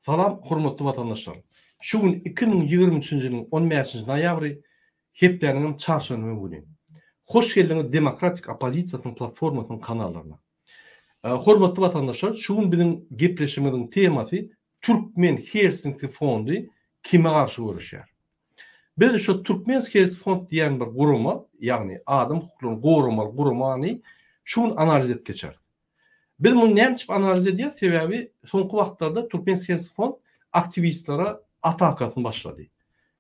Salam hormatly watandaşlar! Şu gün 2023-nji ýylyň 15-nji noýabry, hepdäniňem çarşenbe güni. Hoş geldiňiz Demokratik oppozisiýasynyň platformasynyň kanallaryna. Hormatly watandaşlar, şu gün biziň gepleşigimiziň temasy Türkmen Helsinki fondy kime garşy göreşýär? Biz şu Türkmen Helsinki fond diýen bir gurama, ýagny adam hukuklaryny goramaly guramany şu gün analiz edip geçeris. Biz muny näme üçin analiz edýäris? Sebäbi soňky wagtlarda Türkmen Helsinki fond aktiwistlere atakasyny başlady.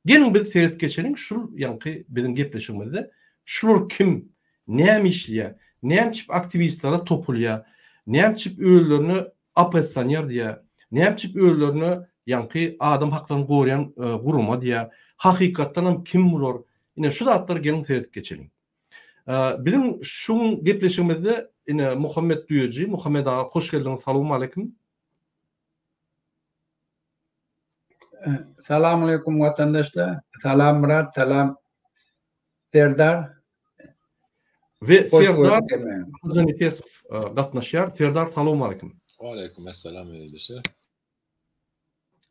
Geliň biz seret geçeliň şul ýaňky biziň gepleşigimizde şular kim, näme işleýär, näme üçin aktiwistlere topulýar, näme üçin özlerine oppozisioner diýýär, näme üçin özlerine ýaňky adam haklaryny goraýan gurama diýýär, hakykatdanam kim bular? Ine şu zatlary geliň seredip geçeliň. Biziň şu gün gepleşigimizde ine Muhammet Düýeji, Muhammet aga hoş geldiňiz, salowmaleýkim. Salamaleýkum watandaşlar. Salam Myrat, salam Serdar. We Serdar Hojanepesow gatnaşýar. Serdar salowmaleýkim. Waleýkim essalam ildeşler.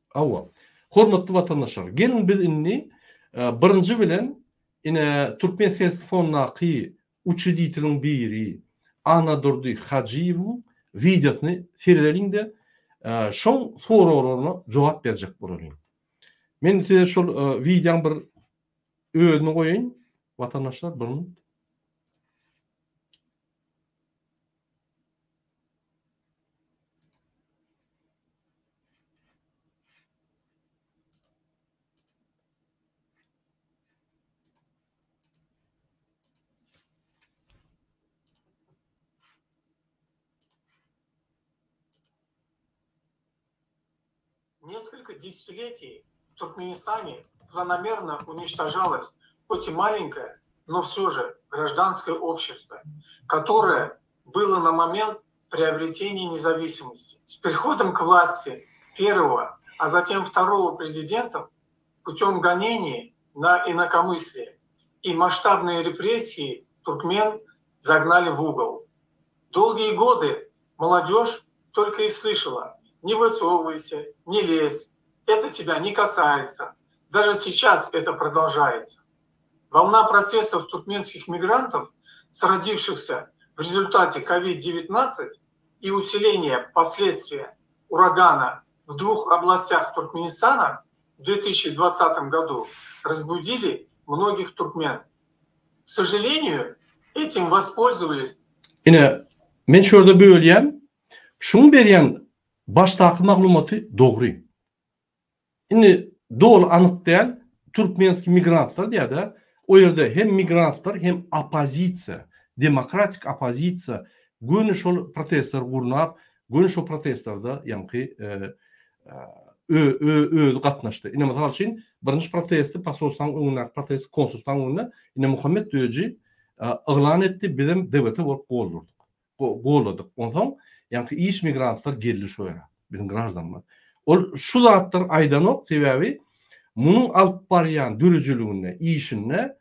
Hawa. Hormatly watandaşlar, geliň biz indi birinji bilen ine Türkmen Sesli fondaky uçrediteliň biri Annadurdy Hajyýewiň wideosyny seredeliň-de, şoň soraglaryna jogap berjek bolalyň. Men size şol wideoň bir özüni goýaýyn, watandaşlar, bir minut. Несколько десятилетий в Туркменистане планомерно уничтожалось хоть и маленькое, но все же гражданское общество, которое было на момент приобретения независимости. С приходом к власти первого, а затем второго президента путем гонений на инакомыслие и масштабные репрессии туркмен загнали в угол. Долгие годы молодежь только и слышала «не высовывайся, не лезь, это тебя не касается». Даже сейчас это продолжается. Волна протестов туркменских мигрантов, сродившихся в результате COVID-19 и усиление последствия урагана в двух областях Туркменистана в 2020 году разбудили многих туркмен. К сожалению, этим воспользовались Ine, men şu ýerde bölýän, şuň berýän başdaky maglumaty dogry. Indi doly anyk däl, türkmenski migrantlar diýýär-de, o ýerde hem migrantlar, hem oppozisiýa, demokratik oppozisiýa göni şol protestleri gurnap, göni şo protestlerde ýaňky özi gatnaşdy. Ine, mysal üçin, birinji protesti posolstwanyň öňündäki protesti konsulstwanyň öňünde ine Muhammet Döji yglan etdi, bizem DWT bolup goldurdyk. Golladyk. Onsoň ýaňky iş migrantlar geldi şo ýere, biziň graždanymyz. Ol şu zatlary aýdanok, sebäbi munuň alyp barýan döredijiliginde, işinde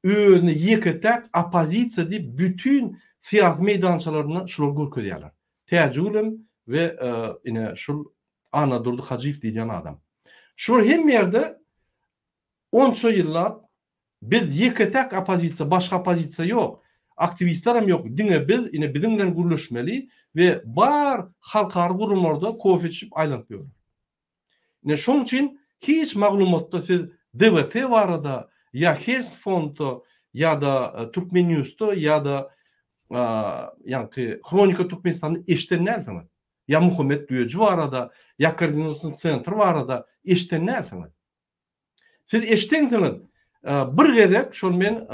özüni ýeke-täk oppozisiýa diýip bütin syýasy meýdançalarynda şular görkezýärler. Täjigülem we ine şul Annadurdy Hajyýew diýilýän adam. Şular hemme ýerde onça ýyllap Biz ýeke-täk oppozisiýa, başga oppozisiýa ýok. Aktiwistlerem ýok, diňe biz, ine biziň bilen gürleşmeli we bar halkara guramalarda kofe içip aýlanyp ýörler. Ine şoň üçin hiç maglumatda siz DWT barada ýa Hels fondda ýa-da Türkmen newsda ýa-da ýaňky Hronika Türkmenistanda eşiden dälsiňiz. Ýa Muhammet Düýeji barada, ýa Koordinasion sentr barada eşiden dälsiňiz. Siz eşdensiňiz, bir gezek şol men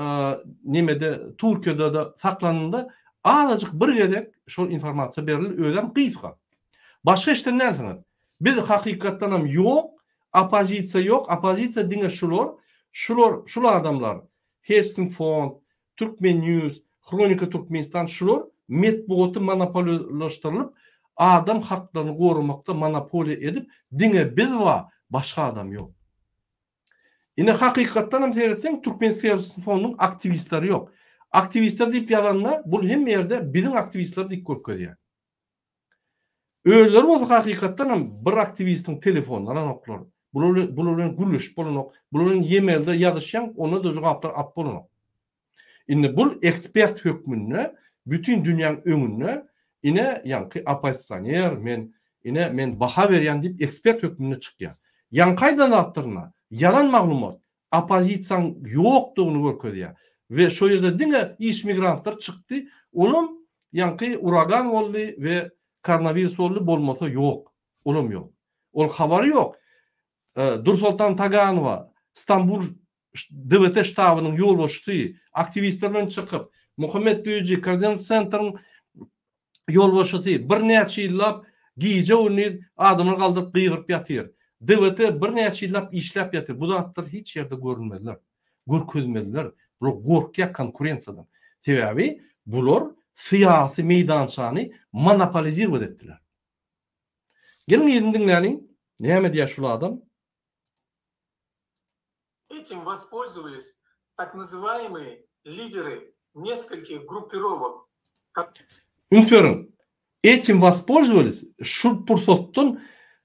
nemede Türkiýede-de saklanymda azajyk bir gezek şol informasiýa berildi, özem gysga. Başga eşden dälsiňiz. Biz hakykatdanam ýok, oppozisiýa ýok, oppozisiýa diňe şular, şular, şul adamlar, Helsing fond, Türkmen News, Hronika Türkmenistan şular metbugaty monopoliýalaşdyrylyp adam haklaryny goramakda monopoliýa edip diňe biz bar başga adam ýok. Ine hakykatdan hem seretseň Türkmen Serwis fonduň aktiwistleri ýok. Aktiwistler diýip ýazanda bul hemme ýerde biziň aktiwistler diýip görkezýär. Özleri bolsa hakykatdan hem bir aktiwistiň telefonyny alanoklar. Bular bular bilen gürleşip bolanok. Bular bilen e-mailde ýazyşýaň, onda-da jogaplar alyp bolanok. Indi bul ekspert hökmünde bütin dünýäň öňünde ine ýaňky oppozisioner men, ine men baha berýän diýip ekspert hökmünde çykýar. Ýaňky aýdan zatlaryna ýalan maglumat, oppozisiýaň ýokdugyny görkezýär. We şo ýerde diňe iş migrantlar çykdy, olam ýaňky uragan boldy we koronawirus boldy, bolmasa ýok. Olam ýok. Ol habary ýok. Dursoltan Taganowa Stambul DWT ştabynyň ýolbaşçysy aktiwistler bilen çykyp, Muhammet Düýeji koordinasiýa sentryň ýolbaşçysy birnäçe ýyllap gije-gündiz adamlary galdyryp gygyryp ýatyr. DWT birnäçe ýyllap işläp ýatyr. Bu zatlar hiç ýerde görünmezler. Görkezmezler. Bular gorkýar konkurensiýadan. Sebäbi bular syýasy meýdançany monopolizirowat etdiler. Geliň yzyny diňläliň. Näme diýýär şul adam? Этим воспользовались tak nazywayemye lidery neskolkih gruppirovok. Üns beriň, Этим воспользовались, şul pursatdan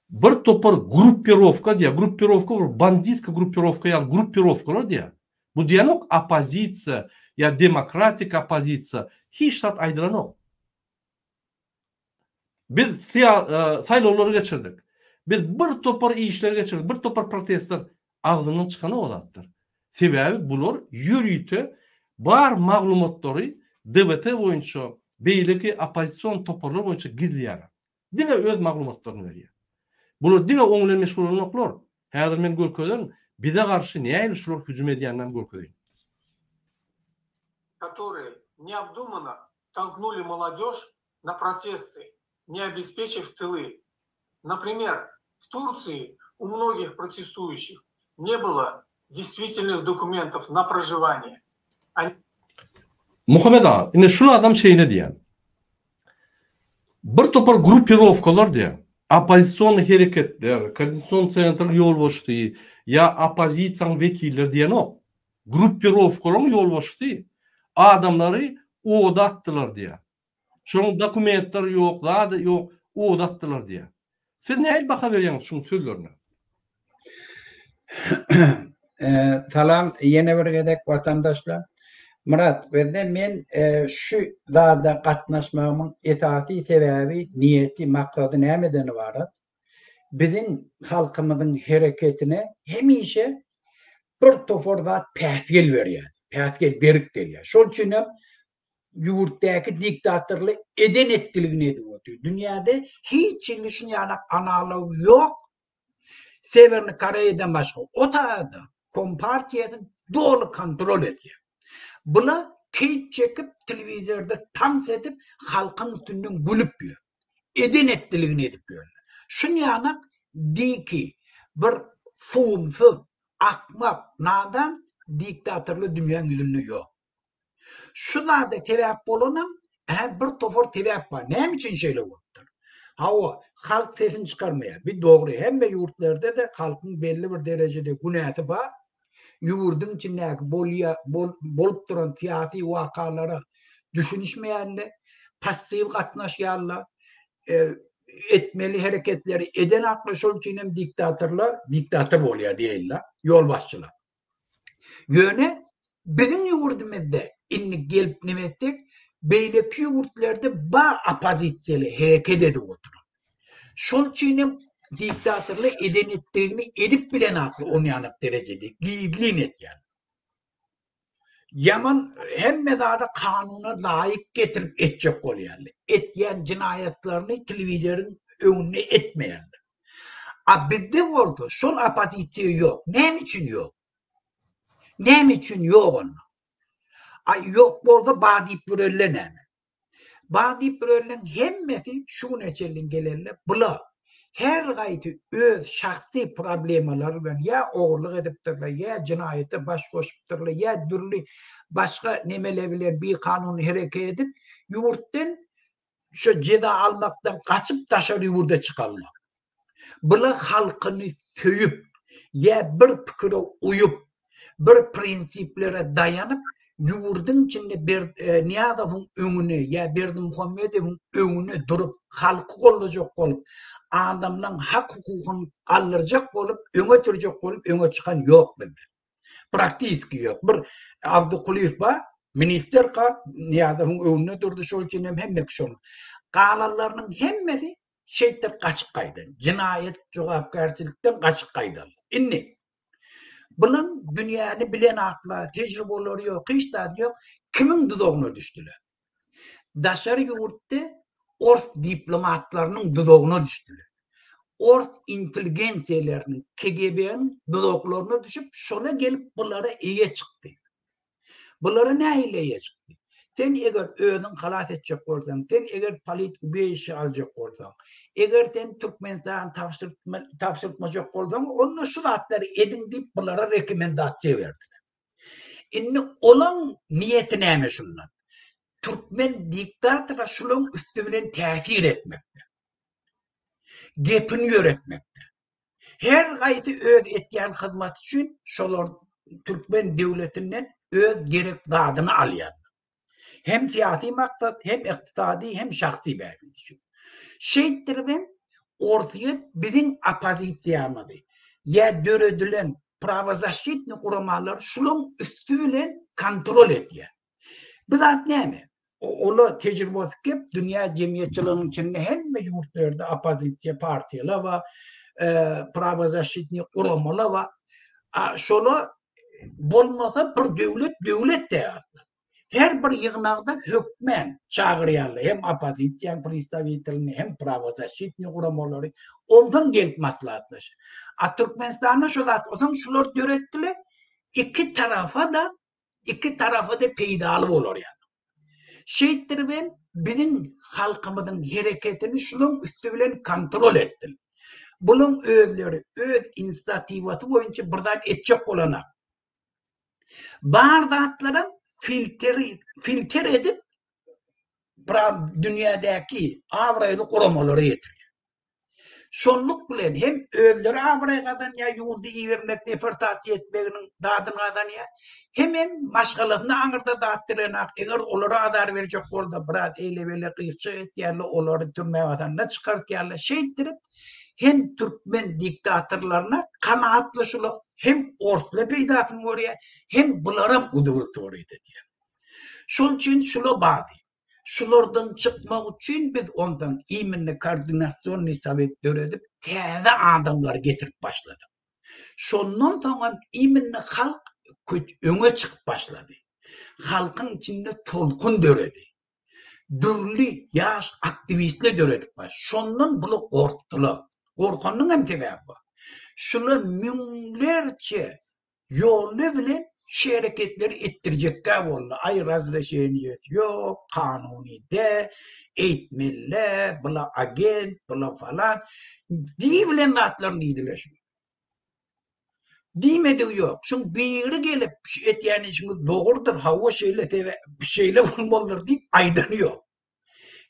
bir topar gruppirowka diýýär, gruppirowka bir banditskiý gruppirowka ýaly gruppirowkalar diýýär. Bu diýenok oppozisiýa ýa demokratik oppozisiýa, hiç zat aýdylanok. Biz saýlawlary geçirdik. Biz bir topar işleri geçirdik, bir topar protestler. Agzyndan çykanok o zatlar. Sebäbi bular ýörite bar maglumatlary DWT boýunça, beýleki oppozision toparlar boýunça gizleýärler. Diňe öz maglumatlaryny berýär. Bular diňe oň bilen meşgul bolanoklar. Häzir men görkezerin, bize garşy nähili şular hüjüm edýäninem görkezeýin. Которые необдуманно толкнули молодежь на протесты, не обеспечив тылы. Например, в Турции у многих протестующих не было действительных документов на проживание. Они Muhammet aga, indi şul adam şeýle diýýär. Bir topar gruppirowkalar diýýär. Oppozision hereketler, koordinasion sentr ýolbaşçysy ýa oppozisiýanyň wekilleri diýenok. Gruppirowkalaryň ýolbaşçysy adamlary oda atdylar diýýär. Şonuň dokumentleri ýok, zady ýok, oda atdylar diýýär. Siz nähili baha berýäňiz şuň sözlerine? Salam ýene bir gezek watandaşlar. Myrat, gözle men şu zada gatnaşmagymyň esasy sebäbi, niýeti, maksady nämeden ybarat? Biziň halkymyzyň hereketine hemişe bir topar zat päsgel berýär, päsgel berip gelýär. Şol üçin hem ýurtdaky diktatorlar eden etdiligini edip otyr. Dünýäde hiç hili şuny ýaly analog ýok. Sewerny Koreýadan başga o taýda kompartiýasy doly kontrol edýär. Bula keýp çekip telewizorda tans edip halkyň üstünden gülüp ýör. Eden etdiligini edip ýörler. Şuny ýaly diki bir suwumsyz, akmak, nadan diktatorlar dünýäň ýüzünde ýok. Şu zada sebäp bolanam, ä bir topar sebäp bar. Näme üçin şeýle bolupdyr? Hawa, halk sesini çykarmaýar. Bi dogry, hemme ýurtlarda-da halkyň belli bir derejede günäsi bar. Ýurduň içindäki bolýa, bolup duran syýasy wakalara düşünişmeýänler, passiw gatnaşýanlar, etmeli hereketleri edenaklar, şol üçin hem diktatorlar diktator bolýar diýeýinler, ýolbaşçylar. Ýöne biziň ýurdumyzda indi gelip neme etsek, beýleki ýurtlarda bar oppozisiýaly hereket edip oturan. Şol üçin hem diktatorlar eden etdigini edip bilenaklar onýanok derejede, gizlin edýär. Ýaman hemme zady kanuna laýyk getirip etjek bolýarlar. Etýän jenaýatlaryny telewizoryň öňünde etmeýärler. A bizde bolsa şol oppozisiýa ýok. Näme üçin ýok? Näme üçin ýok onda? A ýok bolsa bar diýip ýörenler näme? Bar diýip ýörenleň hemmesi şu güne çenli gelenler bula her gaýsy öz şahsy problemalary bilen ýa ogurlyk edipdirler, ýa jenaýata baş goşupdyrlar, ýa dürli başga nemeler bilen bikanun hereket edip ýurtdan şu jeza almakdan gaçyp daşary ýurda çykanlar. Bular halkyny söýüp, ýa bir pikire uýup, bir prinsiplere daýanyp. Ýurduň içinde Ber Nyýazowyň öňüne ýa Berdimuhamedowyň öňüne durup, halky gollajak bolup, adamlaň hak-hukugyny galdyrjak bolup, öňe sürjek bolup öňe çykan ýok bizde. Praktiski ýok. Bir Abdy Kulyýew bar, ministrka, Nyýazowyň öňünde durdy, şol üçin hem hemme kişi şonuň. Galanlarynyň hemmesi şeýtdirip gaçyp gaýdan. Jenaýat jogapkärçilikden gaçyp gaýdanlar. Indi Bulam dünýäni bilenaklar, tejribeleri ýok, hiç zady ýok. Kimiň duzagyna düşdüler? Daşary ýurtda ors diplomatlarynyň duzagyna düşdüler. Ors intelligensiýalarynyň, KGB-niň duzaklaryna düşüp, şola gelip bulara eýe çykdy. Bulara nähili eýe çykdy? Sen eger özüň halas etjek bolsaň, sen eger polit ubežişe aljak bolsaň, eger sen Türkmenistany tabşyrtmajak bolsaň, onda şu zatlary ediň diýip bulara rekomendasiýa berdiler. Indi olaň niýeti näme şundan? Türkmen diktatora şulaň üsti bilen täsir etmekde. Gepini ýöretmekde. Her haýsy öz etýän hyzmaty üçin şolar türkmen döwletinden öz gerek zadyny alýarlar. Hem syýasy maksat, hem ykdysady, hem şahsy bähbit üçin. Şeýtdiribem Orsýet biziň oppozisiýamyzy ýa döredilen prawozaşitnyý guramalary şulaň üsti bilen kontrol edýär. Bu zat näme? Ola tejribesi kep, dünýä jemgyýetçiliginiň içinde hemme ýurtlarda oppozisiýa partiýalar bar, prawozaşitnyý guramalar bar. A şola bolmasa bir döwlet döwlet däl aslynda. Her bir ýygnakda hökmän çagyrýarlar hem oppozisiýanyň predstawitelini, hem prawozaşitnyý guramalary. Onsoň gelip maslahatlaşýar. A Türkmenistanda şo zat, onsoň şular döretdiler. Iki tarafa-da iki tarapa-da peýdaly bolar ýaly. Şeýtdiribem biziň halkymyzyň hereketini şulaň üsti bilen kontrol etdiler. Bulaň özleri öz inisiatiwasy boýunça bir zat etjek bolanak. Bar zatlaram filteri filter edip dünýädäki abraýly guramalara ýetirýär. Şonluk bilen hem özleri abraý gazanýar, ýurdy ibermek, deportasiýa etmeginiň dadyny gazanýar, hemem maşgalasyna aňyrda zat direnak, eger olara azar berjek bolsa, biraz eýle-beýle gyýçak etýärler, olary türmä basanda çykartýarlar. Şeýtdirip, hem türkmen diktatorlaryna kanagatly şular, hem orslar peýdasyny görýär, hem bularam udowltworit edýär. Şol üçin şula bady. Şulardan çykmak üçin biz ondan iminni koordinasionnyý sowet döredip täze adamlary getirip başladyk. Şondan soňam iminni halk öňe çykyp başlady. Halkyň içinde tolkun döredi. Dürli ýaş aktiwistler döredip baş. Şondan bular gorkdular. Gorkanynyň hem sebäbi bar. Şular müňlerçe Ýolly bilen şu hereketleri etdirjekkä boldy. Aý razreşeniýesi ýok, kanuny dä, eýtmeli-dä, bula agent, bula falan diýibilen zatlaryny diýdiler şular. Diýmedigi ýok. Şuň biri gelip şu etýän işiňiz dogrudyr, hawa şeýle sebäp şeýle bolmalydyr diýip aýdany ýok.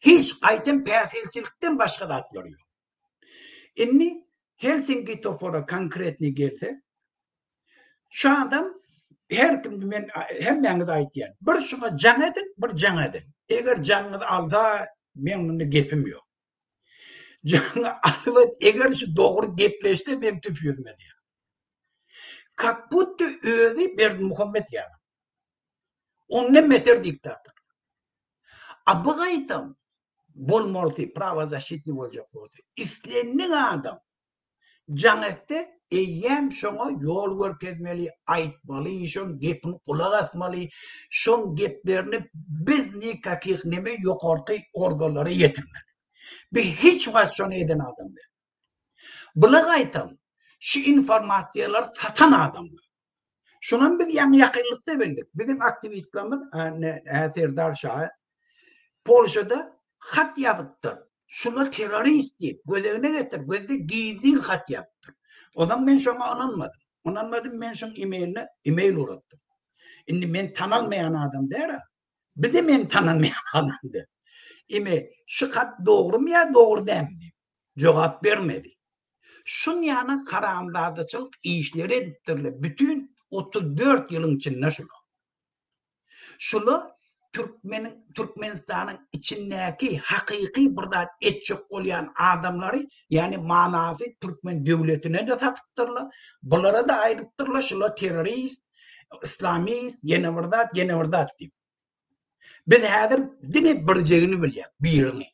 Hiç gaýtam päsgelçilikden başga zatlary ýok. Indi Helsinki topara konkretnyý gelsek, şu adam her kim men hemmäňize aýtýan. Bir şuňa jaň ediň, bir jaň ediň. Eger jaňyňyzy alsa, meň munda gepim ýok. Jaňy alyp, eger şu dogry gepleşse, men tüf ýüzüme diýýär. Kak budto özi Berdimuhamet ýaly. Ondan beter diktator. A bu gaýtam bolmalysy prawozaşitnyý boljak bolsa, islendik adam jaň etse eýýäm şoňa ýol görkezmeli, aýtmaly, şoň gepini gulak asmaly, şoň geplerini biz nikakih neme ýokarky organlara ýetirmeli. Bi hiç wagt şony eden adam däl. Bular gaýtam şu informasiýalary satan adamlar. Şonam biz ýaňy ýakynlykda bildik. Biziň aktiwistlerimiz Serdar Şahy Polşada hat ýazypdyr. Şular terrorist diýip, gözegine getir, gözde gizlin hat ýazypdyr. Onsoň men şoňa ynanmadym. Ynanmadym, men şoň e-mailine e-mail ugratdym. Indi men tanalmaýan adam däl-ä. Bir-de men tanalmaýan adam däl. E-mail, şu hat dogrumy ýa dogry dälmi diýip. Jogap bermedi. Şunýana haramzadaçylyk işleri edipdirler bütin 34 ýylyň içinde şular. Şula türkmeniň Türkmenistanyň içindäki hakyky bir zat etjek bolýan adamlary, ýagny manasy türkmen döwletine-de satypdyrlar, bulara-da aýdypdyrlar şula terrorist, islamist, ýene bir zat, ýene bir zat diýip. Biz häzir diňe birjegini bilýäs, birini.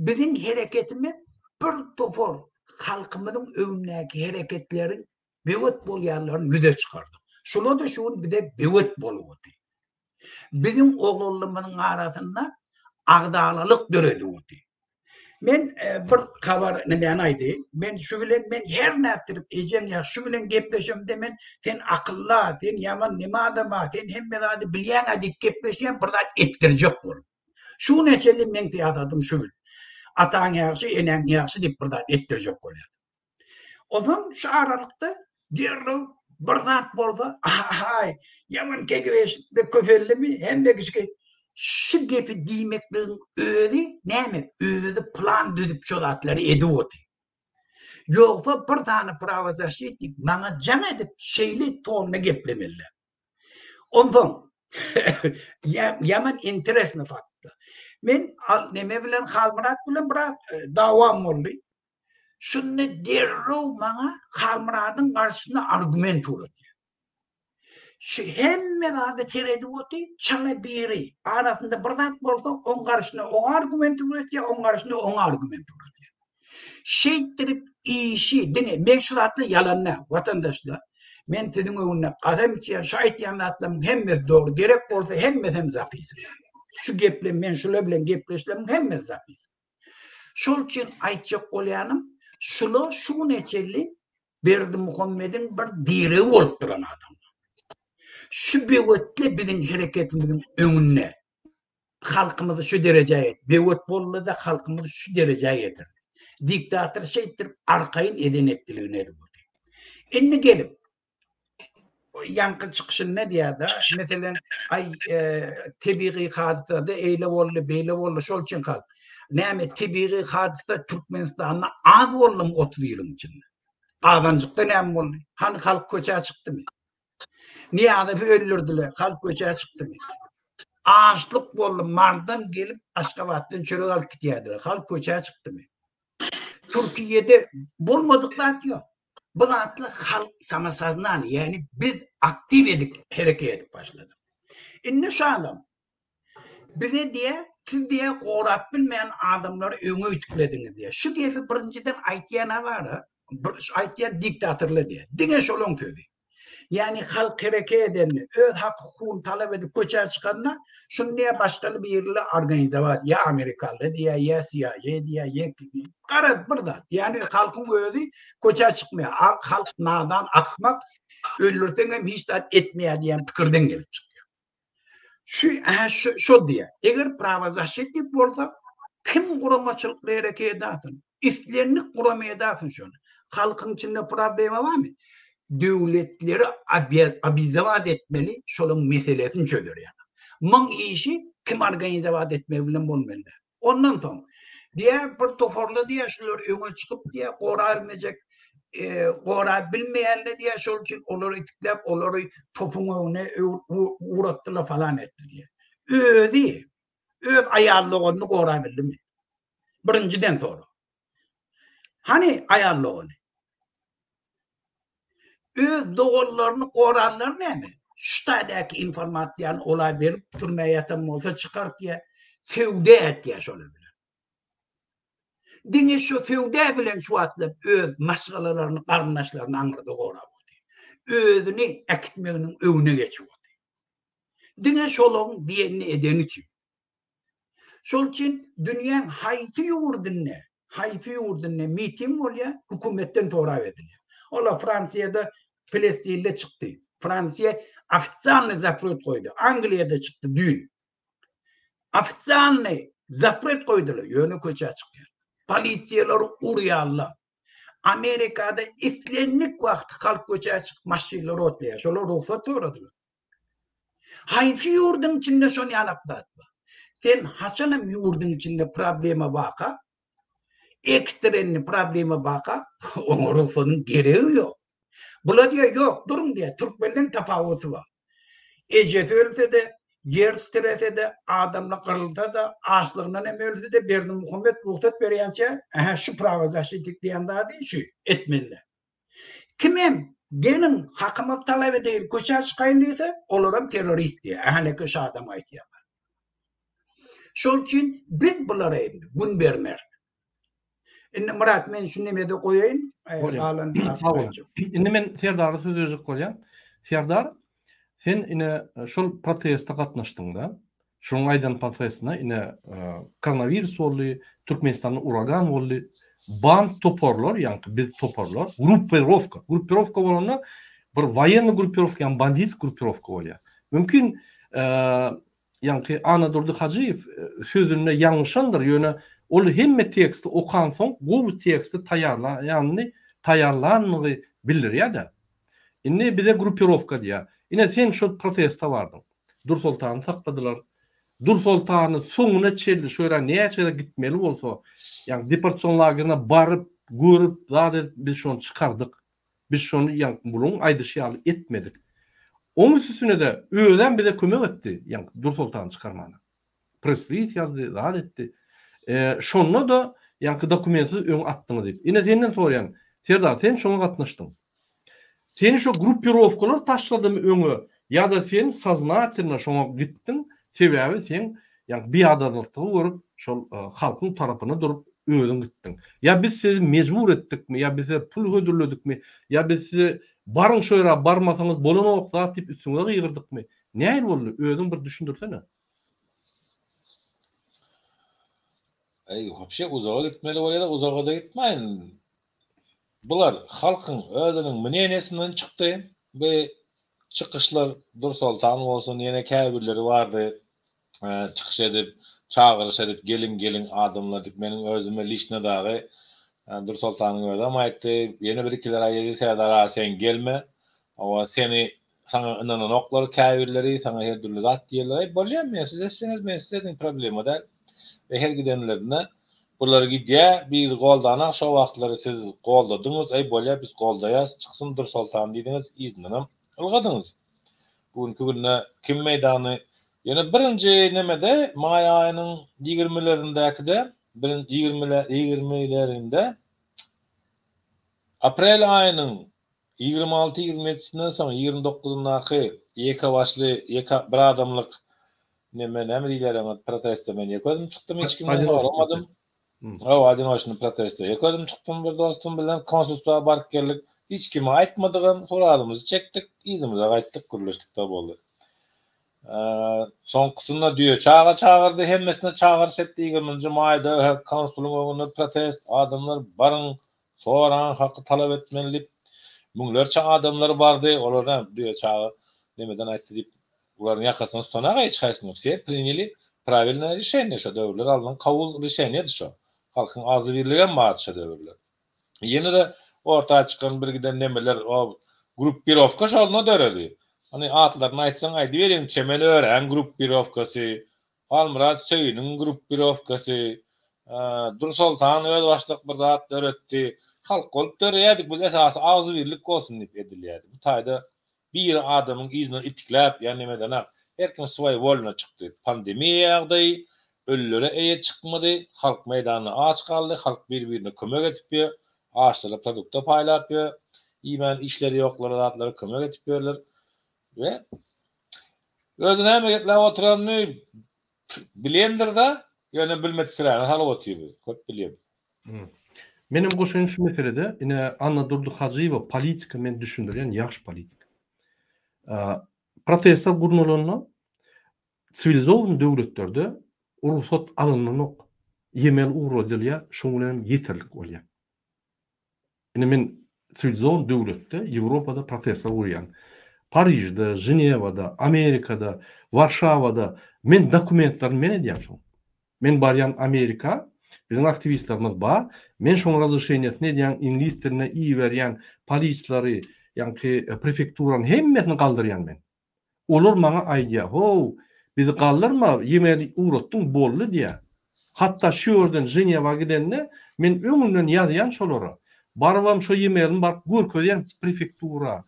Biziň hereketimiz bir topar halkymyzyň öňündäki hereketleriň böwet bolýanlaryny ýüze çykardyk. Şular-da şu gün bize böwet bolup otyr. Biziň oglanlarymyzyň arasynda agzalalyk döredip otyr. Men bir habar nämäni aýdaýyn. Men şu bilen men her nätdirip ejeň ýa şu bilen gepleşemde men sen akylla, sen ýaman neme adama, sen hemme zady bilýäň-ä diýip gepleşýän bir zat etdirjek bolup. Şu güne çenli meň syýasatym şu bil. Ataň ýagşy, enäň ýagşy diýip bir zat etdirjek bolýar. Onsoň şu aralykda derrew bir zat bolsa, aý, ýaman KGB-de köpeldimi, hemme kişi şu gepi diýmekligiň özi näme? Özi plan düzüp şo zatlary edip otyr. Ýogsa bir sany prawozaşitnik maňa jaň edip şeýle tonda geplemeli. Onsoň ýaman interesny fakt. Men neme bilen Halmyrat bilen biraz e, dawam boldy. Şunda derrew maňa Halmyradyň garşysyna argument uratýar. Şu hemme zady seredip oty, çala biri arasynda bir zat bolsa, oň garşysyna oň argument uratýar, oň garşysyna oň argument uratýar. Şeýtdirip işi diňe men şu zatlar ýalan däl watandaşlar. Men siziň öňünde kasam içýän şu aýtýan zatlarymyň hemmesi dogry gerek bolsa hemmesem zapisy. Şu geple men şular bilen gepleşlerimiň hemmesi zapis. Şol üçin aýtjak bolýanym şular şu güne çenli Berdimuhamediň bir diregi bolup duran adamlar. Şu böwetli biziň hereketimiziň öňünde halkymyzy şu derejä ýet. Böwet boldy-da halkymyzy şu derejä getirdi. Diktator şeýtdirip arkaýyn eden etdiligini edip otyr. Indi gelip ýaňky çykyşynda diýýär-de, meselem, aý e, tebigy hadysada eýle boldy, beýle boldy, şol üçin halk. Näme tebigy hadysa Türkmenistanda az boldumy 30 ýylyň içinde? Gazanjykda näme boldy? Hany halk köçä çykdymy? Nyýazowy öldürdiler, halk köçä çykdymy? Açlyk boldy, Mardan gelip Aşgabatdan çörek alyp gidýärdiler, halk köçä çykdymy? Türkiýede bolmadyk zat ýok. Bu zatlar halk samosoznany, ýagny biz aktiw edip hereket edip başladyk. Indi şu adam bize diýä, siz diýä gorap bilmeýän adamlary öňe üýtgediňiz diýä. Şu gepi birinjiden aýtýan-a bar-a, bir aýtýan diktatorlar diýä. Diňe şolaň sözi. Ýagny halk hereket edende, öz hak-hukugyny talap edip köçä çykanda, şuny diýä başgaly birli organizowat, ýa amerikaly diýä, ýa CIA diýä, ýa garaz bir zat. Ýagny halkyň özi köçä çykmaýar. Halk nadan, akmak, öldürseň hem hiç zat etmeýär diýen pikirden gelip çykýar. Şu, hä, şu, şo diýýär. Eger prawozaşitnik bolsa, kim guramaçylykly hereket edasyn? Islendik gurama edasyn şony. Halkyň içinde problema barmy? Döwletleri obizowat etmeli, şolaň meselesini çözer ýaly. Muň işi kim organizowat etmegi bilen bolmaly däl. Ondan soň, diýýär, bir toparly diýýär, şular öňe çykyp diýýär, gorabilmejek, e, gorap bilmeýänler diýýär, şol üçin olary itikläp, olary topuň öňüne ugratdylar falan etdi diýýär. Özi öz aýal doganyny gorabildimi? Birinjiden sorag. Hany aýal dogany? Öz doganlaryny goranlar näme? Şu taýdaky informasiýany ola berip türmä ýatan bolsa çykartýa, söwda etýä şolar bilen. Diňe şu söwda bilen şu wagtlar öz maşgalalaryny, garyndaşlaryny aňyrda gorap otyr. Özüni äkitmeginiň öňüne geçip otyr. Diňe şolaryň diýenini edeni üçin. Şol üçin dünýäň haýsy ýurdunda, haýsy ýurdunda miting bolýar, hökümetden sorap edilýär. Ola Fransiýada Palestinde çykdy. Fransiýa ofitsialny zapret goýdy. Angliýada çykdy düýn. Ofitsialny zapret goýdular, ýöne köçä çykýar. Polisiýalar urýarlar. Amerikada islendik wagt halk köçä çykyp maşynlary otlaýar. Şolar rugsat soradylar. Haýsy ýurduň içinde şon ýalak zat bar? Sen haçanam ýurduň içinde problema baka, ekstrenni problema baka, oňa rugsadyň geregi ýok. Bular diýýär, ýok, duruň diýýär, türkmenden tapawuty bar. Ejesi ölse-de, ýer titrese-de, adamlar gyrylsa-da, açlygyndan hem ölse-de Berdimuhamet rugsat berýänçä, ähä şu prawozaşitnik diýen zady şu etmeliler. Kimem geliň hakymyzy talap edeýin köçä çykaýyn diýse, olaram terrorist diýýär. Ähäleke şu adam aýtýarlar. Şol üçin biz bulara indi gün bermeris. Indi Myrat men şu nemede goýaýyn. Galan Indi men Serdara söz berjek bolýan. Serdar, sen ine şol proteste gatnaşdyňda. Şonuň aýdan protestine ine koronawirus boldy, Türkmenistanda uragan boldy. Band toparlar, ýaňky biz toparlar, gruppirowka. Gruppirowka bolanda bir woýenny gruppirowka, ýa banditsk gruppirowka bolýar. Mümkin ýaňky Annadurdy Hajyýew sözünde ýalňyşandyr, ýöne ol hemme teksti okansoň gowy teksti taýýarlaýanyny, taýýarlandygy bildirýär-de. Indi bize gruppirowka diýýär. Ine sen şol proteste bardyň. Dursoltany sakladylar. Dursoltany soňuna çenli şu ýere näçe gezek gitmeli bolsa, ýagny deportasion lagerine baryp, görüp, zat edip biz şony çykardyk. Biz şony ýagny buluň aýdyşy ýaly etmedik. Oň üstüne-de özem bize kömek etdi, ýagny Dursoltany çykarmana. Press-release ýazdy, zat etdi. Şonda-da ýaňky dokumentsiz öňe atdyňyz diýip. Ine senden soraýan, Serdar, sen şoňa gatnaşdyň. Seni şo gruppirowkalar taşladymy öňe ýa-da sen soznatelno şoňa gitdiň, sebäbi seň ýaňky biadalatlygy görüp, şol halkyň tarapyna durup özüň gitdiň. Ýa biz sizi mejbur etdikmi, ýa biz size pul hödürledikmi, ýa biz size baryň şo ýere barmasaňyz bolanok zat diýip üstüňize gygyrdykmy? Nähili boldy? Özüň bir düşündirsene. Eý, wapşe uzaga gitmeli bolýada, uzaga-da gitmäýin. Bular halkyň özüniň mneniýesinden çykdy. Bu çykyşlar Dursoltan bolsun, ýene käbirleri bardy, çykyş edip, çagyryş edip, geliň, geliň adamlar diýip, meniň özüme liçno dagy Dursoltanyň özem aýtdy, ýene bir-ikiler aýdýdy, Serdar aga sen gelme, hawa seni Saňa ynananoklar käbirleri, saňa her dürli zat diýerler. Aý bolýa mensiz etseňiz mensiz ediň problema däl. We her gidenlerinde bular gidýä biri goldanak şo wagtlary siz goldadyňyz aý bolýa biz goldaýas çyksyn Dursoltan diýdiňiz yzyndanam ylgadyňyz. Bu günki günde kim meýdany ýöne birinji nemede maý aýynyň ýigrimelerindäkide birinji ýigrimelerinde aprel aýynyň 26 ýigrimi ýedisinden soň ýigrimi dokuzyndaky ýeke başly ýeke bir adamlyk neme näme diýilýär oňa proteste men ýeke özüm çykdym hiç kimden soramadym. Hawa odinoçnyý proteste ýeke özüm çykdym bir dostum bilen konsulstwa baryp geldik. Hiç kime aýtmadygam suratymyzy çekdik yzymyza gaýtdyk gürleşdik-de boldy. Soňkusynda düýe çaga çagyrdy hemmesine çagyryş etdi ýigriminji maýda konsulyň öňünde protest adamlar baryň Soraň haky talap etmeli diýip, müňlerçe adamlar bardy, olar näme düýe çaga nemeden aýtdy diýip, bularyň ýakasyna tutanaga hiç haýsyny, wse prinýeli prawilnoe rişeniýe şo döwürler alnan kabul rişeniýedi şo. Halkyň agzybirligem bardy şo döwürler. Ýene-de orta çykan bir giden nemeler o gruppirowka şonda döredi. Hany atlaryny aýtsaň aýdyberiň Çemen Öräň gruppirowkasy, Halmyrat Söýüniň gruppirowkasy, Dursoltan özbaşdak bir zat döretdi. Halk bolup döreýärdik, biz esasy agzybirlik bolsun diýip edilýärdi. Bu taýda biri adamyň yzyndan itikläp ýa nemedenak, her kim swoý wolna çykdy. Pandemiýa ýagdaýy, ölülere eýe çykmady, halk meýdanda aç galdy, halk bir-birine kömek edip ýör, açlara produkta paýlap ýör, iýmän işleri ýoklara zatlara kömek edip ýörler we Özi näme gepläp oturanyny bilendir-da, ýöne bilmediksiräne salyp otyr bu. Köp bilýär. Menem goşaýyn şu meselede, ine Annadurdy Hajyýewa politika men düşündirýän ýagşy politik. Protestler gurnalanda siwilizowanyý döwletlerde rugsat alynanok, ýemel ugradylýar, şoň bilenem ýeterlik bolýar. Indi men siwilizowan döwletde, Ýewropada protestler gurýan. Parižde, Ženewada, Amerikada, Warşawada men dokumentlerini men edýän şoň. Men barýan Amerika, biziň aktiwistlerimiz bar. Men şoň razrešeniýesini edýän, iňlis dilinde iberýän, polislary, ýaňky prefekturany hemmesini galdyrýan men. Olar maňa aýdýar, How, bizi galdyrma, ýemeli ugratdyň, boldy diýýär. Hatda şu ýerden Ženewa gidende, men öňünden ýazýan şolara. Barybam şo ýemelini baryp görkezýän prefektura,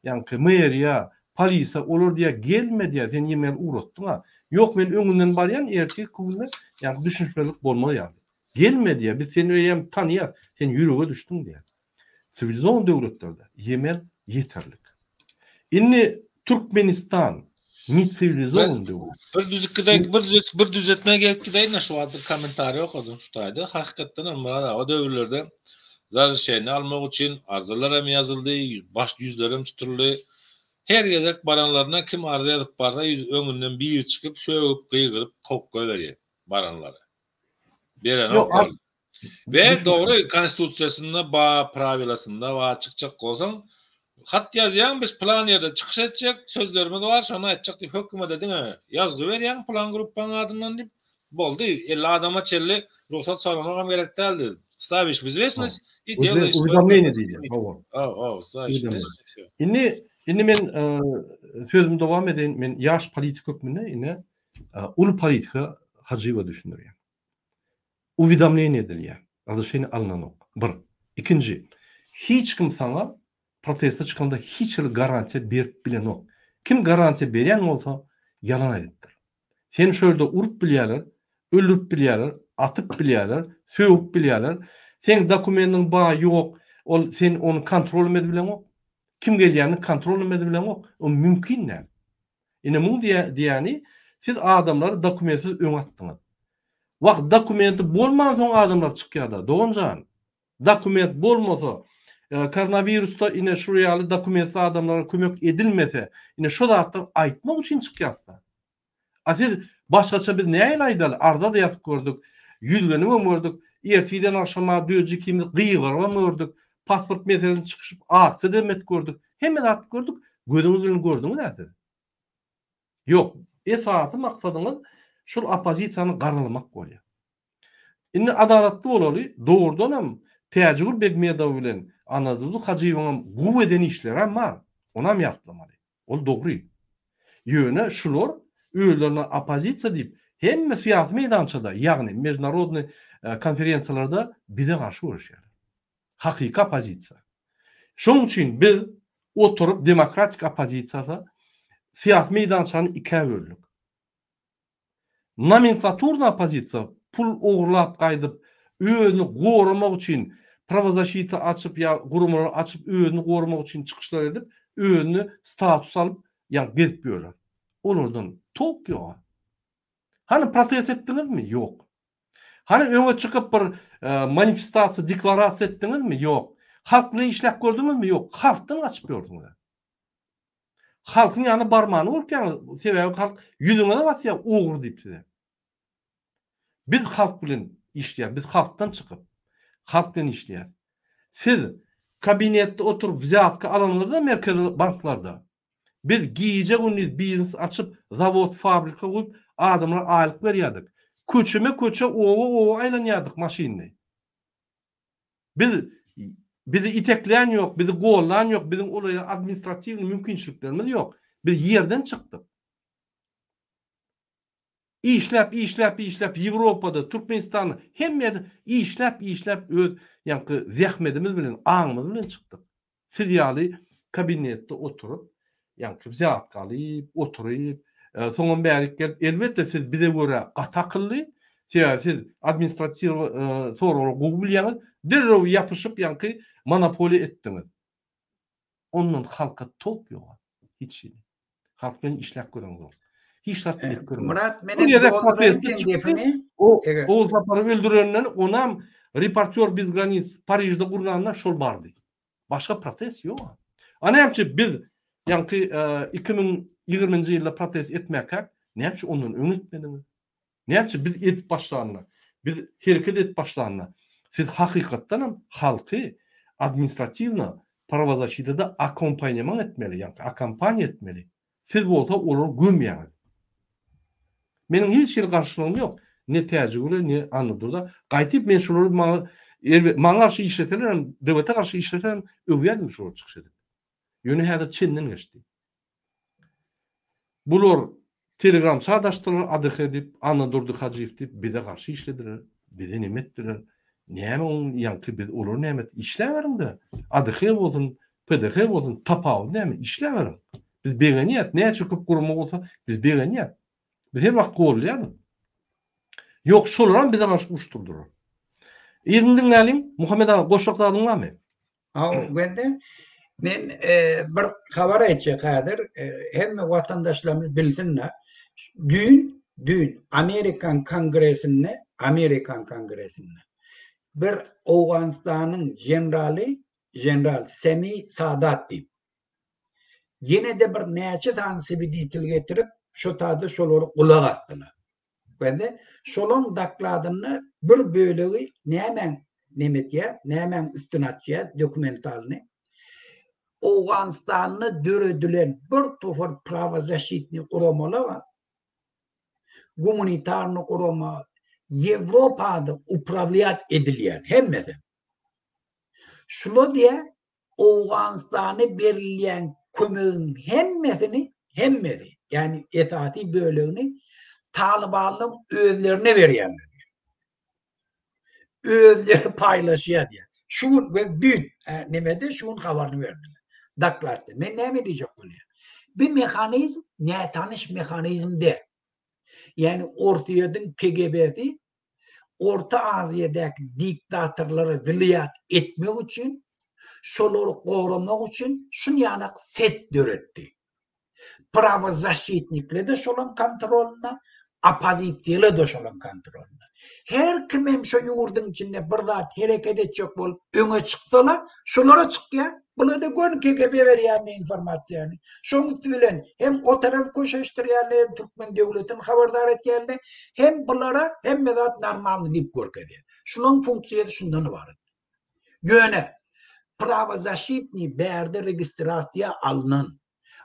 ýaňky meriýa. Polise olar diýýär gelme diýýär sen email ugratdyň-a. Ýok men öňünden barýan ertirki günde ýa düşünişmezlik bolmaz ýaly. Gelme diýýär biz seni öýem tanýas sen ýürege düşdüň diýýär. Siwilizowan döwletlerde email ýeterlik. Indi Türkmenistan ne siwilizowan döwlet. Bir düzükgide bir düzet bir düzetme gelip gideýin şu wagt bir kommentariý okadym şu taýda. Hakykatdan hem Myrat aga o döwürlerde razrešeniýe almak üçin arzalar hem ýazyldy, baş ýüzler hem tutuldy. Her gezek baranlaryna kim arza ýazyp barsa ýüz öňünden biri çykyp sögüp gygyryp kowup goýberýär baranlary. Berenok. We dogry konstitusiýasynda ba prawilasynda ba çykjak bolsaň hat ýazýaň biz pylan ýerde çykyş etjek sözlerimiz bar şony aýtjak diýip hökümede diňe ýazgy berýäň pylan gruppaň adyndan diýip boldy 50 adama çenli rugsat soramagam gerek däldi stawiş w izwesnost i delaýyş uwedомleniýe diýilýär hawa hawa stawiş indi indi men sözümi dowam edeýin men ýaş politik hökmünde ine uly politika Hajyýewa düşündirýän Uwidomleniýe edilýär. Razrešeniýe alynanok. Bir. Ikinji. Hiç kim saňa proteste çykanda hiç hili garantiýa berip bilenok. Kim garantiýa berýän bolsa, ýalan aýdypdyr. Seni şo ýerde urup bilýärler, öldürip bilýärler, atyp bilýärler, sögüp bilýärler. Seň dokumendiň bar, ýok, ol sen ony kontrol hem edip bileňok. Kim gelýänini kontrol hem edip bileňok. O mümkin däl. Ine muň diýýäni siz adamlary dokumentsiz öňe atdyňyz. Wah dokumenti bolmansoň adamlar çykýada doganjan. Dokument bolmasa koronawirusda ine şu ýaly dokumentsiz adamlara kömek edilmese ine şo zatlar aýtmak üçin çykýasda. A siz başgaça biz nähili aýdaly arza-da ýazyp gördük, ýüzlenibem gördük, ertirden agşama döji ikimiz gygyrybam gördük, pasport meselesini çykyşyp aksiýa-da edip gördük. Hemme zat gördük. Gözüňiz bilen gördüňiz-ä siz. Ýok, esasy maksadyňyz şul oppozisiýany garalamak bolýar. Indi adalatly bolaly, dogrudanam Täjigül Begmedowa bilen Annadurdy Hajyýewiňem gowy eden işlerem bar. Onam ýatlamaly. Ol dogry. Ýöne şular özlerine oppozisiýa diýip, hemme syýasy meýdançada, ýagny mežnarodnyý konferensiýalarda bize garşy göreşýärler. Hakyky oppozisiýa. Şonuň üçin biz oturyp demokratik oppozisiýada syýasy meýdançany ikä böldük. Nomenklaturny oppozisiýa pul ogurlap gaýdyp, özüni goramak üçin prawozaşita açyp ýa guramalar açyp özüni goramak üçin çykyşlar edip, özüne status alyp ýa gezip ýörler. Olardan tolk ýok. Hany protest etdiňizmi? Ýok. Hany öňe çykyp bir manifestasiýa, deklarasiýa etdiňizmi? Ýok. Halk bilen işläp gördüňizmi? Ýok. Halkdan gaçyp ýörsüňiz. Halkyň ýanyna barmany gorkýaňyz. Sebäbi halk ýüzüňize basýar ogry diýip size. Biz halk bilen işleýäris. Biz halkdan çykyp, halk bilen işleýäris. Siz kabinetde oturyp wzýatka alanyňyzda merkezi banklarda, Biz gije-gündiz biznes açyp, zawod, fabrika gurup, adamlara aýlyk berýärdik. Köçeme-köçe, oba-oba aýlanýardyk maşynly. Biz bizi iteklän ýok, bizi gollan ýok, biziň olara administratiwnyý mümkinçiliklerimiz ýok. Biz ýerden çykdyk. Işläp, işläp, işläp Ýewropada, Türkmenistanda hemme ýerde işläp, işläp öz ýaňky zähmedimiz bilen, aňymyz bilen çykdyk. Siz ýaly kabinetde oturyp, ýaňky wzýatka alyp, oturyp, soňam bärik gelip, elbetde siz bize görä gaty akylly, sebäbi siz administratiw soraglary gowy bilýäňiz, derrew ýapyşyp ýaňky monopoliýa etdiňiz. Ondan halka tolk ýok, hiç hili. Halk bilen işläp göreňzok. Hiç zat edip görmedik. Murat menem dolduraýyn seň gepiňi. O Oguz Sapary öldürenden onam Reportýor bez granic Parižde gurnanda şol bardy. Başga protest ýok. A näme üçin biz ýaňky 2020-nji ýylda protest etmäkäk, näme üçin ondan öň etmediňiz? Näme üçin biz edip başlanda, biz hereket edip başlanda, siz hakykatdan hem halky administratiwno prawozaşitada akkompaýnement etmeli, ýagny akkompaniýa etmeli. Siz bolsa olary gömýäňiz. Meniň hiç hili garşylygym ýok. Ne Täjigüle, ne Annadurda. Gaýtyp men şulary maňa maňa garşy işleseler hem, döwlete garşy işleseler hem öwýärdim şulary çykyş edip. Ýöne häzir çenden geçdi. Bular Telegram çat açdylar ADH diýip, Annadurdy Hajyýew diýip bize garşy işlediler, bize neme etdiler. Näme oň ýaňky biz olar näme etdi? Işläberiňdä. ADH bolsun, PDH bolsun tapawudy näme? Işläberiň. Biz begenýäs. Näçe köp gurama bolsa, biz begenýäs. Biz her wagt gollaýarys. Ýok, şolaram bize garşy uruşdyrdylar. Yzyny diňläliň. Muhammet aga, goşjak zadyň barmy? Hawa, bende men bir habar aýtjak häzir. Hemme watandaşlarymyz bilsin-de. Düýn, düýn Amerikan Kongresinde, Amerikan Kongresinde bir Owganystanyň jeneraly, general Semi Sadat diýip, ýene-de bir näçe sany sweditel getirip, şo taýda şolary gulak asdylar. Bende şolaň dokladynda bir bölegi nämäň neme etýär, nämäň üstüni açýar, dokumentalny. Owganystanda döredilen bir topar prawozaşitnyý guramalar bar. Gumanitarny gurama, Ýewropada uprawlýat edilýän hemmesi. Şular diýýär, Owganystana berilýän kömegiň hemmesini, hemmesi, ýagny esasy bölegini talybanlaryň özlerine berýärler diýýär. Özleri paýlaşýar diýýär. Şu gün we düýn nemede şu gün habaryny berdiler. Dokladda. Men näme diýjek bolýan? Bu mehanizm nätanyş mehanizm däl. Ýagny Orsýetiň KGB-si Orta Aziýadaky diktatorlara wliýat etmek üçin, şolary goramak üçin şunýalak set döretdi. Prawozaşitnikler-de şolaň kontrolynda, oppozisiýalar-da şolaň kontrolynda. Her kimem şo ýurduň içinde bir zat hereket etjek bolup öňe çyksalar, şolara çykýar. Bular-da göni KGB berýär informasiýany. Şoň üsti bilen hem o tarapy köşeşdirýärler, hem türkmen döwletini habardar etýärler, hem bulara hemme zat normalny diýip görkezýär. Şulaň funksiýasy şundan ybarat. Ýöne prawozaşitnyý bärde registrasiýa alnan.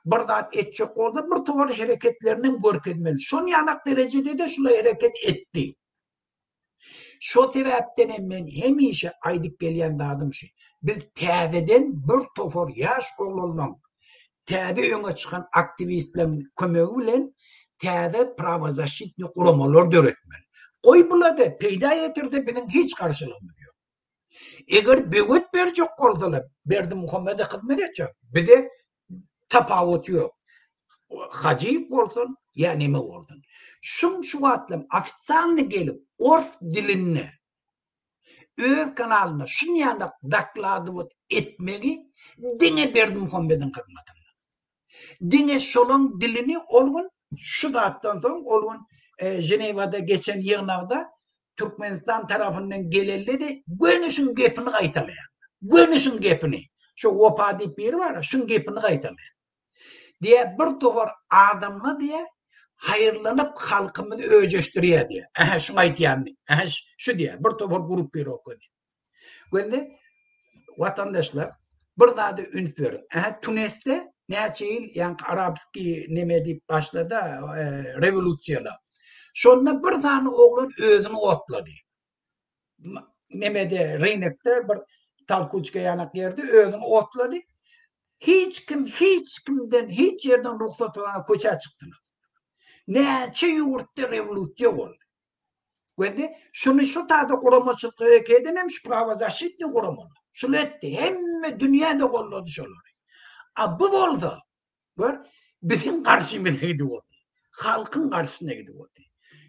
Bir zat etjek bolsa bir towar hereketlerini hem görkezmeli. Şon ýalak derejede-de şular hereket etdi. Şo sebäpden hem men hemişe aýdyp gelýän zadym şu, biz täzeden bir topar ýaş oglanlaň, täze öňe çykan aktiwistleriň kömegi bilen täze prawozaşitnyý guramalar döretmeli. Goý bular-da peýda getirse biziň hiç garşylygymyz ýok. Eger böwet berjek bolsalar, Berdimuhamede hyzmat etjek, bize tapawuty ýok. Hajyýew bolsun ýa neme bolsun. Şuň şu wagtlam ofitsialny gelip ors dilinde öz kanalynda şunýalak dokladywat etmegi diňe Berdimuhamediň hyzmatynda. Diňe şolaň dilini ol gün şu zatdan soň ol gün Ženewada geçen ýygnakda Türkmenistan tarapyndan gelende-de göni şuň gepini gaýtalaýar. Göni şuň gepini. Şu Wepa diýip biri bar, şuň gepini gaýtalaýar. Diýýär, bir topar adamlar diýýär, haýyrlanyp halkymyzy öjeşdirýär diýýär. Ähä, şuň aýtýanyny. Ähä, şu diýýär, bir topar gruppirovka diýýär. Göndi watandaşlar bir zada üns beriň. Ähä, Tunesde näçe ýyl ýaňky arabskiý neme diýip başlady, rewolýusiýalar. Şonda bir sany oglan özüni otlady. Nemede, rynokda bir talkuçka ýanak ýerde özüni otlady. Hiç kim hiç kimden hiç ýerden rugsat alman köçä çykdylar. Näçe ýurtda rewolýusiýa boldy. Göndi, şuny şu taýda guramaçylyk hereket eden hem şu prawozaşitnyý guramalar. Şuny etdi. Hemme dünýä-de goldady şolary. A bu bolsa, gör, biziň garşymyza gidip otyr. Halkyň garşysyna gidip otyr.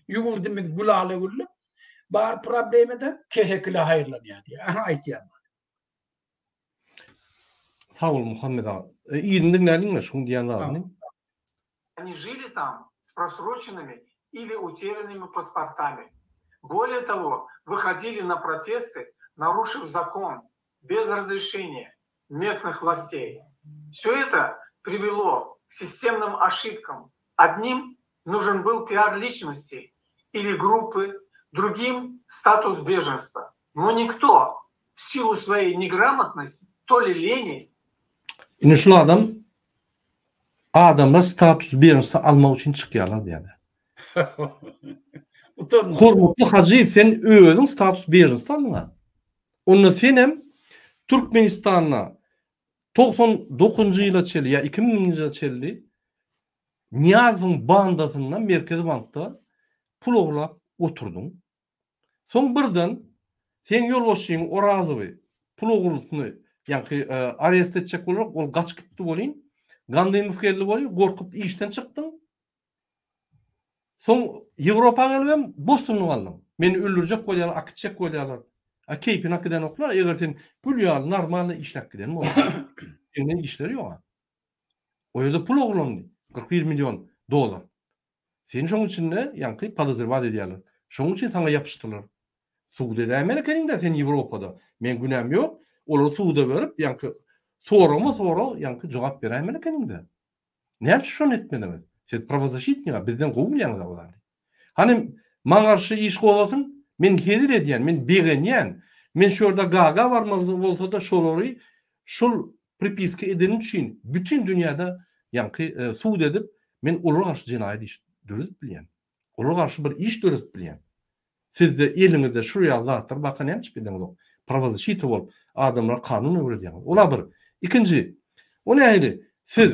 Ýurdumyz gülala-güllük, bar problemadan kesekile haýyrlanýar diýýär. Aha aýtýan. Sag bol Muhammet aga. Yzyny diňläliňmi şuň diýen zadyny? Они жили там с просроченными или утерянными паспортами. Более того, выходили на протесты, нарушив закон, без разрешения местных властей. Все это привело к системным ошибкам. Одним нужен был пиар личности или группы, другим статус беженства. Но никто в силу своей неграмотности, то ли лени. Indi şul adam adamlar status bežensa almak üçin çykýarlar diýýär. Utanma. Hormatly Hajyýew sen özüň status bežensa aldyň-a. Onda senem Türkmenistanda 99-njy ýyla çenli ýa 2000-nji ýyla çenli Nyýazowyň bandasynda Merkezi bankda pul ogurlap oturdyň. Soň birden seň ýolbaşçyň Orazowy pul ogurlysyny ýaňky arest etjek bolar, ol gaçyp gitdi welin, Gandymow geldi bolýa, gorkup işden çykdyň. Soň Ýewropa gelibem bosgunlyk aldyň. Meni öldürjek bolýarlar, akitjek bolýarlar. A keýpini akidenoklar, eger sen gül ýaly normalny işläp giden bolsaň. Senden işleri ýok-a. O ýerde pul ogurlandy, 41 million dollar. Seni şoň içinde ýaňky podozrewat edýärler. Şoň üçin saňa ýapyşdylar. Sud edäýmeli ekeniň-dä sen Ýewropada. Meň günäm ýok. Olary suda berip, ýaňky soragma sorag ýaňky jogap beräýmeli ekeniň-dä. Näme üçin şony etmediňiz? Siz prawozaşitnik-a, bizden gowy bilýäňiz-ä o zady. Hany maňa garşy iş gozgasyn, men hezil edýän, men begenýän. Men şu ýerde Gaaga barmaly bolsa-da şolary şol pripiska edenim üçin bütin dünýäde ýaňky sud edip, men olara garşy jenaýat iş döredip bilýän. Olara garşy bir iş döredip bilýän. Sizde eliňizde şul ýaly zatlar barka näme üçin edeňizok? Prawozasita bolup adamlara kanun öwredýäňiz. Ola bir. Ikinji, o nähili siz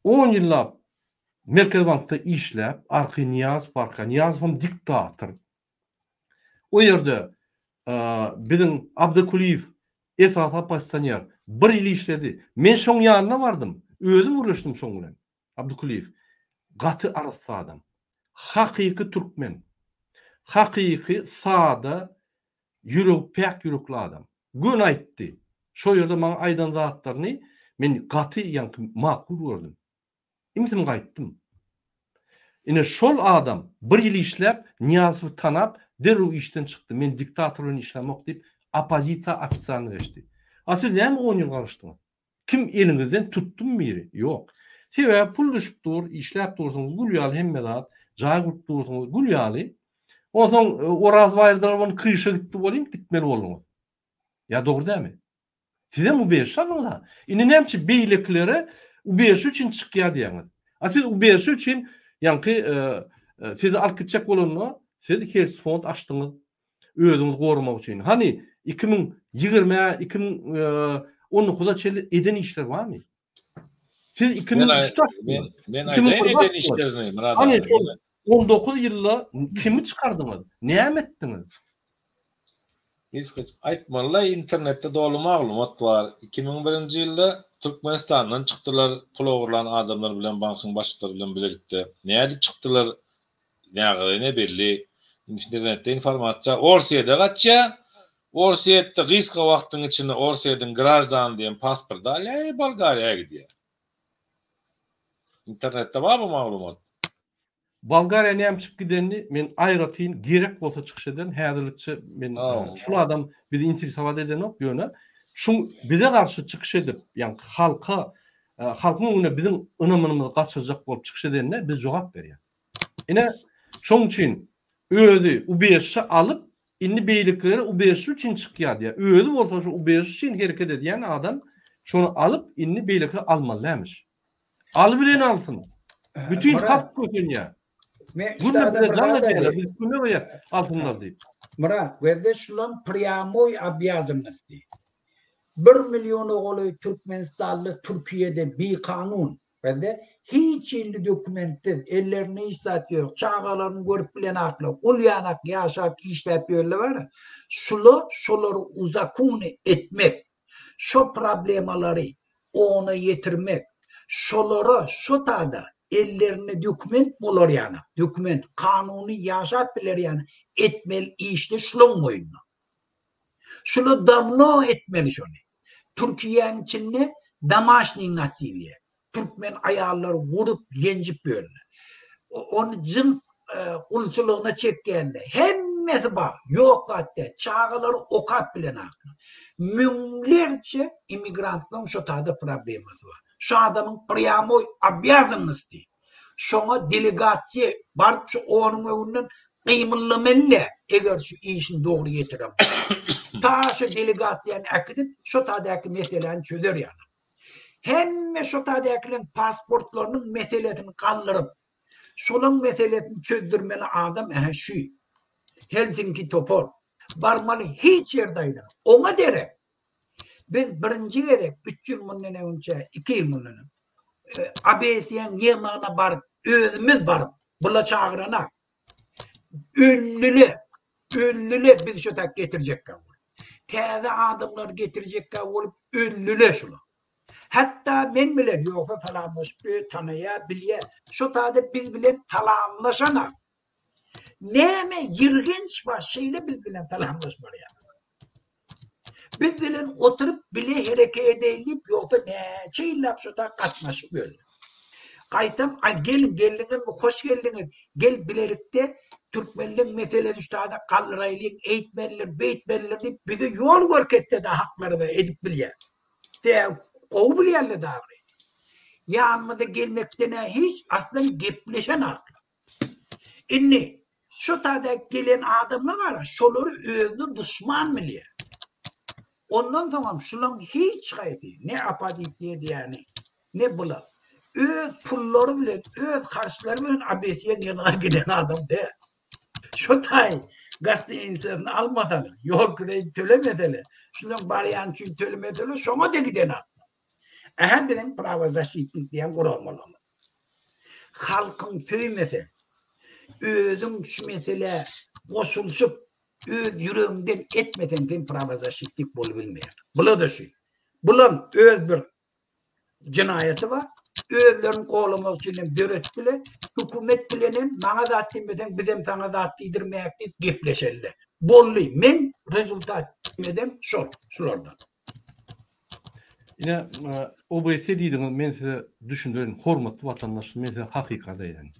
on ýyllap Merkezi bankda işläp, arky Nyýazow barka, Nyýazowam diktator. O ýerde biziň Abdykulyýew esasy oppozisioner bir ýyl işledi. Men şoň ýanyna bardym. Özüm gürleşdim şoň bilen. Abdykulyýew gaty arassa adam. Hakyky türkmen. Hakyky sada ýüregi päk ýürekli adam. Göni aýtdy. Şo ýerde maňa aýdan zatlaryny men gaty ýaňky makul gördüm. Imsim gaýtdym. Ine şol adam bir ýyl işläp Nyýazowy tanap derrew işden çykdy. Men diktator bilen işlämok diýip oppozisiýa ofisialny geçdi. A siz näme on ýyl garaşdyňyz? Kim eliňizden tutdumy biri? Ýok. Sebäbi pul düşüp dur, işläp dursuňyz gül ýaly hemme zat, jaý gurup dursuňyz gül ýaly. Onsoň Oraz baýyrdan ony kryşa gitdi welin gitmeli bolduňyz. Ýa dogry dälmi? Sizem ubežişe aldyňyz-a. Indi näme üçin beýlekilere ubežişe üçin çykýar diýýäňiz? A siz ubežişe üçin ýaňky sizi alyp gitjek bolanda siz Helsfond açdyňyz. Özüňizi goramak üçin. Hany 2020-ä, 2019-a çenli eden işler barmy? Siz 2003-de Men men aýdaýyn eden işlerini Myrat aga. Hany şol 19 ýylda kimi çykardyňyz? Näme etdiňiz? Hiç hiç aýtmalyla internetde doly maglumat bar. 2001-nji ýylda Türkmenistandan çykdylar pul ogurlan adamlar bilen bankyň başlyklary bilen bilelikde. Nädip çykdylar? Nägada ne belli. Internetde informasiýa Orsýede gaçýa. Orsýetde gysga wagtyň içinde Orsýediň graždany diýen pasporty alýa i Bolgariýa gidýä. Internetde bar bu maglumat. Bolgariýa näme üçin gidenini men aýratyn gerek bolsa çykyş ederin. Häzirlikçe men şul adam bizi interesowat edenok ýöne şuň bize garşy çykyş edip ýaňky halka halkyň öňünde biziň ynamynymyzy gaçyrjak bolup çykyş edenine biz jogap berýäs. Ine, şoň üçin özi ubežişe alyp, indi beýlekilere ubežişe üçin çykýar diýýär. Özi bolsa şu ubežişe üçin hereket edýän adam şony alyp, indi beýlekiler almaly dälmiş. Alybilen alsyn. Bütin halk kösenýär. Günde bize jaň edýärler, biz kömek edýäs, alsynlar diýip. Myrat, gözde şulam prýamoý obýazannosty. Bir milliona golaý türkmenistanly Türkiýede bikanun Bende hiç hili dokumentsiz, ellerinde hiç zat ýok, çagalaryny görüp bilenaklar, gul ýanak ýaşap işläp ýörler bar, şula şolary uzakuny etmek, şo problemalary ona ýetirmek, şolara şo tada ellerinde dokument bolar ýanak, dokument, kanuny ýaşap biler ýanak etmeli işde şulaň boýnuna. Şuny dawno etmeli şony. Türkiýäň içinde domaşniý nasiliýe. Türkmen aýallary urup ýenjip ýörler. Ony jyns gulçulygyna çekýänler. Hemmesi bar. Ýok zat däl. Çagalary okap bilenaklar. Müňlerçe immigrantlaryň şo taýda problemasy bar. Şu adamyň prýamoý obýazannosty. Şoňa delegasiýa baryp şu onuň öňünden gymyldamaly eger şu işini dogry ýetiren bolsa. Ta şu delegasiýany äkidip şo tadäki meseläni çözer ýaly. Hemme şo tadäkileriň pasportlarynyň meselesini galdyryp, şolaň meselesini çözdürmeli adam ähä şu. Helsinki topar. Barmaly hiç ýerde aýdan. Oňa derek Biz birinji gezek üç ýyl mundan öňçe, iki ýyl mundan öň ABS-iň ýygnagyna baryp, özümiz baryp, bula çagyranak. Öllüle, öllüle biz şu tak getirjekkä bolup. Täze adamlar getirjekkä bolup, öllüle şular. Hatda men bilen ýogsa salamlaşyp tanaýar, bilýär. Şo taýda biz bilen salamlaşanak. Näme ýirgenç bar şeýle biz bilen salamlaşmaly ýaly. Biz bilen oturyp bile hereket edeýin diýip ýogsa näçe ýyllap şo ta gatnaşyp ýördi. Gaýtam aý geliň geldiňizmi hoş geldiňiz gel bilelikde türkmenleň meselesini şu taýda galdyraýlyň eýtmelidir beýtmelidir diýip bize ýol görkezse-de haklarymyzy edip bilýär. Sebäbi gowy bilýärler dagry. Ýanymyza gelmekden-ä hiç aslan gepleşenaklar. Indi şu taýda gelen adamlar bar, şolary özüne duşman bilýär. Ondan soňam şulaň hiç haýsy ne oppozisiýa diýýäni, ne bular öz pullary bilen, öz harçlary bilen OBSE-niň ýanyna giden adam däl. Şo taý gostinisasyny almasalar, ýol kireýini tölemeseler, şulaň barýany üçin tölemeseler, şoňa-da giden adam. Ähä biziň prawozaşitnik diýen guramalarymyz. Halkyň söýmese, özüň şu meselä goşulyşyp, öz ýüregiňden etmeseň sen prawozaşitnik bolubilmeýäň. Bula-da şu. Bulam öz bir jenaýaty bar. Özlerini goramak üçin hem döretdiler. Hökümet bilen hem maňa zat diýmeseň bizem saňa zat diýdirmeýäk diýip gepleşeliler. Boldy. Men rezultat edem şol, şulardan. Ine, OBS diýdiňiz, men size düşündireýin, hormatly watandaşlar, men size hakykat aýdaýyn.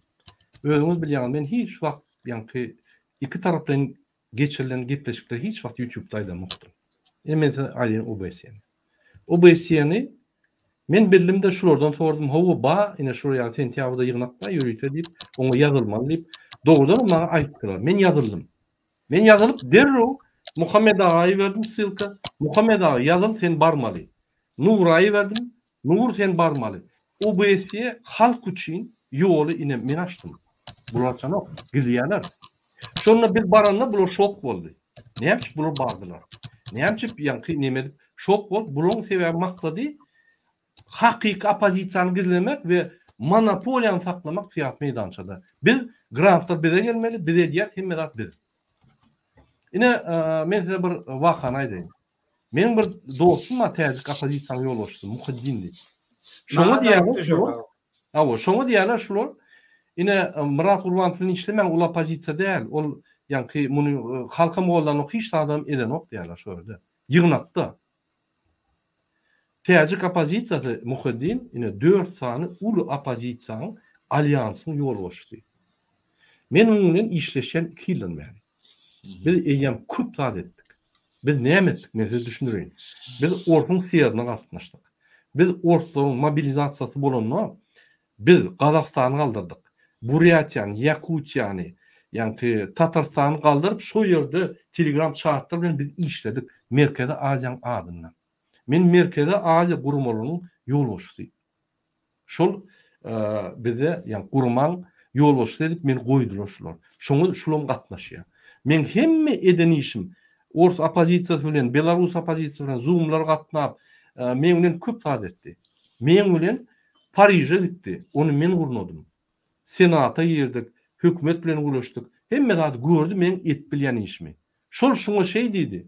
Özüňiz bilýäňiz, men hiç wagt ýaňky iki taraplaýyn geçirilen gepleşikleri hiç wagt YouTube-da aýdamokdym. Ine men size aýdaýyn OBS-ni. OBS-ni men bildim-de şulardan sordum, hawa ba, ine şular ýaly sentýabrda ýygnak bar ýörite diýip, oňa ýazylmaly diýip, dogrudanam maňa aýtdylar. Men ýazyldym. Men ýazylyp derrew Muhammet aga iberdim ssylka, Muhammet aga ýazyl sen barmaly. Nura iberdim, Nur sen barmaly. OBSE halk üçin ýoly ine men açdym. Bular açanok, gizleýärler. Şonda biz baranda bular şok boldy. Näme üçin bular bardylar? Näme üçin ýaňky neme edip şok bolup bularyň sebäbi maksady Hakyky oppozisiýany gizlemek we monopoliýany saklamak syýasy meýdançada. Biz grantlar bize gelmeli, biz edýäs, hemme zat biz. Ine, men size bir wakany aýdaýyn. Meniň bir dostum bar täjik oppozisiýanyň ýolbaşçysy Muhiddin diýip. Şoňa diýýärler şular. Hawa, şoňa diýýärler şular. Ine, Myrat Gurbanow bilen işlemäň, ol oppozisiýa däl. Ol ýaňky muny halkam goldanok, hiç zadam edenok diýýärler şo ýerde. Ýygnakda. Täjik oppozisiýasy Muhiddin ine dört sany uly oppozisiýanyň alýansynyň ýolbaşçysy. Men onuň bilen işleşýän iki ýyldan bäri. Biz eýýäm köp zat etdik. Biz näme etdik men size düşündireýin. Biz orsuň sýezdine gatnaşdyk. Biz orslaryň mobilizasiýasy bolanda Biz Gazagystany galdyrdyk. Burýatiýany, Ýakutiýany, ýaňky Tatarystany galdyryp, şo ýerde Telegram çatlar bilen biz işledik Merkezi Aziýanyň adyndan. Men Merkezi Aziýa guramalarynyň ýolbaşçysy. Şol bize, ýagny guramaň ýolbaşçysy edip meni goýdular şular. Şoňa şulam gatnaşýar. Meň hemme eden işim ors oppozisiýasy bilen, belarus oppozisiýasy bilen zoomlar gatnap, meň bilen köp zat etdi. Meň bilen Pariže gitdi. Ony men gurnadym. Senata girdik, hökümet bilen gürleşdik. Hemme zady gördi meň edip bilýän işimi. Şol şuňa şeý diýdi,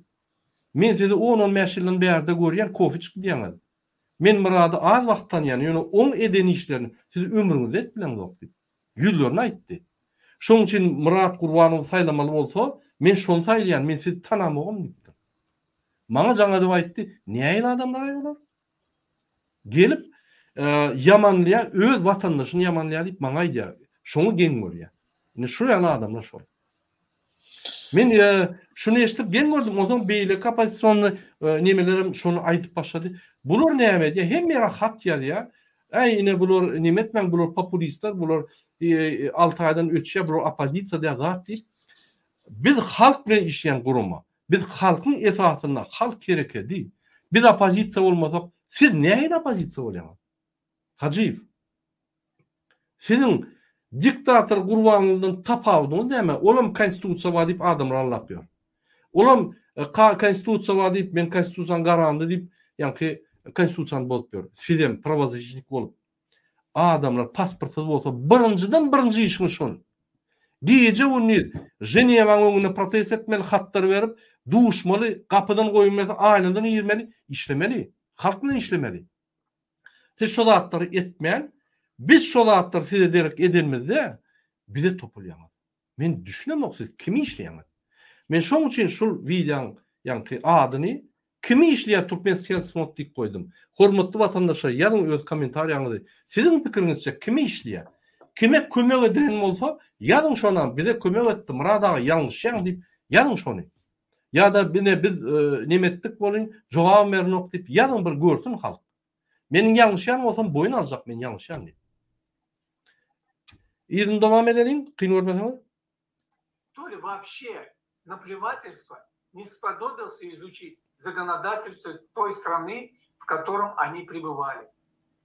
Men sizi on-on bäş ýyldan bärde görýän, kofe içip gidýäňiz. Men Myrady az wagt tanýan, ýöne oň eden işlerini siz ömrüňizde edip bileňzok diýip, ýüzlerine aýtdy. Şoň üçin Myrat Gurbanowy saýlamaly bolsa, men şony saýlaýan, men sizi tanamogam diýipdir. Maňa jaň edip aýtdy, Nähili adamlar-aý bular? Gelip ýamanlaýar, öz watandaşyny ýamanlaýar diýip maňa aýdýar. Şoňa geň görýär. Indi şu ýaly adamlar şol. Men şuny eşidip geň gördüm. Onsoň beýleki oppozisionny nemelerem şony aýdyp başlady. Bular näme edýär? Hemme ýere hat ýazýar. Äý ine bular neme etmäň, bular populistler, bular 6 aýdan öçýär, bular oppozisiýa däl zat diýip. Biz halk bilen işleýän gurama. Biz halkyň esasynda halk herekedi. Biz oppozisiýa bolmasak, siz nähili oppozisiýa bolýaňyz? Hajyýew. Siziň diktator Gurbangulydan tapawudyňyz näme? Olam konstitusiýa bar diýip adamlary aldap ýör. Olam konstitusiýa bar diýip, men konstitusiýanyň garandy diýip, ýaňky konstitusiýany bozup ýör. Sizem prawozasişnik bolup Adamlar pasportsyz bolsa birinjiden birinji işiňiz şol. Gije gündiz Ženewaň öňünde protest etmeli hatlar berip duşmaly gapydan goýulmasa aýnadan girmeli işlemeli halk bilen işlemeli. Siz şo zatlary etmän, biz şo zatlary size derek edenimizde bize topulýaňyz. Men düşünemok siz kimi işleýäňiz? Men şoň üçin şul wideoň ýaňky adyny Kimi işleýär Turkmenskelsfond diýip goýdum. Hormatly watandaşlar ýazyň öz kommentariýaňyzy. Siziň pikiriňizçe kimi işleýär? Kime kömek edilen bolsa ýazyň şonam bize kömek etdi Myrat aga ýalňyşýaň diýip ýazyň şony. Ýa-da ine biz neme etdik welin jogabam berenok diýip ýazyň bir görsün halk. Meniň ýalňyşýan bolsam boýun aljak men ýalňyşýan diýip. Yzyny dowam edeliň kyn görmeseňiz. То ли вообще наплевательство не сподобился изучить законодательство той страны, в котором они пребывали.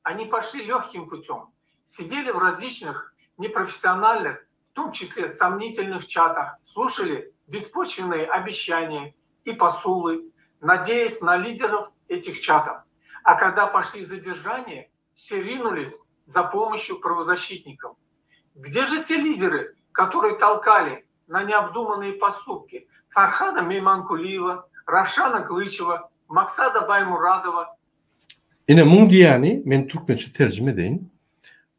Они пошли легким путем, сидели в различных непрофессиональных, в том числе сомнительных чатах, слушали беспочвенные обещания и посулы, надеясь на лидеров этих чатов. А когда пошли задержания, все ринулись за помощью правозащитникам. Где же те лидеры, которые толкали на необдуманные поступки Фархада Мейманкулиева, Равшана Клычева, Максада Баймурадова? Ine muň diýýäni men türkmençe terjime edeýin.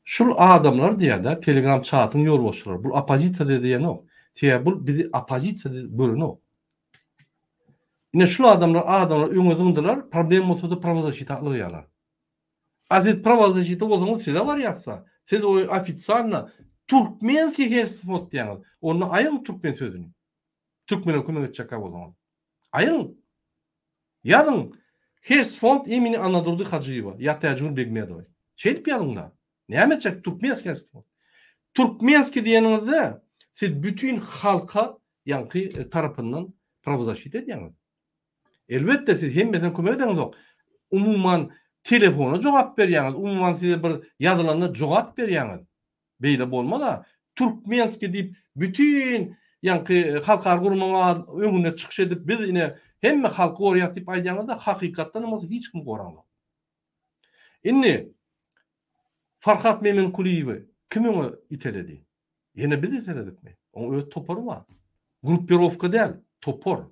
Şul adamlar diýýär-de telegram çatyň ýolbaşçylary bul oppozisiýa de diýenok. Sebäbi bul bizi oppozisiýa diýip görenok. Ine şul adamlar adamlar öňe zyňdylar, problem bolsa-da prawozasita ylgaýarlar. A siz prawozasita bolsaňyz size barýasda. Siz o ofitsialno turkmenskiý hersfot diýýäňiz. Onda aýyň türkmen sözüni. Türkmene kömek etjekkä bolsaňyz. Aýyň. Ýazyň Hesfond imeni Annadurdy Hajyýewa ýa Täjigül Begmedowa. Şeýdip ýazyňda. Näme etjek Türkmenskiý Hesfond. Türkmenskiý diýeniňizde siz bütin halka ýaňky tarapyndan prawozasita edýäňiz. Elbetde siz hemmesine kömek edeňizok. Umuman telefona jogap berýäňiz, umuman size bir ýazylanda jogap berýäňiz. Beýle bolmaz-a. Türkmenskiý diýip bütin ýaňky halkara guramaň öňünde çykyş edip biz ine hemme halky goraýas diýip aýdýaňyzda hakykatdanam bolsa hiç kimi goraňzok. Indi Farhat Memenkulyýewi kim öňe iteledi? Ýene biz iteledikmi? Oň öz topary bar. Gruppirowka däl, topar.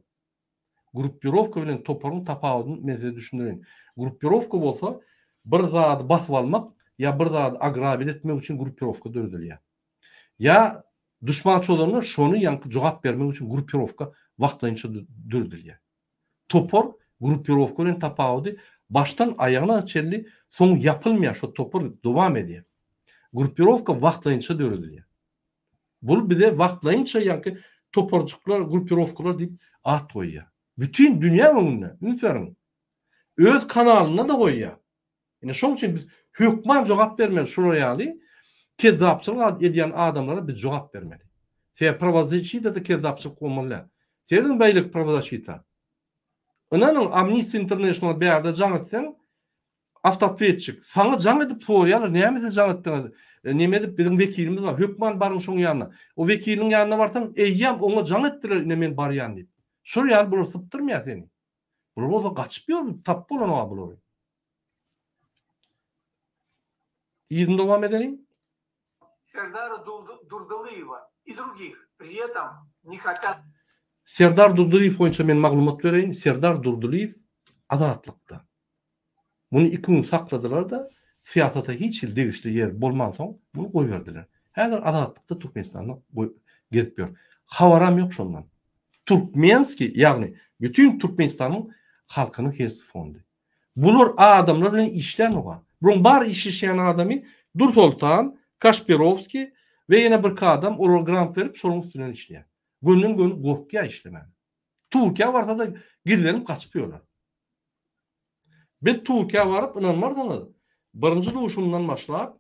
Gruppirowka bilen toparyň tapawudyny men size düşündireýin. Gruppirowka bolsa bir zady basyp almak ýa bir zady agrabit etmek üçin gruppirowka döredilýär. Ýa duşman çozanda şony ýaňky jogap bermek üçin gruppirowka wagtlaýynça döredilýär. Topar gruppirowka bilen tapawudy başdan aýagyna çenli soň ýapylmaýar şo topar dowam edýär. Gruppirowka wagtlaýynça döredilýär. Bul bize wagtlaýynça ýaňky toparjyklar, gruppirowkalar diýip at goýýar. Bütin dünýäň öňünde, üns beriň. Öz kanalynda-da goýýar. Ine şoň üçin biz hökman jogap bermeli şular ýaly kezzapçylyk edýän adamlara biz jogap bermeli. Sebäbi prawozasçita-da kezzapçylyk bolmaly däl. Serediň beýleki prawozasçita. Ynanyň Amnesty International bärde jaň etseň Awtootwetçik, saňa jaň edip soraýarlar, näme siz jaň etdiňiz, neme edip biziň wekilimiz bar, hökman baryň şoň ýanyna. O wekiliniň ýanyna barsaň, eýýäm oňa jaň etdiler, ine men barýan diýip. Şol ýaly bular sypdyrmaýar seni. Bular bolsa gaçyp ýör, tapyp bolanok-a bulary. Yzyny dowam edeliň. Serdara Durdylyýewa i drugih pri etom ne hatýat. Serdar Durdylyýew boýunça men maglumat bereýin, Serdar Durdylyýew Azatlykda. Muny iki gün sakladylar-da, syýasata hiç hili degişli ýeri bolmansoň, muny goýberdiler. Häzir Azatlykda Türkmenistanda gezip ýör. Habaram ýok şondan. Türkmenskiý, ýagny bütin Türkmenistanyň halkynyň hersi fondy. Bular adamlar bilen işlänok-a. Bularyň bar işleşýän adamy Dursoltan, Kaşpirowskiý we ýene birki adam olara grant berip şolaryň üstünden işleýär. Gönden-göni gorkýar işlemäne. Türkiýä barsa-da gizlenip gaçyp ýörler. Biz Türkiýä baryp ynanmarsyňyz birinji duşumdan başlap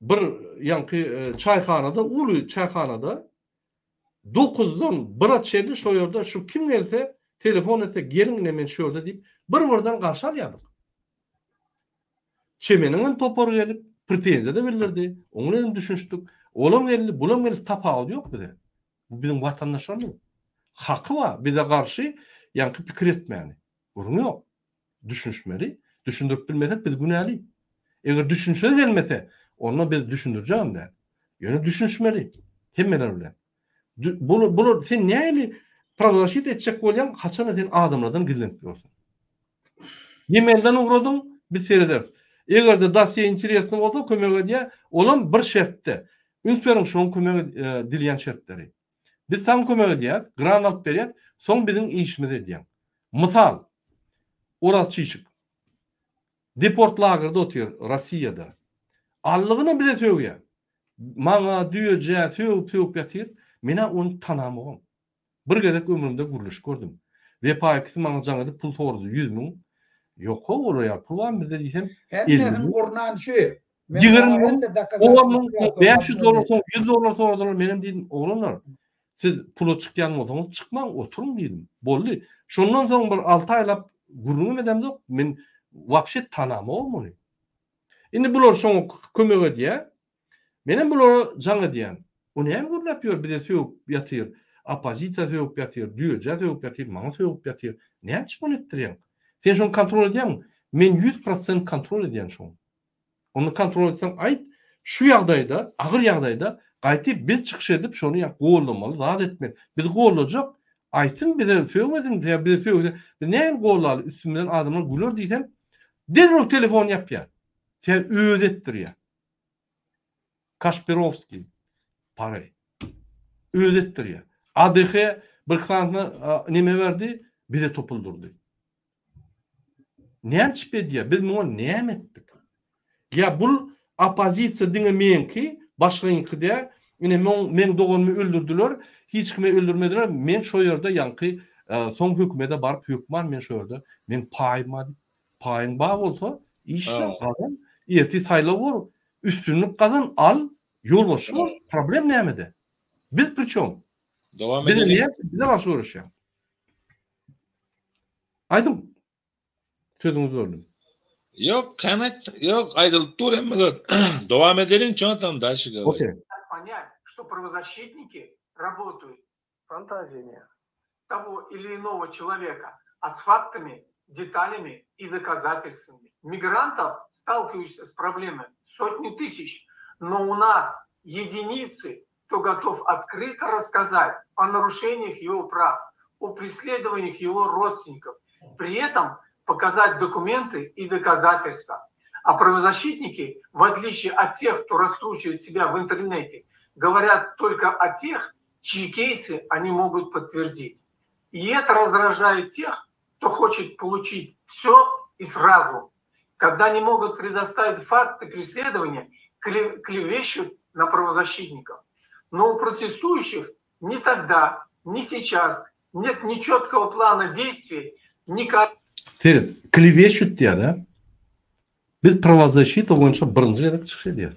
bir ýaňky çaýhanada uly çaýhanada dokuzdan bire çenli şo ýerde şu kim gelse telefon etse geliň ine men şu ýerde diýip bir birden garşy alýardyk. Çemeniň hem topary gelip pretenziýa-da bildirdi, oň bilen hem düşünişdik. Olam geldi, bulam geldi tapawudy ýok bize. Bu biziň watandaşlarymyz. Haky bar bize garşy ýaňky pikir etmäni. Gürrüň ýok. Düşünişmeli. Düşündirip bilmesek biz günäli. Eger düşünişe gelmese, onda biz düşündirjegem däl. Ýöne düşünişmeli. Hemmeler bilen. Bular, bular sen nähili prawozasşit etjek bolýaň, haçanda sen adamlardan gizlenip ýörsüň. Ýemelden ugradyň, Biz serederis. Eger-de dosýe interesny bolsa kömek edýär, olam bir şertde. Üns beriň şoň kömek edilýän şertleri. Biz saňa kömek edýäris, grant alyp berýäs, soň biziň işimizi edýäň. Mysal, Oraz Çişik. Deport lagerde otyr Rossiýada. Allygyna bize sögýär. Maňa, düýejä sögüp-sögüp ýatyr. Men-ä ony tanamogam. Bir gezek ömrümde gürleşip gördüm. Wepa ikisi maňa jaň edip pul sorady, 100 müň. Ýok-how, olar ýaly pul barmy bizde diýsem, 50 Hemmesini müň. gurnan şu. Men 20 oňa müň, hemme 10 müň, dokazatelstwa 500 dollar soradylar. soň 100 dollar soradylar. Menem diýdim, oglanlar, siz pula çykýan bolsaňyz çykmaň, oturyň diýdim. Boldy. Şondan soň bir 6 aýlap gürrüňem edemzok. Men wapşe tanamogam ony. Indi bular şoňa kömek edýär. Menem bulara jaň edýän. O näme gürläp ýör bize sögüp ýatyr, oppozisiýa sögüp ýatyr, düýejä sögüp ýatyr, maňa sögüp ýatyr. Näme üçin muny etdirýäň? Sen şony kontrol edýäňmi? Men 100% kontrol edýän şony. Onda kontrol etseň aýt, şu ýagdaýda, agyr ýagdaýda gaýty biz çykyş edip şony ýa gollamaly, zat etmeli. Biz gollajak, aýtsyn bize sögmesin, sebäbi bize sögse biz nähili gollaly, üstümizden adamlar güler diýsem, derrew telefon ýapýar. Sebäbi özi etdirýär. Kaşpirowskiý pary. Özi etdirýär. ADH bir sanyna neme berdi, bize topuldyrdy. Näme çyp edýär? Biz muňa näme etdik? Ýa bul oppozisiýa diňe meňki, başgaňky däl. Ine meň meň doganymy öldürdiler, hiç kime öldürmediler. Men şo ýerde ýaňky soň hökümete baryp hökman men şo ýerde meň paýym bar diýip Paýyň bar bolsa, işle, gazan, ertir saýlaw bor, üstünlik gazan, al, ýolbaşçy bol, problem nämede? Biz priçom? Dowam Bize edeliň. näme, bize garşy göreşýäň? Aýdyň. Sözüňizi böldüm. Ýok, kän aýt, ýok, aýdylyp dur hemme zat. Dowam edeliň, ço tam daşy gowy. Okey. Понять, что правозащитники работают Фантазиями. того или иного человека, а с фактами, деталями и доказательствами. Мигрантов, сталкивающихся с проблемой, сотни тысяч, но у нас единицы, кто готов открыто рассказать о нарушениях его прав, о преследованиях его родственников, при этом показать документы и доказательства. А правозащитники, в отличие от тех, кто раскручивает себя в интернете, говорят только о тех, чьи кейсы они могут подтвердить. И это раздражает тех, кто хочет получить все и сразу. Когда не могут предоставить факты преследования, клевещут на правозащитников. Но у протестующих ни тогда, ни сейчас нет ни четкого плана действий, ни Seret, klewещут diýýär-dä. Biz prawozащita boýunça birinji gezek çykyş edýäs.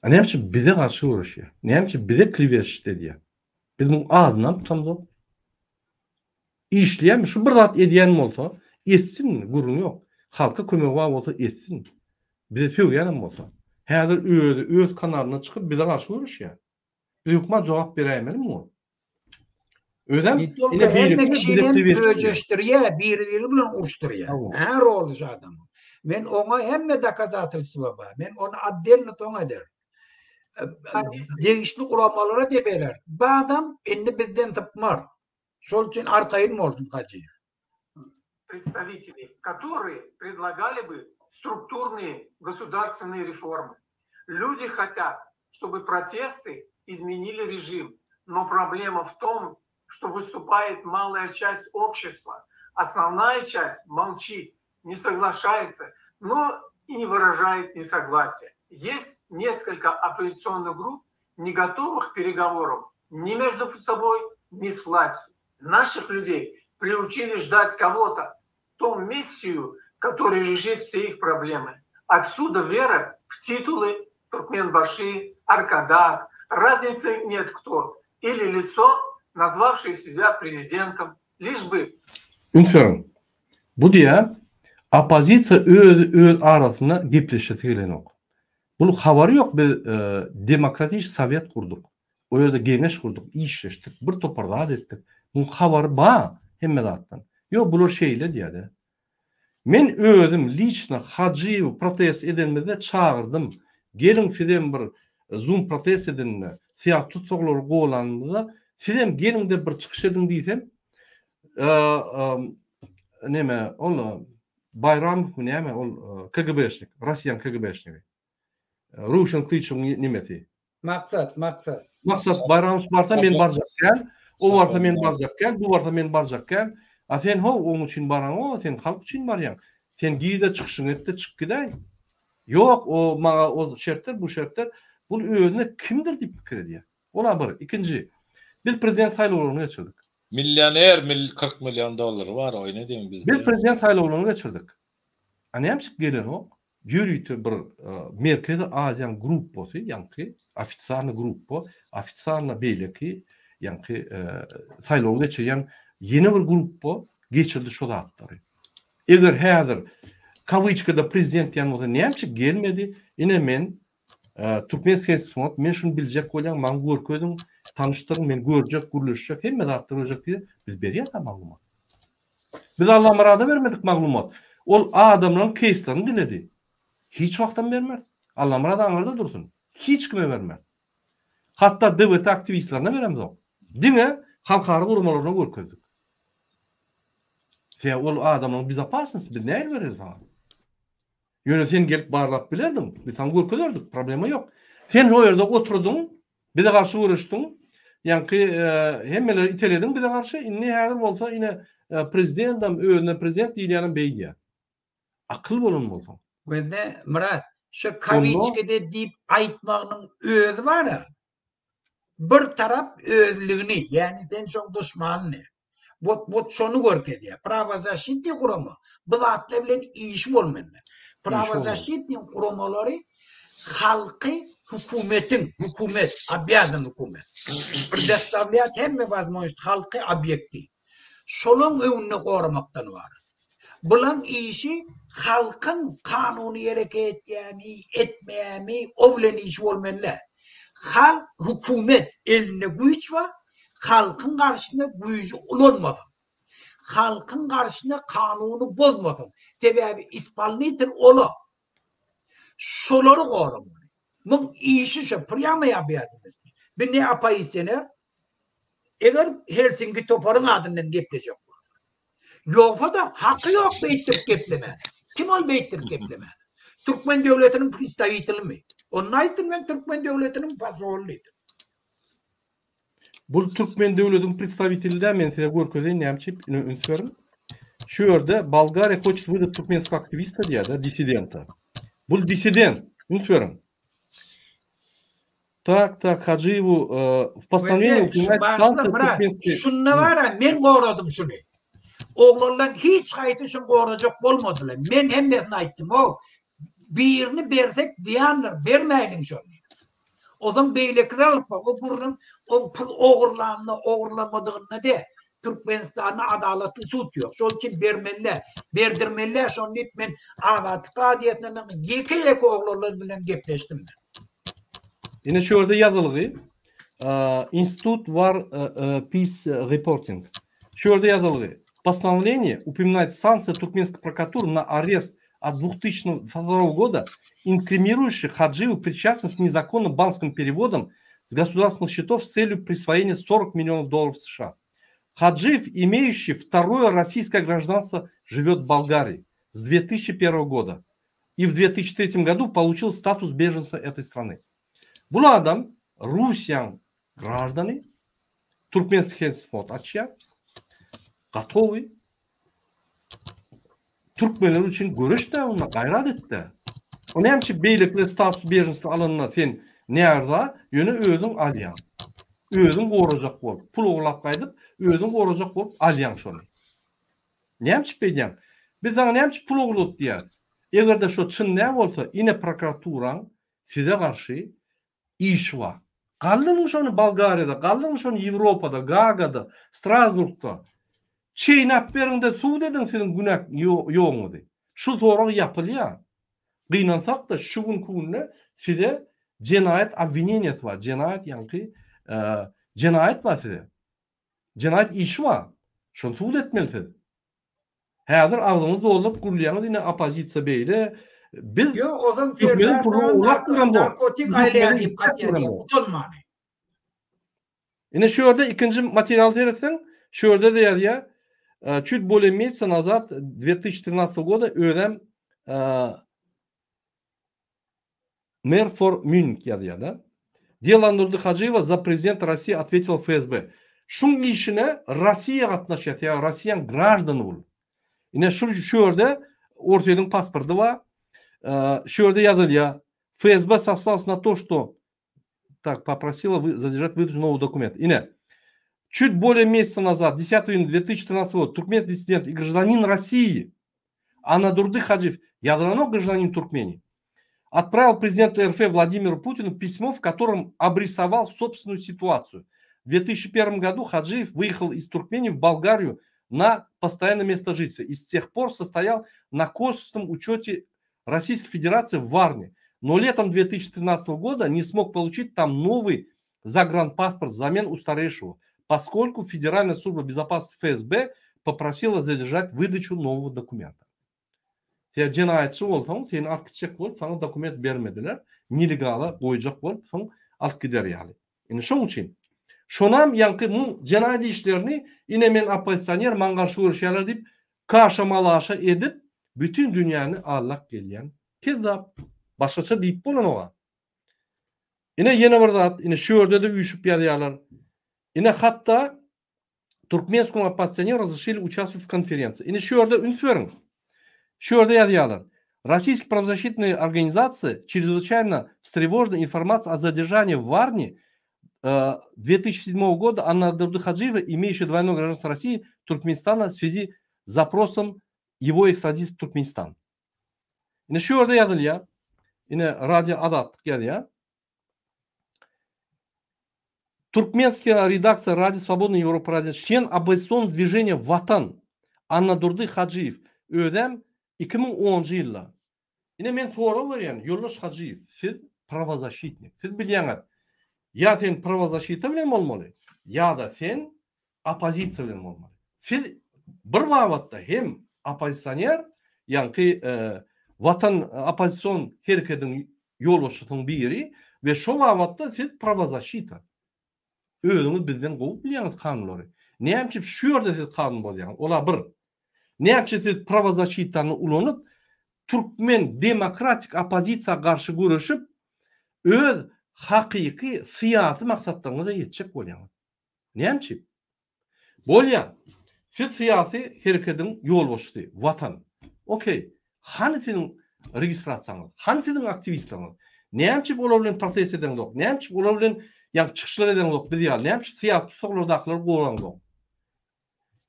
A näme üçin bize garşy göreşýär? Näme üçin bize klewещут edýär? Biz muň adynam tutamzok. Işleýärmi? Şu bir zat edýän bolsa, etsin, gürrüň ýok. Halka kömegi bar bolsa etsin. Bize sögýänem bolsa. Häzir özi öz kanalyndan çykyp bize garşy göreşýär. Biz hökman jogap beräýmeli muňa. Özem Ne tolko hemme kişinem öjeşdirýär, biri-biri bilen uruşdyrýar. Hä roly şu adamyň. Men oňa hemme dokazatelstwo bar. Men ony otdelno soň ederin. Degişli guramalara de berer. Bu adam indi bizden sypmar. Şol üçin arkaýyn bolsun Hajyýew. Представителей, которые предлагали бы структурные государственные реформы. Люди хотят, чтобы протесты изменили режим, но проблема в том, что выступает малая часть общества. Основная часть молчит, не соглашается, но и не выражает несогласия. Есть несколько оппозиционных групп, не готовых к переговорам ни между собой, ни с властью. Наших людей приучили ждать кого-то, то мессию, который решит все их проблемы. Отсюда вера в титулы Туркменбаши, Аркадак. Разницы нет кто. Или лицо, назвавшее себя президентом, лишь бы Üns beriň. Bu diýýär, oppozisiýa öz öz arasynda gepleşesi gelenok. Bul habary ýok biz demokratiç sowet gurduk. O ýerde geňeş gurduk, işleşdik, bir topar zat etdik. Muň habary ba hemme zatdan. Ýok bular şeýle diýýär-de. Men özüm liçno Hajyýewi protest edenimizde çagyrdym. Geliň sizem bir zoom protest edinde, syýasy tutsaglary golanymyzda sizem geliňde bir çykyş ediň diýsem, neme ol. Baýramowmy näme ol KGB-şnik, Russiýanyň KGB-şnigi. Röwşen Kylyçowyň nemesi. Maksat, Maksat. Maksat Baýramow barsa men barjak däl, o barsa men barjak däl, bu barsa men barjak däl. A sen how oň üçin baraňok, sen halk üçin barýaň. Sen gir-de çykyşyňy et-de çyk gidäý. Ýok, o maňa o şertler, bu şertler. Bul özüne kimdir diýip pikir edýär. Ol-a bir. Ikinji, biz prezident saýlawlaryny geçirdik. Millioner mil 40 million dollary bar oýun ediň bizde. Biz prezident saýlawlaryny geçirdik. A näme üçin gelenok? Ýörite bir Merkezi Aziýanyň gruppasy, ýaňky ofitsialnyý gruppa, ofitsialno beýleki ýaňky saýlaw geçirýän ýene bir gruppa geçirdi şo zatlary. Eger häzir kawyçkada prezident diýen bolsa näme üçin gelmedi? Ine men Türkmen Fond, men şuny biljek bolýan, maňa görkeziň, tanyşdyryň, men görjek, gürleşjek, hemme zatlar boljak diýip, biz berýäs maglumat. Biz Allamyrada bermedik maglumat. Ol adamlaryň keýslerini diledi. Hiç wagtam bermeris. Allamyrat aňyrda dursun. Hiç kime bermeris. Hatda DWT aktiwistlerine beremzok. Diňe halkara guramalaryna görkezdik. Sebäbi ol adamlaryň bezopasnosty biz nähili bereris saňa? Ýöne sen gelip barlap bilerdiň. Biz saňa görkezerdik. Problema ýok. Sen o ýerde oturdyň, bize garşy göreşdiň. Ýaňky hemmeleri itelediň bize garşy. Indi häzir bolsa ine prezidentam özüne prezident diýilýänem beýdýär. Akyl bolan bolsaň. Gözle Myrat, şu kawiçkede diýip aýtmagynyň özi bar-a. Bir tarap özlügini, ýagny sen şoň duşmanyny. Wot wot şony görkezýär. Prawozaşitniý gurama bu zatlar bilen işi bolmaly. Prawozaşitniý guramalary halky hökümetiň, hökümet, obýazan hökümet. Predostawlýat hemme wazmožnost halky obýekti. Şolaň öňünde goramakdan ybarat. Bulaň işi halkyň kanuny hereket etýämi, etmeýämi, o bilen işi bolmaly däl. Halk, hökümet elinde güýç bar, halkyň garşysyna güýji ulanmasyn. Halkyň garşysyna kanuny bozmasyn. Sebäbi ispolnitel ola. Şolary goramaly. Muň işi şo, prýamaýa obýazannosti. Bir ne oppozisioner, Eger Helsinki toparyň adyndan geplejek bolsa. Ýogsa-da haky ýok beýtdirip geplemäne. Kim ol beýtdirip geplemäne? Türkmen döwletiniň predstawitelimi? Onda aýtsyn men türkmen döwletiniň posoly diýsin. Bul türkmen döwletiniň predstawiteli däl men size görkezeýin näme üçin üns beriň. Şu ýerde Bolgariýa хочет выдать туркменского aktiwista diýýär-de, dissidenta. Bul dissident, üns beriň. Tak, tak, Hajyýewu w postanowleniýi упоминает stansiýa türkmenskiý. Şunda bar-a, men goradym şuny. Oglanlaň hiç haýsy şuny gorajak bolmadylar. Men hemmesine aýtdym, o, birini bersek zyýandyr, bermäýliň şony diýdim. Ozan beýlekiler alyp bar, o gürrüň oň pul ogurlanyna, ogurlamadygynda däl. Türkmenistanda adalatly sud ýok. Şol üçin bermeli däl, berdirmeli däl şony diýip men Azatlyk Radiosyndan ýeke-ýeke oglanlar bilen gepleşdim men. Ine şu ýerde ýazylgy Institut War Peace Reporting. Şu ýerde ýazylgy Постановление упоминает санкции туркменской прокуратуры на арест от 2002 года, инкриминирующих Хаджиеву причастность к незаконным банковским переводам с государственных счетов с целью присвоения 40 миллионов долларов США. Хаджиев, имеющий второе российское гражданство, живет в Болгарии с 2001 года и в 2003 году получил статус беженца этой страны. Bul adam Russiýaň graždany, Türkmen fond açýar. Gotowy. Türkmenler üçin göreş-dä onda, gaýrat et-dä. O näme üçin beýlekiler status bežensa alanda sen närza, ýöne özüň alýaň. Özüň gorajak bolup, pul ogurlap gaýdyp, özüň gorajak bolup alýaň şony. Näme üçin beýdýäň? Biz saňa näme üçin pul ogurladyk diýýäris. Eger-de şo çyn däl bolsa, ine prokuraturaň size garşy işi bar. Galdyryň şony Bolgariýada, galdyryň şony Ýewropada, Gagada, Strasburgda. Çeýnäp beriň-de sud ediň siziň günä ýoguňyzy. Şu sorag ýapylýar. Gynansak-da şu günki günde size jenaýat obwineniýasy bar, jenaýat ýaňky jenaýat bar size. Jenaýat işi bar. Şony subut etmeli siz. Häzir agzyňyzy dolduryp gürleýäňiz ine oppozisiýa beýle. Biz Ýok, ozal Serdar dagy narkotik aýlaýar diýip gatýar diýip utanmany. Ine şu ýerde ikinji materialy seretseň, şu ýerde-de ýazýar. Çüt bolее месяца nazad 2013 гоda özem Mer for Münk ýazýar-da. Delo Nurdy Hajyýewa za prezidenta Rossiýa otwetila FSB. Şuň işine Rossiýa gatnaşýar, sebäbi Rossiýaň graždany bul. Ine şul şu ýerde Orsýetiň pasporty bar. Şu ýerde ýazylýar. FSB soslался na to, что так попросила задержать выдачу нового документа. Ine, чуть более месяца назад, 10 июня 2013 года, туркменский диссидент и гражданин России Анадурды Хаджиев, ýazylanok гражданин Туркмении, отправил президенту РФ Владимиру Путину письмо, в котором обрисовал собственную ситуацию. В 2001 году Хаджиев выехал из Туркмении в Болгарию на постоянное место жительства и с тех пор состоял на косвенном учете Российской Федерации в Варне. Но летом 2013 года не смог получить там новый загранпаспорт взамен устаревшего, поскольку Федеральная служба безопасности ФСБ попросила задержать выдачу нового документа. Sen jenaýatçy bolsaň, seni alyp gitjek bolup, saňa dokument bermediler. Nelegala goýjak bolup, soň alyp gider ýaly. Indi şoň üçin. Şonam ýaňky muň jenaýat işlerini ine men oppozisioner, maňa garşy göreşýärler diýip, kaşa-malaşa edip, bütin dünýäni aldap gelýän kezzap. Başgaça diýip bolanok-a. Ine ýene bir zat, ine şu ýerde-de üýşüp ýazýarlar. Ine hatda Turkmenskому oppozisioneru razрешили участвовать в konferensiýa. Ine şu ýerde üns beriň. Şu ýerde ýazýarlar. Российские правозащитные организации чрезвычайно встревожены информацией о задержании в Варне 2007 года Анны Хаджиева, имеющей двойное гражданство России, Туркменистана в связи с запросом его экстрадиции в Туркменистан. Ine şu ýerde ýazylýar. Ine Radio Azatlyk ýazýar. Туркменская redaksiýa Radio Swobodna Ýewropa Radio çlen oppozision движения Watan Annadurdy Hajyýew özem 2010-njy ýylda. Ine men sorag berýän Ýoldaş Hajyýew siz prawozaşitnik. Siz bilýäňiz ýa sen prawozaşita bilen bolmaly ýa-da sen oppozisiýa bilen bolmaly. Siz bir babatda hem oppozisioner ýaňky Watan oppozision herekediň ýolbaşçysynyň biri we şo babatda siz prawozaşita. Özüňiz bizden gowy bilýäňiz kanunlary. Näme üçin şu ýerde siz kanun bozýaňyz? Ola bir. Näme üçin siz prawozaşitany ulanyp, türkmen demokratik oppozisiýa garşy göreşip, öz hakyky syýasy maksatlaryňyza ýetjek bolýaňyz? Näme üçin? Bolýa. Siz syýasy herekediň ýolbaşçysy, Watan. Okey. Hany siziň registrasiýaňyz? Hany siziň aktiwistleriňiz? Näme üçin olar bilen protest edeňzok? Näme üçin olar bilen ýa çykyşlar edeňzok biz ýaly? Näme üçin syýasy tussaglardakylary goraňzok?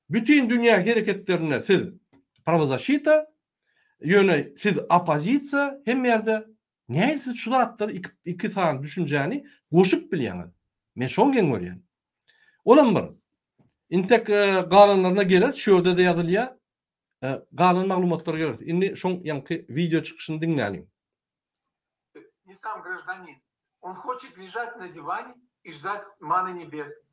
Bütin dünýä hereketlerinde siz prawozaşita, ýöne siz oppozisiýa hemme ýerde Nädip siz şu zatlary iki sany düşünjäni goşup bilýäňiz? Men şony geň görýän. Olam bir. Intek galanlaryna geleris, şu ýerde-de ýazylýar. Galan maglumatlara geleris. Indi şoň ýaňky wideo çykyşyny diňläliň. Не сам гражданин. Он хочет лежать на диване и ждать маны небесной.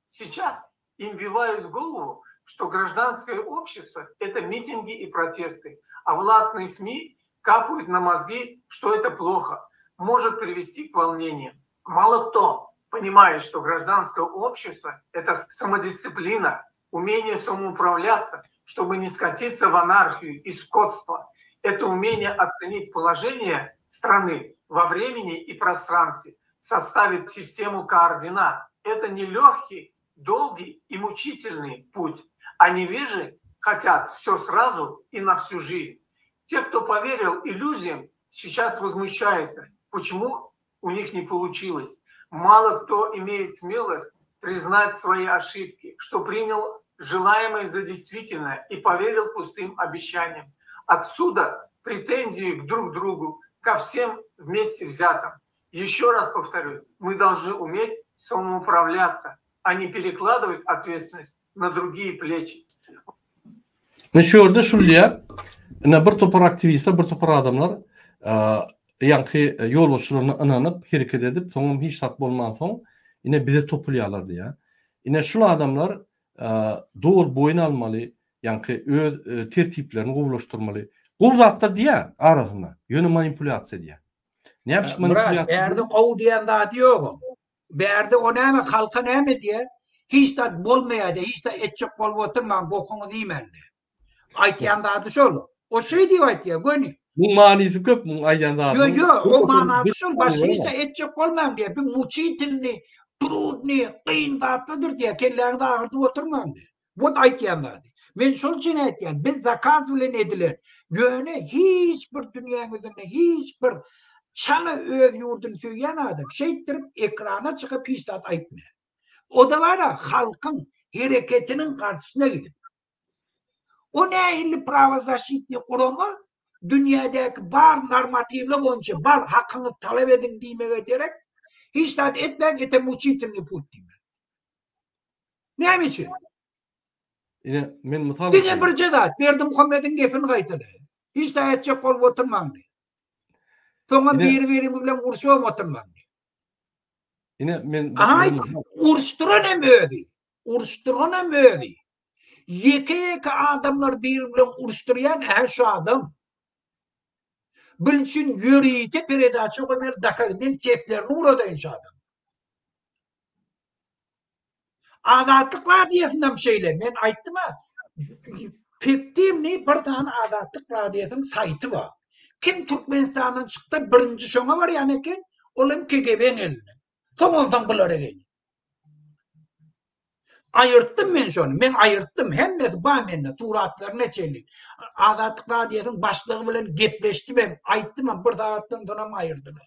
Сейчас им вбивают в голову, что гражданское общество – это митинги и протесты, а властные СМИ капают на мозги, что это плохо, может привести к волнениям. Мало кто понимает, что гражданское общество – это самодисциплина, умение самоуправляться, чтобы не скатиться в анархию и скотство. Это умение оценить положение страны во времени и пространстве, составить систему координат. Это нелегкий, долгий и мучительный путь. А невежи хотят все сразу и на всю жизнь. Те, кто поверил иллюзиям, сейчас возмущаются, почему у них не получилось. Мало кто имеет смелость признать свои ошибки, что принял желаемое за действительное и поверил пустым обещаниям. Отсюда претензии к друг другу, ко всем вместе взятым. Еще раз повторю, мы должны уметь самоуправляться, а не перекладывать ответственность на другие плечи. Ine şu ýerde şul diýýär, ine bir topar aktiwistler, bir topar adamlar ýaňky ýolbaşçylaryna ynanyp, hereket edip, soňam hiç zat bolmansoň, ine bize topulýarlar diýýär. Ine şul adamlar doly boýun almaly, ýaňky öz tertiplerini gowulaşdyrmaly. Gowy zatlar diýýär arasynda, ýöne manipulýasiýa edýär. Näme üçin manipulýasiýa? Bärde gowy diýen zady ýok. Bärde o näme halka näme diýýär? Hiç zat bolmaýar diýýär, hiç zat etjek bolup oturmaň, bokuňyzy iýmäň diýýär. Aýtýan zady şol. O şeý diýip aýtýar, göni. Muň manysy köp, muň aýdýan zadynyň. Ýok, ýok, o manasy şol, başga hiç zat etjek bolmaň diýýär. Bu muçitelnyý, trudnyý, kyn zatlardyr diýýär, kelläňizi agyrdyp oturmaň diýýär. Wot aýtýan zady. Men şol üçin aýtýan, biz zakaz bilen edilen, ýöne hiç bir dünýäň ýüzünde hiç bir çala öz ýurduny söýýän adam şeýtdirip ekrana çykyp hiç zat aýtmaýar. O-da bar-a halkyň hereketiniň garşysyna gidip. O nähili prawozaşitnyý gurama dünýädäki bar normatiwler boýunça bar hakyňyzy talap ediň diýmege derek hiç zat etmäň ete muçitelnyý put diýmeli. Näme üçin? Ine, men mysal Diňe birje zat, Berdimuhamediň gepini gaýtalaýyn. Hiç zat etjek bolup oturmaň diýip. Soňam biri-biriňiz bilen urşubam oturmaň diýip. Ine, men Aha, uruşdyran hem özi. Uruşdyran hem özi. Ýeke-ýeke adamlar biri bilen uruşdyrýan ähä şu adam. Bil üçin ýörite peredaça goýmaly dokaz men seslerini ugradaýyn şu adamyň. Azatlyk radiosynda hem şeýle. Men aýtdym-a, fiktiwnyý bir sany Azatlyk radiosynyň saýty bar. Kim Türkmenistandan çyksa birinji şoňa barýan eken, ol hem KGB-niň elinde. Soň onsoň bulara gelýär. Aýyrtdym men şony. Men aýyrtdym. Hemmesi bar mende, suratlaryna çenli. Azatlyk radiosynyň başlygy bilen gepleşdim hem, aýtdym hem, bir sagatdan soň hem aýyrdylar.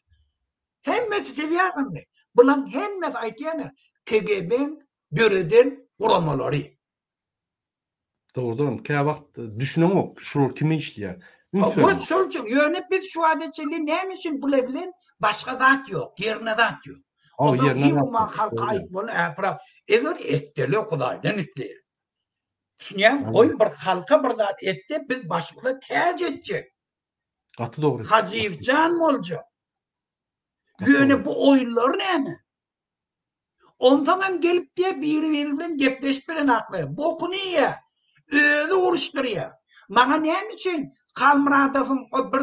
Hemmesi sebýäsiňmi? Bulaň hemmesi aýtýan-a KGB-iň döreden guramalary. Dogrudanam käwagt düşüneňok şular kime işleýär. Üns berme. Şol üçin ýöne biz şu wagta çenli näme üçin bular bilen başga zat ýok, ýerine zat ýok. Hawa ýerine zat ýok. Halka aýtmaly äpra eger etdele Hudaýdan isleýär. Düşünýäňmi? Goý bir halka bir zat etse biz başymyza täç etjek. Gaty dogry. Hajyýewjan boljak. Ýöne bu oýunlar näme? Onsoň hem gelip diýe biri-biri bilen gepleşip bilenaklar. Bokuny iýýär. Özi uruşdyrýar. Maňa näme üçin Halmyradowyň o bir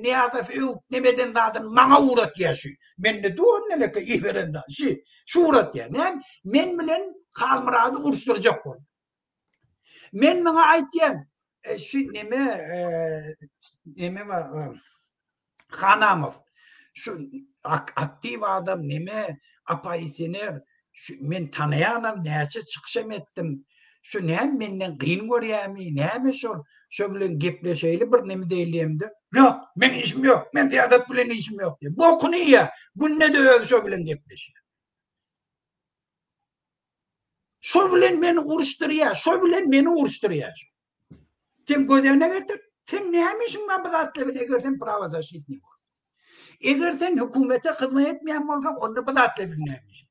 Nyýazowy öwüp neme eden zadyny maňa ugratýar şu. Mende dur neleke iberen zat. Şu, şu ugratýar. Näme? Men bilen Halmyrady uruşdyrjak bolup. Men muňa aýtýan, e, şu neme, e, neme bar, e, Hanamow, şu aktiw adam, neme, oppozisioner, şu men tanaýanam, näçe çykyşam etdim. Şu näme menden gyn görýärmi, näme şol, şo bilen gepleşeýli bir neme diýilýemde. Ýok, men işim ýok, men syýasat bilen işim ýok diýýär. Bokuny iýýär, günde-de özi şo bilen gepleşýär. Şol bilen meni uruşdyrýar, şol bilen meni uruşdyrýar. Sen göz öňüne getir, sen näme işiň bar bu zatlar bilen eger sen prawozaşitnik bol. Eger sen hökümete hyzmat etmeýän bolsaň, onda bu zatlar bilen näme işiň?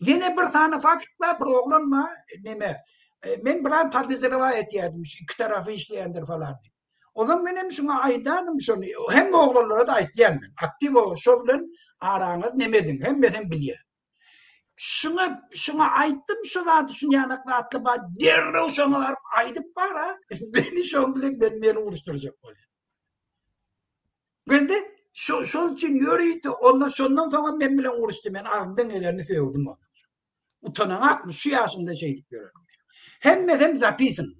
Ýene bir sany fakt bar, bir oglan bar, neme, e, men biraz podozrewaý etýärdim, şu iki tarapy işleýändir falan diýip. Ozan men hem şuňa aýdardym şony, hemme oglanlara da aýtýan men. Aktiw şo bilen araňyz neme ediň, hemmesem bilýär. Şuňa şuňa aýtdym şu zady şun ýanak zatly bar derrew şoňa baryp aýdyp bara meni şoň bilen men meni uruşdyrjak bolýar. Geldi şo şol üçin ýörite ondan şondan soňam men bilen uruşdy men agzymdan gelenini sögdüm ondan. Utanaňakmy şu ýaşyňda şeýdip ýöreniňe. Hemmesem zapisan.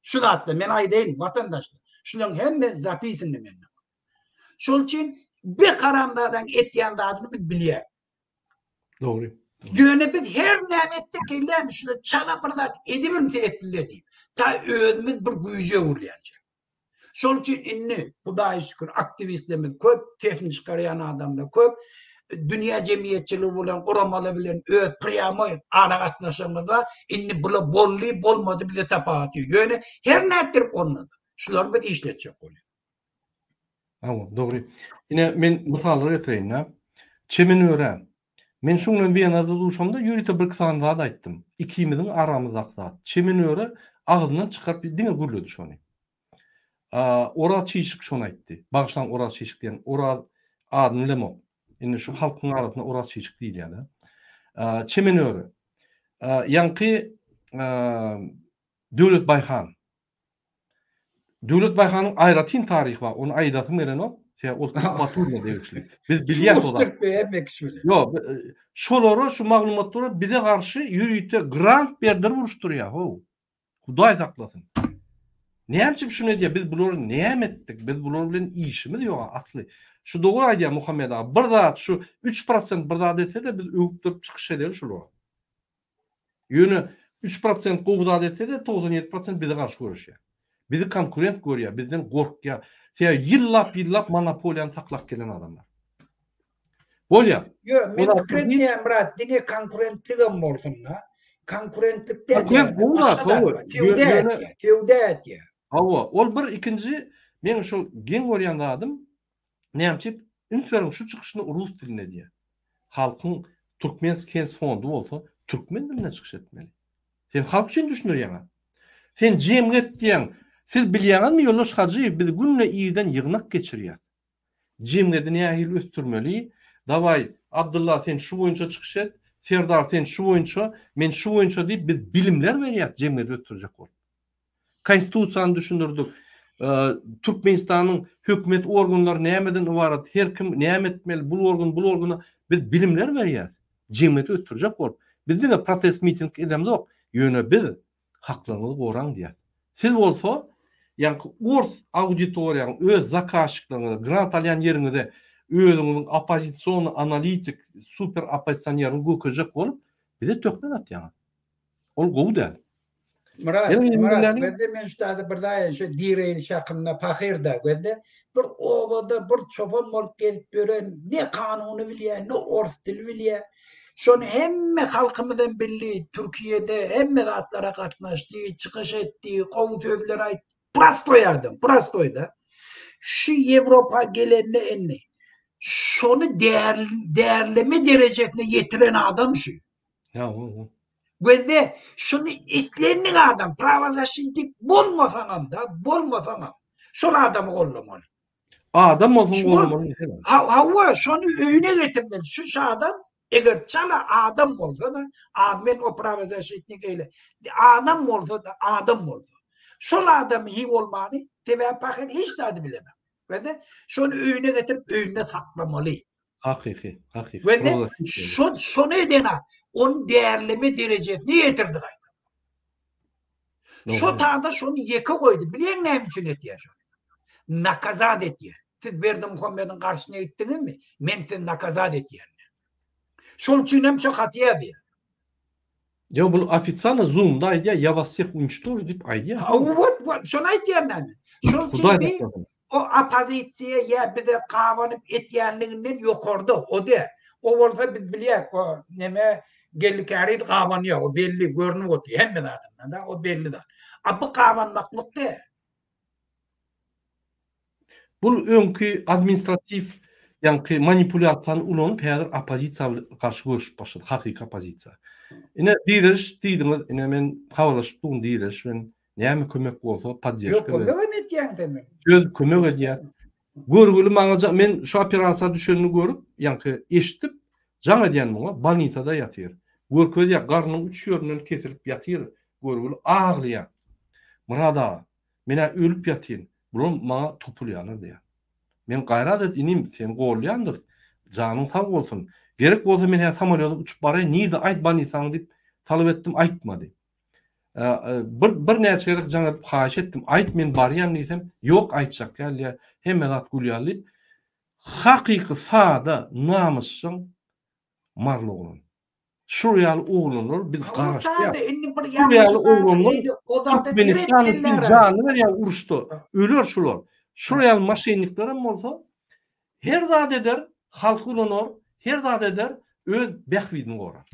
Şu zatda men aýdaýyn watandaşlar. Şularyň hemmesi zapisandy mende. Şol üçin bir haramzadaň etýän zadyny biz bilýäris. Dogry. Ýöne biz her näme etsek gelýärmi şular çala bir zat edibilse etsinler diýip. Ta özümiz bir güýje öwrülýänçä. Şol üçin indi Hudaýa şükür aktiwistlerimiz köp, sesini çykarýan adamlar köp. Dünýä jemgyýetçiligi bilen, guramalar bilen öz prýamoý aragatnaşygymyz bar. Indi bular boldy, bolmady bize tapawuty ýok. Ýöne her nätdirip onda-da şulary biz işletjek bolýarys. Hawa, dogry. Ine, men mysallar getireýin-dä. Çemen örä. Men şuň bilen Wenada duşamda ýörite birki sany zat aýtdym. Ikimiziň aramyzdaky zat. Çemen öre agzyndan çykaryp diňe gürledi şony. Oraz Çişik şony aýtdy. Bagyşlaň Oraz Çişik diýen Oraz adyny bilemok. Indi şu halkyň arasynda Oraz Çişik diýilýär-de. Çemen öre. Ýaňky Döwlet Baýhan. Döwlet Baýhanyň aýratyn taryhy bar, ony aýdasym gelenok. Sebäbi ol Tuhbatullina degişli. Biz bilýäs o zat. Hemme kişi bilen. Ýok, şolara şu maglumatlara bize garşy ýörite grant berdirip uruşdyrýar, how. Hudaý saklasyn. Näme üçin şuny edýär? Biz bulary näme etdik? Biz bular bilen işimiz ýok asly. Şu dogry aýdýar Muhammet aga. Bir zat şu 3% bir zat etse-de biz öwüp durup çykyş edeli şulara. Ýöne 3% gowy zat etse-de 97% bize garşy göreşýär. Bizi konkurent görýär, bizden gorkýar. Sebäbi ýyllap-ýyllap monopoliýany saklap gelen adamlar. Bolýar. Ýok, men pikir etmeýän Myrat, diňe konkurentligem bolsun-da. Konkurentlik däl. Konkurent gowy zat, hawa. Söwda etýär, söwda etýär. Hawa, ol bir, ikinji meň şol geň görýän zadym, näme üçin üns beriň şu çykyşyny rus dilinde edýär. Halkyň Türkmensk fondy bolsa türkmen dilinde çykyş etmeli. Sen halk üçin düşündirýäň-ä. Sen jemgyýet diýýäň. Siz bilýäňizmi Ýoldaş Hajyýew biz günde irden ýygnak geçirýäs. Jemgyýeti nähili ösdürmeli? Dawaý, Abdylla sen şu boýunça çykyş et, Serdar sen şu boýunça, men şu boýunça diýip biz bilimler berýäs jemgyýeti ösdürjek bolup. Konstitusiýany düşündirdik. Türkmenistanyň hökümet organlary nämeden ybarat, her kim näme etmeli, bul organ, bul organa biz bilimler berýäs. Jemgyýeti ösdürjek bolup. Biz diňe protest miting edemzok. Ýöne biz haklaryňyzy goraň diýýäs. Siz bolsa ýaňky ors auditoriýaň öz zakazçikleriňize, grant alýan ýeriňize özüňiziň oppozisionnyý analitik, super oppozisionerini görkezjek bolup bize töhmet atýaňyz. Ol gowy däl. Myrat, Myrat, gözde men şu taýda bir zat şu direýliş hakynda pahyr-da gözde bir obada bir çopan bolup gezip ýören ne kanuny bilýär, ne ors dili bilýär. Şony hemme halkymyzam bildi, Türkiýede hemme zatlara gatnaşdy, çykyş etdi, gowy sözler aýtdy. Prostoý adam, prostoý-da. Şu Ýewropa gelende indi şony därleme derejesine ýetiren adam şu. Gözde şuny islendik adam prawozaşitnik bolmasaňam-da, bolmasaňam şol adamy goldamaly. Adam bolsun goldamaly. Hawa, şony öýüne getirmeli. Şu adam eger çala adam bolsa-da, a men o prawozaşitnik eýle. Adam bolsa-da, adam bolsa. Şol adamy hi bolmany, sebäbi pahyr hiç zady bilenok. Gözde şony öýüne getirip öýünde saklamaly. Hakyky, hakyky. Gözde şo şony eden ony därleme derejesine ýetirdi gaýta. Şo taýda şony ýeke goýdy. Bilýäň näme üçin etýär şony? Nakazat etýär. Siz Berdimuhamediň garşyna gitdiňizmi? Men sizi nakazat etýän. Şol üçin hem şo haty ýazýar. Ýok, bul ofisialno Zoom-da aýdýar, ýa was wseh uniçtožu diýip aýdýar. Ha, wot, wot, şony aýdýan men. Şol üçin bi o oppozisiýa ýa bize gabanyp etýänliginden ýokarda, o däl. O bolsa biz bilýäk, o neme Geldi Käriz gabanýar, o belli, görnüp otyr hemme zadyndan da, o belli zat. A bu gabanmaklyk däl. Bul öňki administratiw ýaňky manipulýasiýany ulanyp häzir oppozisiýa garşy göreşip başlady, hakyky oppozisiýa. Ine direliş diýdiňiz, ine men habarlaşyp durun direliş bilen näme kömek bolsa poddežka. Ýok kömek hem etýäň sen men. Öz kömek edýär. Görgüli maňa men şu operasiýa düşenini görüp, ýaňky eşidip jaň edýän muňa bolnisada ýatyr. Görkezýär garnyň üç ýerinden kesilip ýatyr görgüli aglaýar. Myrat aga Men-ä ölüp ýatyryn, bular maňa topulýarlar diýýär. Men gaýrat et inim, seni gollaýandyrys. Janyň sag bolsun. Gerek bolsa men häzir samolýoda uçup baraýyn, nirde aýt bolnisaňy diýip talap etdim, aýtmady. Bir birnäçe gezek jaň edip haýyş etdim, aýt men barýan diýsem, ýok aýtjak däl diýýär, hemme zat gül ýaly diýip. Hakyky sada, namysjaň maryly oglan. Şul ýaly oglanlar biz garaşýas. Şul ýaly oglanlar Türkmenistan üçin janyny berýär uruşda. Öler şular. Şul ýaly maşennikler hem bolsa her zat eder, halky ulanar, her zat eder, öz bähbidini gorar.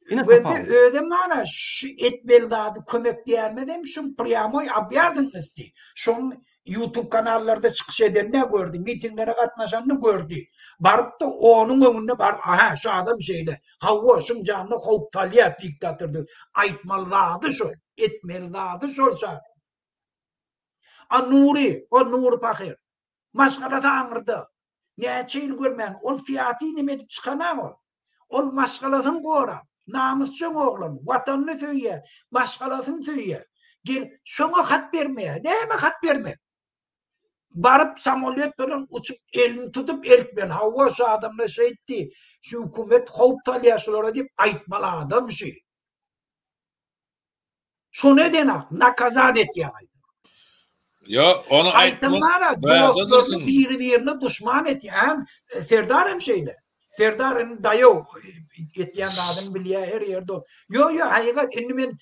Ine tapawut. Özem mana şu etmeli zady kömek diýenmezem şu prýamoý obýazannosti. Şoň Youtube kanallarda çykyş edenini gördi, mitinglere gatnaşanyny gördi. Baryp-da onuň öňünde baryp, aha, şu adam şeýle, hawa, şuň janyna howp salýar diktator diýip aýtmaly zady şol, etmeli zady şol şu adam. A Nury, o Nury pahyr, maşgalasy aňyrda, Näçe ýyl görmän, ol syýasy neme edip çykan-a ol. Ol maşgalasyny gorap, namysjaň oglan, watanyny söýýär, maşgalasyny söýýär. Gelip, şoňa hat bermeýär. Näme hat bermek? Baryp samolýot bilen uçup elini tutup eltmeli. Hawa şu adamlar şeýtdi. Şu hökümet howp salýar şulara diýip aýtmaly adam şu. Şony edenak, nakazat etýär gaýtam. Ýo, ony aýtmak dostlaryny biri-birine duşman etýär. Hem Serdar hem şeýle. Serdar indi daýaw etýän zadyny bilýär her ýerde. Ýo, ýo, hakykat indi men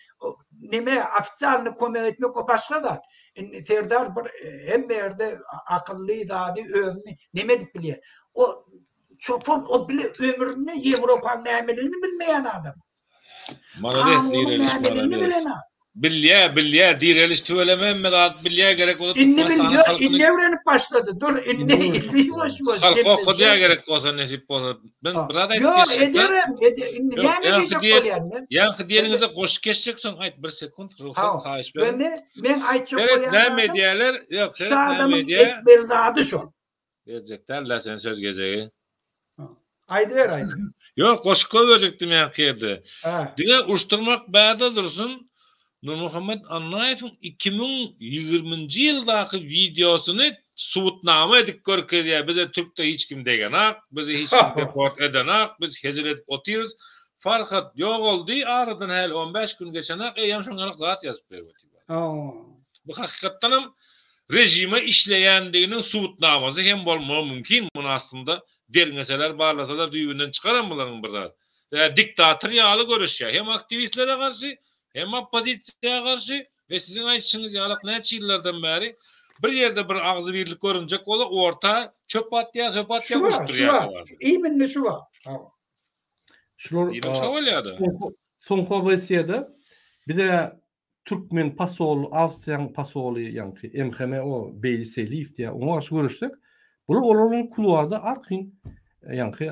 neme ofitsialny kömek etmek o başga zat. Indi Serdar bir hemme ýerde akylly zady özüni neme edip bilýär. O çopan o bile ömründe Ýewropanyň nämeligini bilmeýän adam. Malades direliş malades. Bilýä bilýä direliş tüweleme hemme zat bilýä gerek bolsa Indi bilýä indi öwrenip başlady dur indi indi ýuwaş ýuwaş Halk okadýa gerek bolsa nesip bolsa men bir zat aýdyp Ýok ederem indi näme diýjek bolýan men Ýaňky diýeniňize goşup geçjek soň aýt bir sekunt rugsat haýyş beriň Indi men aýtjak bolýan näme edýäler ýok şu adamyň etmeli zady şol Berjek däl-dä sen söz gezegi. Aýdyber aýdyber. Ýok, goşup goýberjekdim ýaňky ýerde. Diňe uruşdyrmak bärde dursun, Nurmuhammet Annaýewiň 2020-nji ýyldaky wideosyny subutnama edip görkezýär, bize türkde hiç kim degenak, bizi hiç kim deport edenak, biz hezil edip otyrys. Farhat ýogaldy, aradan häli on bäş gün geçenak, eýýäm şoň ýalak zat ýazyp berip otyr. Bu hakykatdanam režime işleýändiginiň subutnamasy hem bolmagy mümkin. Muny aslynda derňeseler, barlasalar düýbünden çykaram bularyň bir zat. Sebäbi diktator ýaly göreşýär. Hem aktiwistlere garşy, hem oppozisiýa garşy we siziň aýdyşyňyz ýalak näçe ýyllardan bäri bir ýerde bir agzybirlik görünjek bolsa orta çöp atýar, söp atýar, uruşdyrýar. Şu wagt, iminli şu wagt. Şular soňky OBSE-de bize Türkmen posol, Awstriýanyň posoly, ýaňky MHMO Beýli Seýliýew diýýär, oňa garşy göreşsek, bular olar bilen kuluarda arkaýyn ýaňky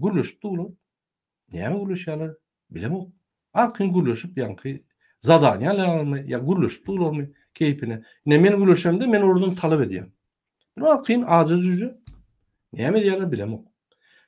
gürleşip durlar. Näme gürleşýärler? Bilemok. Arkaýyn gürleşip ýaňky zadaniýa alýarlarmy ýa gürleşip durlarmy keýpine. Ine men gürleşemde men olardan talap edýän. Bular arkaýyn aja-jüje näme edýärler bilemok.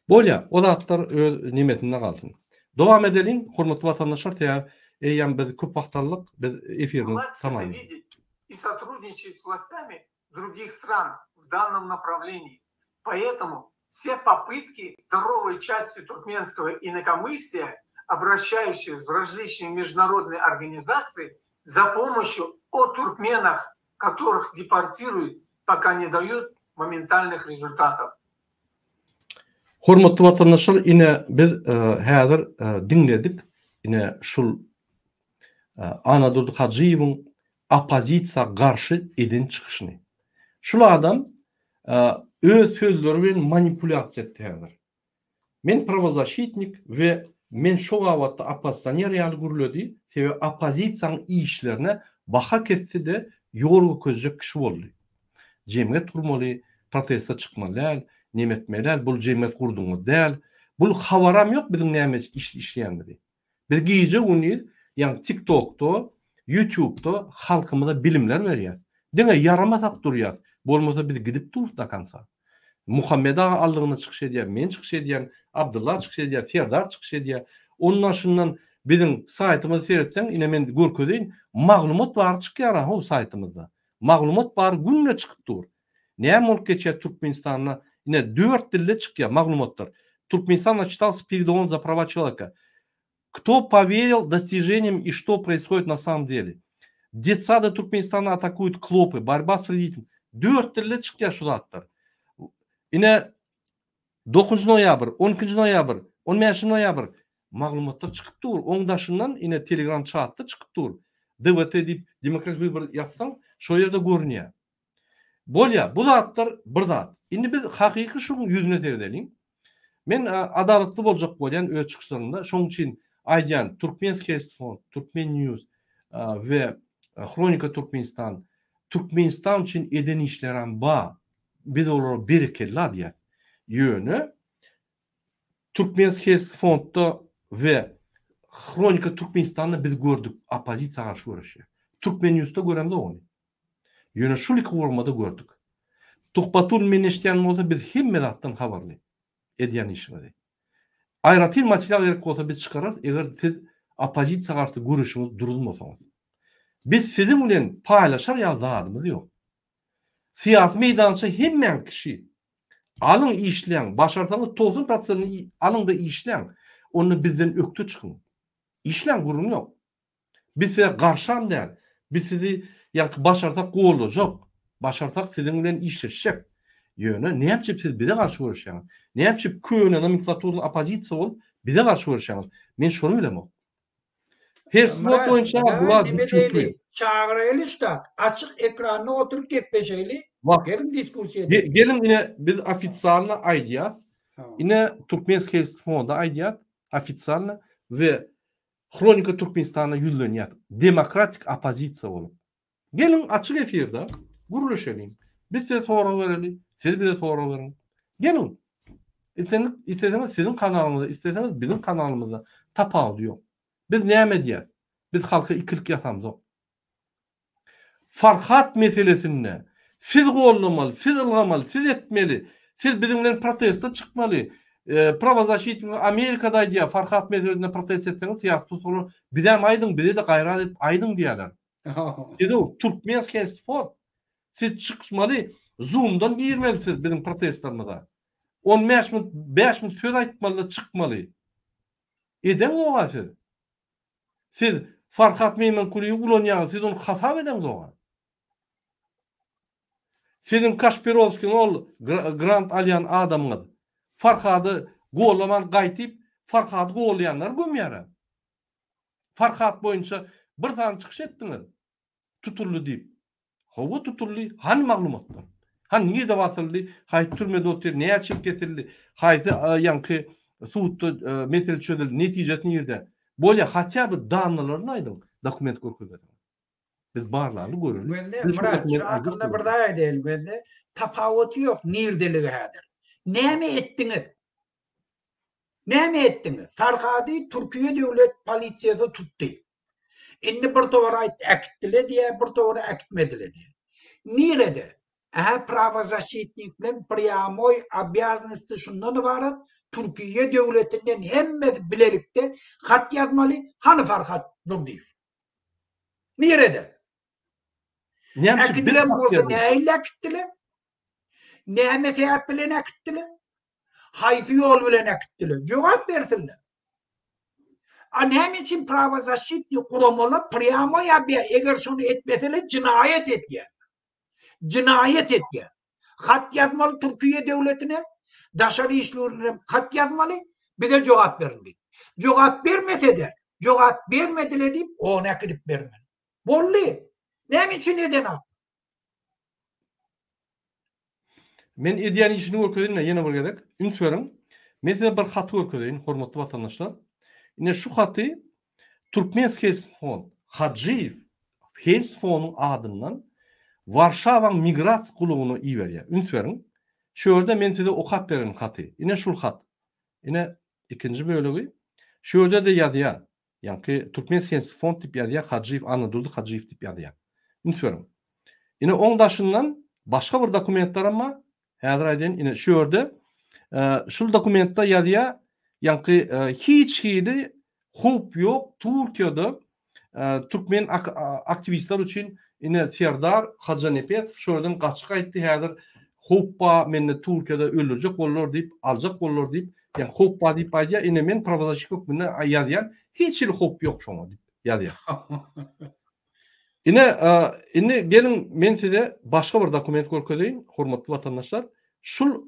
Bolýar, o zatlar öz nemesinde galsyn. Dowam edeliň, hormatly watandaşlar, sebäbi eýýäm biz köp wagt aldyk, biz efirimizi tamamlaýaly. И сотрудничает с властями других стран в данном направлении. Поэтому все попытки здоровой части туркменского инакомыслия, обращающих в различные международные организации за помощью о туркменах, которых депортируют, пока не дают моментальных результатов. Hormatly watandaşlar, ine biz häzir diňledik, ine şul Annadurdy Hajyýewiň oppozisiýa garşy eden çykyşyny. Şul adam öz sözleri bilen manipulýasiýa etdi häzir. Men prawozaşitnik we men şo babatda oppozisioner ýaly gürledi, sebäbi oppozisiýanyň işlerine baha kesdi-de ýol görkezjek kişi boldy. Jemgyýet gurmaly, proteste çykmaly däl, neme etmeli däl, bul jemgyýet gurduňyz däl. Bul habaram ýok biziň näme iş işleýänimizi. Biz gije-gündiz ýagny TikTokda, YouTubeda halkymyza bilimler berýäs. Diňe ýaramasak durýas, bolmasa biz gidip durus do konca. Muhammet aga aldygyna çykyş edýär, men çykyş edýän, Abdylla çykyş edýär, Serdar çykyş edýär. Ondan şundan biziň saýtymyza seretseň, ine men görkezeýin, maglumat bary çykýar-a how saýtymyzda. Maglumat bary günde çykyp dur. Näme bolup geçýär Türkmenistanda? Ine dört dilde çykýar maglumatlar. Türkmenistan отчитался перед ООН за права человека. Кто поверил достижениям и что происходит на самом деле? Детсады Türkmenistanda atakuют klopy, борьба с вредителями. Dört dilde çykýar şu zatlar. Ine 9 noýabr, 12 noýabr, 15 noýabr maglumatlar çykyp dur. Oň daşyndan ine Telegram çatda çykyp dur. DWT diýip Demokratik wybor ýazsaň, şo ýerde görünýär. Bolýar, bu zatlar bir zat. Indi biz hakyky şuň ýüzüne seredeliň. Men adalatly boljak bolýan öz çykyşlarymda. Şoň üçin aýdýan Türkmenskiý Fond, Türkmen News we Hronika Türkmenistan Türkmenistan üçin eden işlerem bar. Biz olara berekella diýýäs. Ýöne Türkmenskiý Fondda we Hronika Türkmenistanda biz gördük oppozisiýa garşy göreşýär. Türkmen Newsde göremzok ony. Ýöne şul iki guramada gördük. Tuhbatullin meni eşidýän bolsa biz hemme zatdan habarly edýän işiňizi. Aýratyn material gerek bolsa biz çykararys eger siz oppozisiýa garşy göreşiňizi duruzmasaňyz. Biz siziň bilen paýlaşar ýaly zadymyz ýok. Syýasy meýdança hemmäň kişi. Alyň işläň, başarsaňyz 90 prosentini alyň-da işläň. Onda bizden ökde çykyň. Işläň gürrüň ýok. Biz size garşam däl. Biz sizi ýaňky başarsak goldajak. Başarsak siziň bilen işleşjek. Ýöne näme üçin siz bize garşy göreşýäňiz? Näme üçin köne nomenklaturny oppozisiýa bolup bize garşy göreşýäňiz? Men şony bilemok. Heswot boýunça bular düşnükli. Çagyraýly ştat. Açyk ekranda oturyp gepleşeýli. Geliň diskussiýa edeliň. Geliň ine biz ofitsialno aýdýas. Ine Türkmenskiý fonda aýdýas ofitsialno we Hronika Türkmenistana ýüzlenýär. Demokratik oppozisiýa bolup. Geliň açyk efirde gürleşeliň. Biz size sorag bereli, siz bize sorag beriň. Geliň. Islendik isleseňiz siziň kanalyňyzda, isleseňiz biziň kanalymyzda tapawudy ýok. Biz näme edýäs? Biz halka ikilik ýasamzok. Farhat meselesinde siz goldamaly, siz ylgamaly, siz etmeli, siz biziň bilen proteste çykmaly. Prawozaşitnikler Amerikada aýdýar, Farhat meselesinde protest etseňiz syýasy tussaglar bizäm aýdyň, bize-de gaýrat edip aýdyň diýýärler. Siz-ow Türkmenskiý sport. Siz çykmaly, Zoom-dan girmeli siz biziň protestlerimize. On bäş minut, bäş minut söz aýtmaly-da çykmaly. Edeňzog-a siz. Siz Farhat Meýmenkulyýewi ulanýaňyz, siz ony hasap edeňzog-a. Siziň Kaşpirowskiň ol grant alýan adamyňyz Farhady gollaman gaýtyp, Farhady gollaýanlary gömýär-ä. Farhat boýunça bir sany çykyş etdiňiz, tutuldy diýip. Hawa tutuldy, hany maglumatlar? Hany nirde basyldy, haýsy türmede otyr, näçe ýyl kesildi, haýsy ýaňky sudda mesele çözüldi, netijesi nirde? Bolýa, hatýa bir dannylaryny aýdyň, dokument görkezmeseňiz. Biz barlaly göreli. Gözle, Myrat, şu hakynda bir zat aýdaýyn, gözle, tapawuty ýok nirdeligi häzir. Näme etdiňiz? Näme etdiňiz? Farhady Türkiýe döwlet polisiýasy tutdy. Indi bir towar aýtdy äkitdile diýýär, bir towar äkitmedile diýýär. Nirede? Ähä prawozaşitnik bilen prýamoý obýaznosty şundan ybarat, Türkiýe döwletinden hemmesi bilelikde hat ýazmaly, hany Farhat Durdyýew? Nirede? Äkidilen bolsa nähili äkitdiler? Näme sebäp bilen äkitdiler? Haýsy ýol bilen äkitdiler? Jogap bersinler. A näme üçin prawozaşitniý guramalar prýamo ýazýar, eger şony etmeseler jenaýat edýär. Jenaýat edýär. Hat ýazmaly Türkiýe döwletine, daşary işlerine hat ýazmaly, bize jogap beriň diýip. Jogap bermese-de, jogap bermediler diýip, ony äkidip bermeli. Boldy. Näme üçin edenok? Men edýän işini görkezeýin-de ýene bir gezek. Üns beriň. Men size bir haty görkezeýin, hormatly watandaşlar. Ine şu haty Türkmenskiý fond Hajyýew Hels fonduň adyndan Warşawaň migrasiýa gulugyna iberýär. Üns beriň. Şu ýerde men size okap bererin haty. Ine şul hat. Ine ikinji bölegi. Şu ýerde-de ýazýar. Ýaňky Türkmen Hens Fond diýip ýazýar, Hajyýew Annadurdy Hajyýew diýip ýazýar. Üns beriň. Ine oň daşyndan başga bir dokumentlerem bar. Häzir aýdaýyn, ine şu ýerde şul dokumentde ýazýar, ýaňky hiç hili howp ýok Türkiýede türkmen aktiwistler üçin ine Serdar Hajanepesow şu ýerden gaçyp gaýtdy häzir howp bar meni Türkiýede öldürjek boldular diýip aljak boldular diýip ýa howp bar diýip aýdýar ine men prawozasşik hökmünde ýazýan hiç hili howp ýok şoňa diýip ýazýar. Ine indi geliň men size başga bir dokument görkezeýin hormatly watandaşlar şul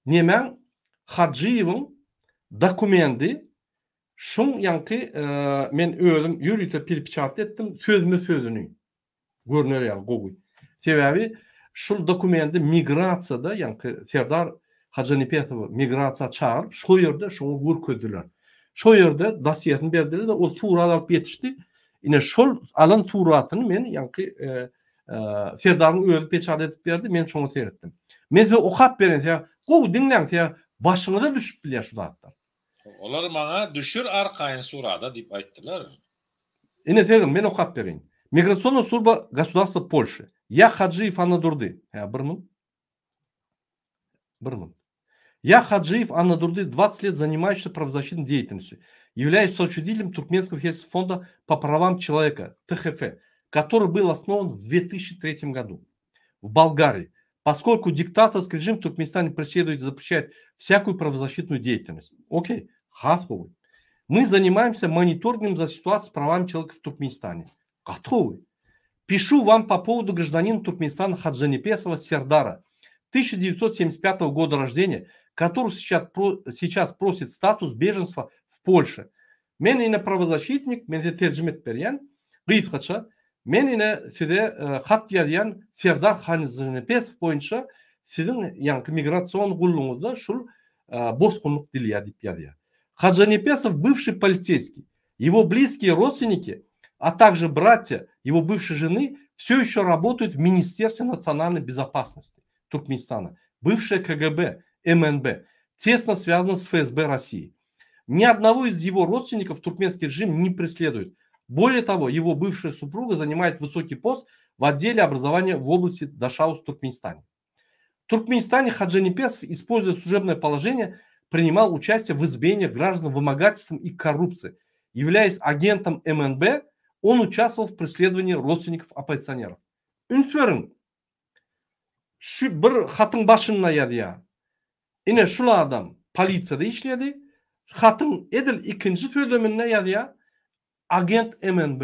nemäň Hajyýewiň dokumendi Şuň ýaňky men özüm ýörite perpeçat etdim, sözme sözüni görner ýaly gowy. Sebäbi şul dokumendi migrasiýada ýaňky Serdar Hajanepesowy migrasiýa çagyryp şo ýerde şoňa görkezdiler. Şo ýerde dosýesini berdiler-de ol surat alyp ýetişdi. Ine şol alan suratyny men ýaňky Serdaryň özi peçat edip berdi, men şoňa seretdim. Men size okap bereýin, sebäbi gowy diňläň, sebäbi başyňyza düşüp bilýär şu zatlar. Olar maňa düşür arkaýyn surada diýip aýtdylar. Ine serediň men okap bereýin. Migrasionna slujba gosudarstwa Polşi. Ýa Hajyýew Annadurdy. Hä bir minut. Bir minut. Ýa Hajyýew Annadurdy 20 let zanimaющийся правозащитной деятельностью. Являюсь соучредителем Туркменского Хельсинского фонда по правам человека, ТХФ, который был основан в 2003 году. В Болгарии. Поскольку диктаторский режим в Туркменистане преследует и запрещает всякую правозащитную деятельность. Окей, has gowy. Мы занимаемся мониторингом за ситуацией с правами человека в Туркменистане. Gaty gowy. Пишу вам по поводу гражданина Туркменистана Хаджанепесова Сердара, 1975 года рождения, который сейчас, сейчас просит статус беженства в Польше. Men ine prawozasşitnik, men size terjime edip berýän, gysgaça, men ine size hat ýazýan Serdar Hanjynepesow boýunça siziň ýaňky migrasion gullugyňyzda şul bosgunlyk dileýär diýip ýazýar. Хаджанепесов бывший полицейский. Его близкие родственники, а также братья его бывшей жены все еще работают в Министерстве национальной безопасности Туркменистана. Бывшее КГБ, МНБ, тесно связано с ФСБ России. Ни одного из его родственников туркменский режим не преследует. Более того, его бывшая супруга занимает высокий пост в отделе образования в области Дашаус в Туркменистане. В Туркменистане Хаджанепесов, используя служебное положение, принимал участие в избиениях граждан вымогательством и коррупцией. Являясь агентом МНБ, он участвовал в преследовании родственников оппозиционеров. Üns beriň. Şu bir hatyň başynda ýazýar. Ine şul adam polisiýada işledi. Hatyň edil ikinji sözleminde ýazýar, agent MNB.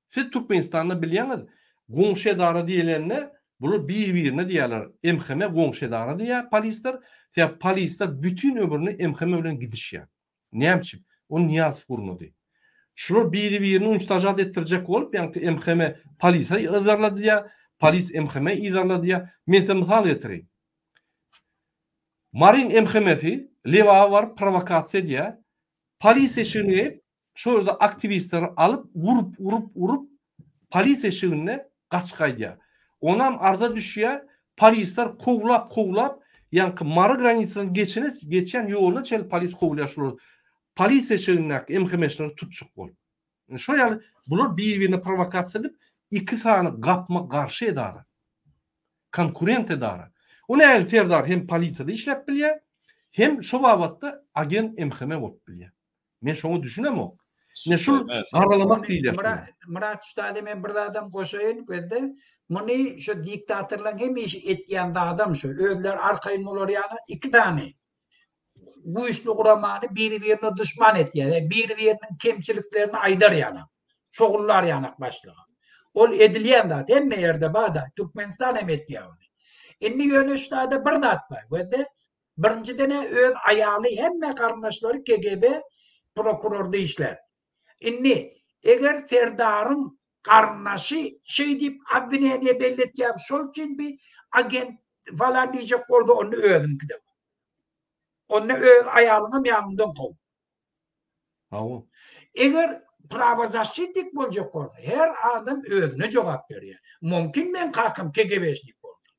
Siz Türkmenistanda bilýäňiz, goňşy edara diýilende bular bir-birine diýýärler. MHM goňşy edara diýýär polisler. Sebäbi polisler bütin ömrüni MHM bilen gidişýär. Näme üçin? Ony Nyýazow gurnady. Şular biri-birini unçtažat etdirjek bolup, ýaňky MHM polise yzarlady diýýär, polis MHM yzarlady diýýär. Men size mysal getireýin. Maryň MHM-si Lebaba baryp prowokasiýa edýär. Polis eşigini geýip, şo ýerde aktiwistleri alyp, urup, urup, urup, polis eşiginde gaçyp gaýdýar. Onam arza düşýär, polisler kowlap, kowlap, ýaňky Mary granisadan geçene, geçýän ýoluna çenli polis kowlaýar şulary. Polis eşigindäki MHM-çileri tutjak bolup. Indi şo ýaly bular bir-birine prowokasiýa edip, iki sany gapma-garşy edara. Konkurent edara. O nähili Serdar hem polisiýada işläp bilýär, hem şo babatda agent MHM bolup bilýär. Men şoňa düşünemok. Ine şul garalamak diýilýär şuňa. Myrat ussada men bir zadam goşaýyn gözde. Muny şu diktatorlaryň hemişe etýän zadam şu. Özleri arkaýyn bolar ýaly iki sany güýçli guramany biri-birine duşman etýär. Biri-biriniň kemçiliklerini aýdar ýaly. Şogullar ýanak başlyga. Ol edilýän zat hemme ýerde bar-da. Türkmenistan hem etýär ony. Indi ýöne şu taýda bir zat bar. Gözde Birinjiden-ä öz aýaly hemme garyndaşlary KGB prokurorda işlär. Indi eger Serdaryň garyndaşy şeý diýip obwineniýe belletýär şol üçin bi agent falan diýjek bolsa onda özüňkide bar. Onda öz aýalyňam ýanyňdan kow. Hawa. Eger prawozaşçitnik boljak bolsa, her adam özüne jogap berýär. Mümkin meň kakam KGB-şnik bolsun.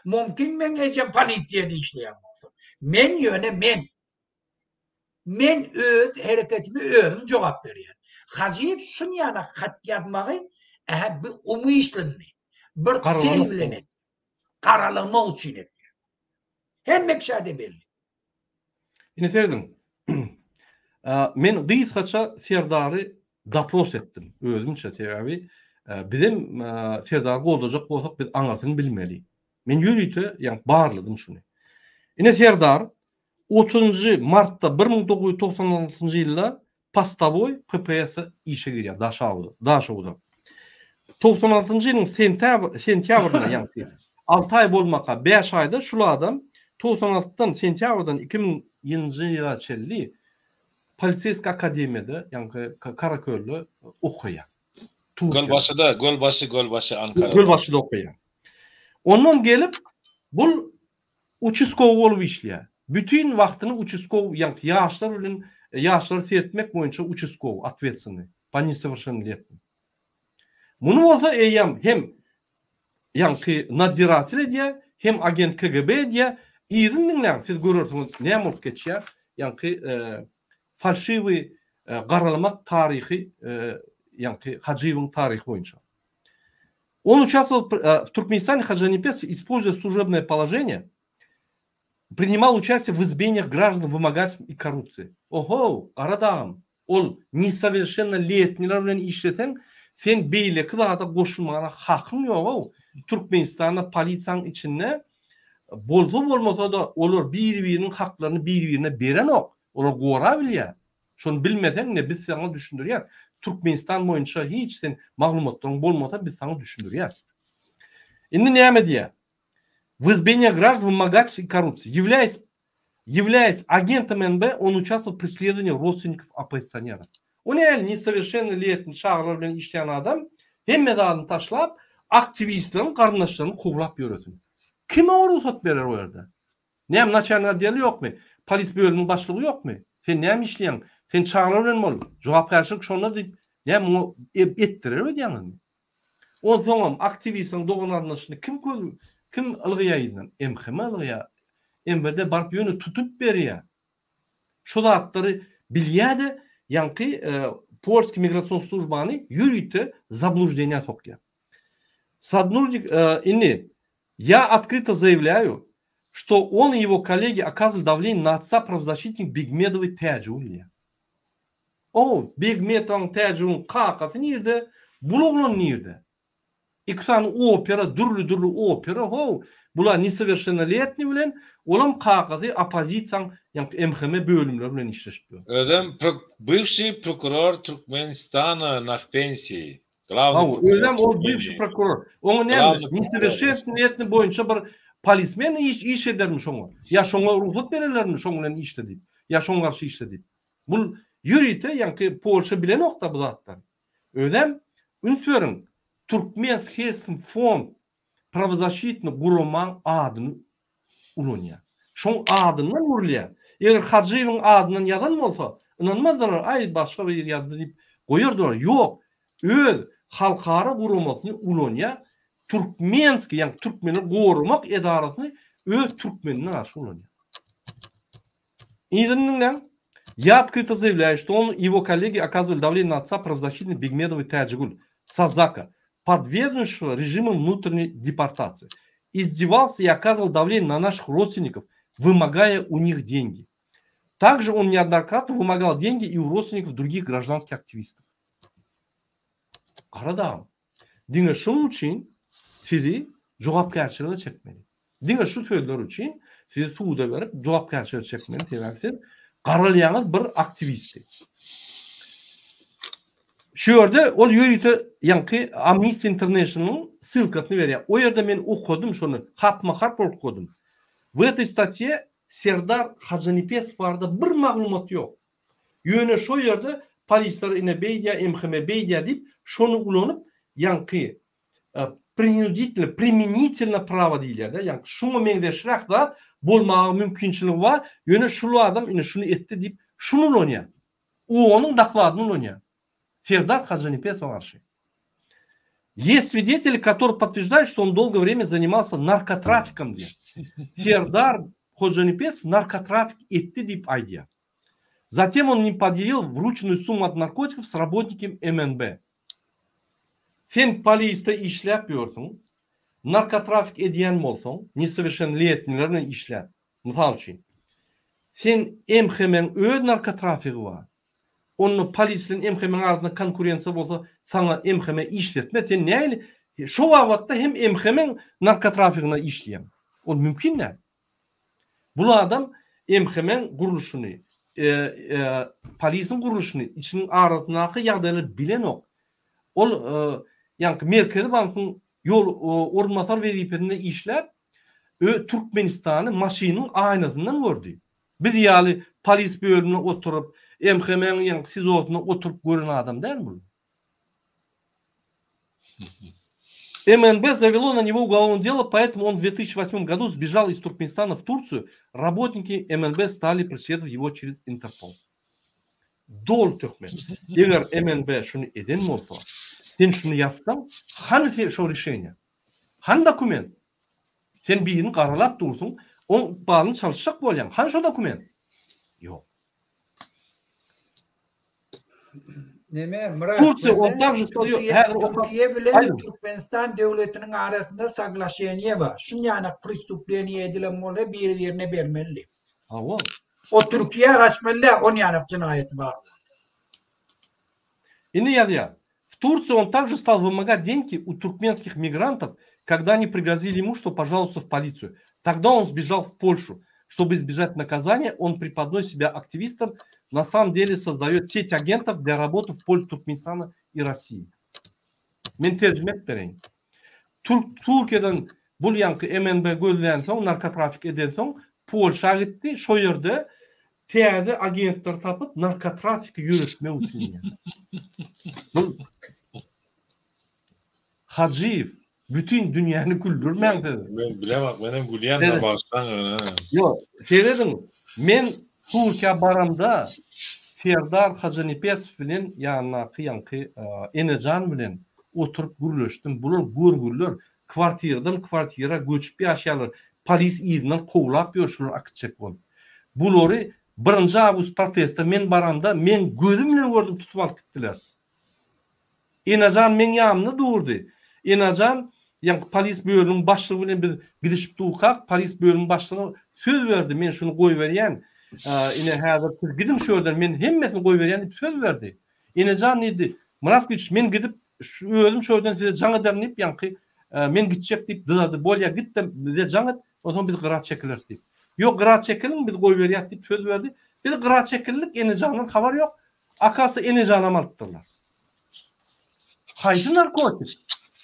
Mümkin meň ejem polisiýada işleýän bolsun. Men ýöne men. Men öz hereketime özüm jogap berýän. Hajyýew şunýana hat ýazmagy ähä bir umyşlynny, bir sel bilen etýär. Garalamak üçin etýär. Hemme kişä-de belli. Ine serediň. Men gysgaça Serdary dopros etdim özümçe sebäbi bizem Serdary goldajak bolsak biz aňyrsyny bilmeli. Men ýörite ýa barladym şuny. Ine Serdar 30-njy martda 1996-njy ýylda Postowoý PPS-e işe girýär Daşaguza, Daşoguza. 96-njy ýylyň sentýabr, sentýabrynda ýaňky 6 aý bolmaka 5 aýda şul adam 96-dan sentýabrdan 2000-nji ýyla çenli Poliseýskiý akademiýada, ýaňky Karakölde okaýar. Türkiýede. Gölbaşyda, Gölbaşy, Gölbaşy Ankarada. Gölbaşyda okaýar. Ondan gelip bul Uçaskowy bolup işleýär. Bütin wagtyny uçaskow ýaňky ýaşlar bilen ýaşlary seretmek boýunça uçaskow otwetsennyý po nesowrşennoletnim. Muny bolsa eýýäm hem ýaňky nadziratel edýär, hem agent KGB edýär. Yzyny diňläň, siz görersiňiz näme bolup geçýär. Ýaňky falşiwiý garalamak taryhy ýaňky Hajyýewiň taryhy boýunça. Он участвовал в Туркменистане, Хаджанепесов, используя служебное положение, принимал участие в избиениях граждан, вымогательстве и коррупции. Oho, Garadagym, ol несовершеннолетнилер bilen işleseň, sen beýleki zada goşulmaga hakyň ýog-ow. Türkmenistanda polisiýanyň içinde bolsa bolmasa-da olar biri-biriniň haklaryny biri-birine berenok. Olar gorabilýär. Şony bilmeseň ine biz saňa düşündirýäs. Türkmenistan boýunça hiç sen maglumatlaryň bolmasa biz saňa düşündirýäs. Indi näme diýýär? В избиение граждан, вымогательстве и коррупции. Являясь, являясь агентом НБ, он участвовал в преследовании родственников оппозиционеров. O nähili несовершеннолетний çagalar bilen işleýän adam hemme zadyny taşlap, aktiwistleriň garyndaşlaryny kowlap ýöresin. Kim oňa rugsat berer o ýerde? Näme naçalnik otdeli ýokmy? Polis bölüminiň başlygy ýokmy? Sen näme işleýäň? Sen çagalar bilen bol. Jogapkärçilik şonda diýip, näme muňa etdirer öýdýäňizmi? Onsoňam aktiwistiň dogan-garyndaşyny kim köz kim ylgaýar yzyndan? MHM ylgaýar. MWD baryp ýöne tutup berýär. Şu zatlary bilýär-de, ýaňky polski migrasion službany ýörite zabluždeniýa sokýar. Sadnurdik indi Я открыто заявляю, что он и его коллеги оказывали давление на отца правозащитник Begmedowy Täjigül diýýär. O Begmetowyň Täjigüliň kakasy nirde, bul oglan nirde? Iki sany opera, dürli-dürli opera how, bular nesowerşennoletniý bilen, olam kakasy oppozisiýaň ýaňky MHM bölümleri bilen işleşip ýör. Özem bywşiý prokuror Türkmenistana na w pensiýi. Hawa, özem ol bywşy prokuror. Oňa näme, nesowerşennoletniý boýunça bir polismen iş iş edermi şoňa? Ýa şoňa rugsat bererlermi şoň bilen işle diýip? Ýa şoň garşy işle diýip? Bul ýörite ýaňky Polşa bilenokda bu zatlary. Özem üns beriň, Türkmensk Helsin fond prawozaşitny guramaň adyny ulanýar. Şoň adyndan urulýar. Eger Hajyýewiň adyndan ýazan bolsa, ynanmazdylar, aý başga biri ýazdy diýip goýardylar. Ýok, öz halkara guramasyny ulanýar, türkmenskiý, ýagny türkmeni goramak edarasyny öz türkmenine garşy ulanýar. Yzyny diňläň. Я открыто заявляю, что он и его коллеги оказывали давление на отца правозащитной Бегмедовой Täjigül Сазака, подвергнувшего режиму внутренней депортации. Издевался и оказывал давление на наших родственников, вымогая у них деньги. Также он неоднократно вымогал деньги и у родственников других гражданских активистов. Gara dagym, diňe şunuň üçin sizi jogapkärçilige çekmeli. Diňe şu sözler üçin sizi suda berip jogapkärçilige çekmeli, sebäbi siz garalýaňyz bir aktiwisti. Şu ýerde ol ýörite ýaňky Amnesty International-yň ssylkasyny berýär. O ýerde men okadym şony, harpma-harp okadym. W этой statýe Serdar Hajynepesow barada bir maglumat ýok. Ýöne şo ýerde polisler ine beýdýär, MHM beýdýär diýip, şony ulanyp ýaňky prinuditelno, primenitelno prawo diýilýär-de, ýagny şuňa meňzeşräk zat bolmaga mümkinçiligi bar, ýöne şul adam ine şuny etdi diýip, şuny ulanýar. OON-yň dokladyny ulanýar. Serdar Hajynepesowa garşy. Есть свидетели, которые подтверждают, что он долгое время занимался наркотрафиком diýýär. Serdar Hojanepesow narkotrafik etdi diýip aýdýar. Затем он не поделил врученную сумму от наркотиков с работником MNB. Sen polisde işläp ýörsüň, narkotrafik edýän bolsaň, nesowerşennoletniler bilen işläp, mysal üçin, sen MHM-iň öz narkotrafigi bar. Onda polis bilen MHM-iň arasynda konkurensiýa bolsa, saňa MHM işletmez. Sen nähili şo babatda hem MHM-iň narkotrafigine işleýäň. Ol mümkin däl. Bul adam MHM-iň gurluşyny, polisiň gurluşyny, içiniň arasyndaky ýagdaýlary bilenok. Ol ýaňky Merkezi bankyň ýol orunbasar wezipesinde işläp, Türkmenistany maşynyň aýnasyndan gördi. Biz ýaly polis bölüminde oturyp, MHM-iň ýaňky SIZO-synda oturyp gören adam däl bul. МНБ завело на него уголовное дело, поэтому он в 2008 году сбежал из Туркменистана в Турцию. Работники МНБ стали преследовать его через Интерпол. Doly töhmet. Eger MNB şuny eden bolsa, sen şuny ýazsaň, hany sen şo rişeniýe? Hany dokument? Sen birini garalap dursuň, oň ykbalyny çalyşjak bolýaň. Hany şo dokument? Ýok. Neme Myrat Tursiýa on także stoýu häzir okap Türkiýe bilen Türkmenistan döwletiniň arasynda saglaşeniýe bar. Şunýanak pristupleniýe edilen bolsa biri-birine bermeli. Hawa. O Türkiýä gaçmaly däl, onýanak jenaýaty bar bolsa. Indi ýazýar. W Turции он также стал вымогать деньги у туркменских мигрантов, Когда они пригрозили ему, что пожалуйста в полицию. Тогда он сбежал в Польшу. Чтобы избежать наказания, он преподносит себя активистом, на самом деле создает сеть агентов для работы в пользу Туркменистана и России. Men terjime edip bereýin. Türk Türkiýeden bul ýaňky MNB gözlänsoň, narkotrafik edensoň Polşa gitdi, şo ýerde täze agentler tapyp narkotrafiki ýöretmek üçin diýýär. Bul Hajyýew, bütin dünýäni güldürmäň siz. Men bilemok, menem gülýän-de bagyşlaň ýöne. Ýok, serediň, men Türkiýä baramda Serdar Hajynepesow bilen ýanyndaky ýaňky Enejan bilen oturyp gürleşdim. Bular görgüliler, kwartiradan kwartira göçüp ýaşaýarlar, polis yzyndan kowlap ýör şulary akitjek bolup. Bulary birinji awgust proteste men baramda meň gözüm bilen gördüm tutup alyp gitdiler. Enejan meň ýanymda durdy. Enejan ýaňky polis bölüminiň başlygy bilen biz gidişip durkak, polis bölüminiň başlygy söz berdi, men şuny goýberýän, ine häzir siz gidiň şu ýerden, men hemmesini goýberýän diýip söz berdi. Enejan diýdi, Myrat Gylyç men gidip özüm şu ýerden size jaň ederin diýip ýaňky men gitjek diýip dyzady, bolýa git-de bize jaň et, onsoň biz gyra çekileris diýip. Ýok gyra çekiliň biz goýberýäs diýip söz berdi. Biz gyra çekildik, Enejandan habar ýok. Akasy Enejanam alypdyrlar. Haýsy narkotik?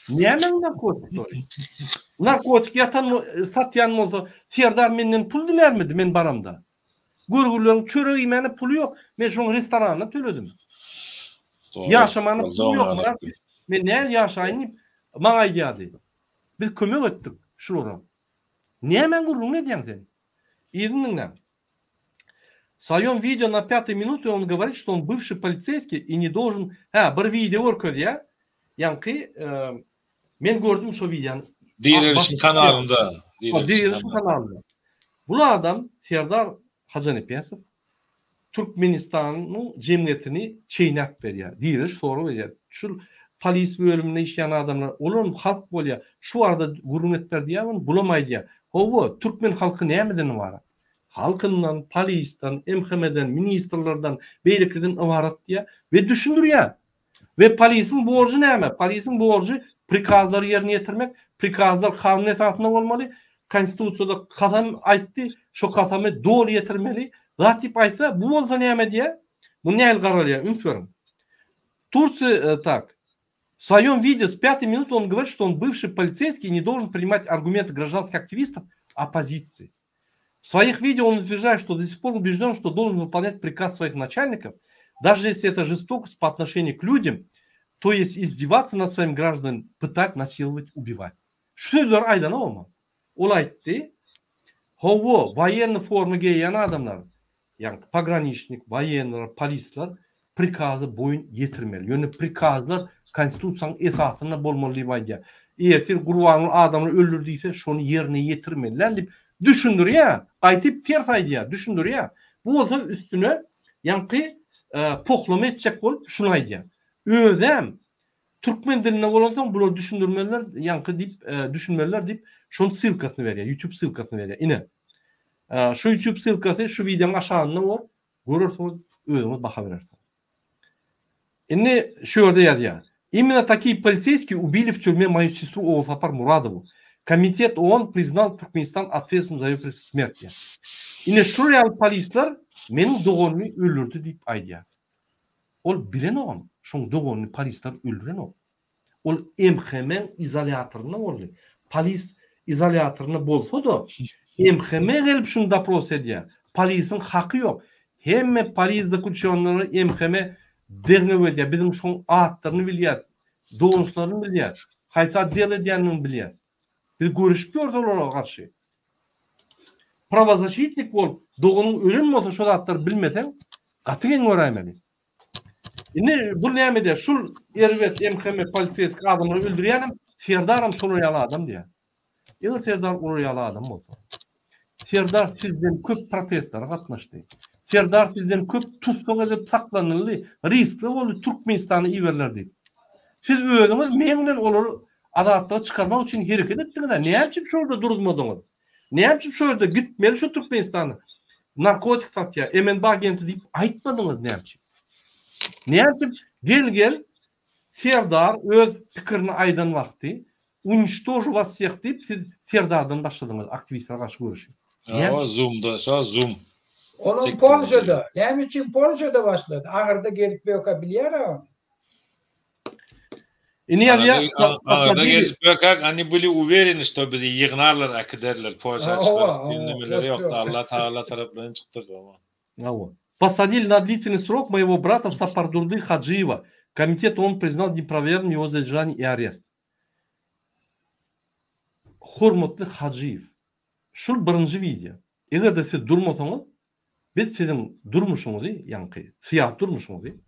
Nämäň narkotikleri? Narkotik ýatan satýan bolsa, Serdar menden pul dilärmidi men baramda? Görgüleriň çörek iýmäne puly ýok. Men şoň restoranyna töledim. Ýaşamana puly ýok. Men näl ýaşaýyn diýip, maňa aýdýardy. Biz kömek etdik şulara. Nämäň gürrüňini edýäň sen? Yzyny diňläň. W swoýom wideo na pýatoý minute on goworit, što on bywşi poliseýskiý i ne dolžen Hä, bir wideo görkezýär. Ýaňky men gördüm şo wideony. Direlişiň kanalynda. Direlişiň kanalynda. Bul adam Serdar Hajanepesow Türkmenistanyň jemgyýetini çeýnäp berýär. Direliş sorag berýär. Şul polis bölüminde işleýän adamlar, olaram halk bolýar. Şu barada gürrüň etber diýýär, bulam aýdýar. Hawa, türkmen halky nämeden ybarat? Halkyndan, polisden, MHM-den, ministrlerden, beýlekiden ybarat diýýär we düşündirýär. We polisiň borjy näme? Polisiň borjy prikazlary ýerine ýetirmek, prikazlar kanun esasynda bolmaly, konstitusiýada kasam aýtdy, şo kasamy doly ýetirmeli, zat diýip aýtsa, bu bolsa näme diýýär? Bu nähili garalýar, üns beriň. Tursiýa, tak, W swoýom wideo s pýatoý minuty on goworit, što on bywşi poliseýskiý i ne dolžen prinimať argumenty graždanskih aktiwistov oppozisiýi. W swoich wideo on utwierżaje, što do sih por ubežden, što dolžen wypolnýať prikaz swoich načalnikov, daže jesli eto žestokosť po otnošeniýu k ľudem, to ýest izdewatsa nad swoim graždanin, pytať, nasilować, ubiwać. Şu sözleri aýdanogmy? Ol aýtdy, Hawa, woýennyý forma geýýän adamlar, ýagny pograniçnik, woýennylar, polisler prikaza boýun ýetirmeli. Ýöne prikazlar konstitusiýanyň esasynda bolmaly diýip aýdýar. Ertir Gurbanguly adamlary öldür diýse, şony ýerine ýetirmeliler diýip düşündirýär. Gaýtyp ters aýdýar, düşündirýär. Bu bolsa üstüne ýaňky pohlama etjek bolup şuny aýdýar. Özem türkmen dilinde bolansoň bular düşündirmeliler, ýaňky diýip, düşünmeliler diýip, şonuň ssylkasyny berýär, YouTube ssylkasyny berýär. Ine. Şu YouTube ssylkasy şu wideonyň aşagynda bor. Görersiňiz, özüňiz baha berersiňiz. Indi şu ýerde ýazýar. Imенно такие полицейские убили в тюрьме мою сестру Ogulsapar Muradowu. Komitet OON priznal Türkmenistan otветственным za ее смерть diýýär. Ine şular ýaly polisler meniň doganymy öldürdi diýip aýdýar. Ol bilenogam, şoň doganyny polisler öldürenok. Ol MHM-iň izolýatorynda boldy. Polis izolýatorynda bolsa-da, MHM gelip şuny dopros edýär. Polisiň haky ýok. Hemme polis zaklýuçennyny MHM derňew edýär. Biziň şoň atlaryny bilýäs, dolanyşlaryny bilýäs, haýsy otdel edýändigini bilýäs. Biz göreşip ýörüs olara garşy. Prawozaşitnik bolup, doganyň ölen bolsa şo zatlary bilmeseň, gaty geň göräýmeli. Indi bu näme edýär? Şul erbet MHM poliseýski adamlary öldürýänem Serdaram şolar ýaly adam diýýär. Eger Serdar olar ýaly adam bolsa, Serdar sizden köp protestlere gatnaşdy. Serdar sizden köp tussag edilip saklanyldy, riskli boldy Türkmenistana iberiler diýip. Siz özüňiz meň bilen olary azatlyga çykarmak üçin hereket etdiňiz-ä, näme üçin şo ýerde duruzmadyňyz? Näme üçin şo ýerde gitmeli şu Türkmenistana narkotik satýar, MNB agenti diýip aýtmadyňyz näme üçin? Näme üçin gel gel Serdar öz pikirini aýdan wagty. Uniştožu was wseh diýip siz Serdardan başladyňyz aktiwistlere garşy göreşi. Hawa zoomda şo zoom. Olam Polşada. Näme üçin Polşada başlady? Aňyrda gezip ýörkä bilýär-ä ony. Indi ýazýar. Aňyrda gezip ýörkäk oni byli uwereni şto bizi ýygnarlar äkiderler Polşa çykarys diýen nemeleri ýokdy Allah Tagala taraplaýyn çykdyk. Hawa. Посадили на длительный срок моего брата Сапардурды Хаджиева. Комитет ООН признал неправомерным его задержание и арест. Hormatly Hajyýew, şul birinji wideo. Eger-de siz durmasaňyz, biz siziň durmuşyňyzy, ýaňky syýasy durmuşyňyzy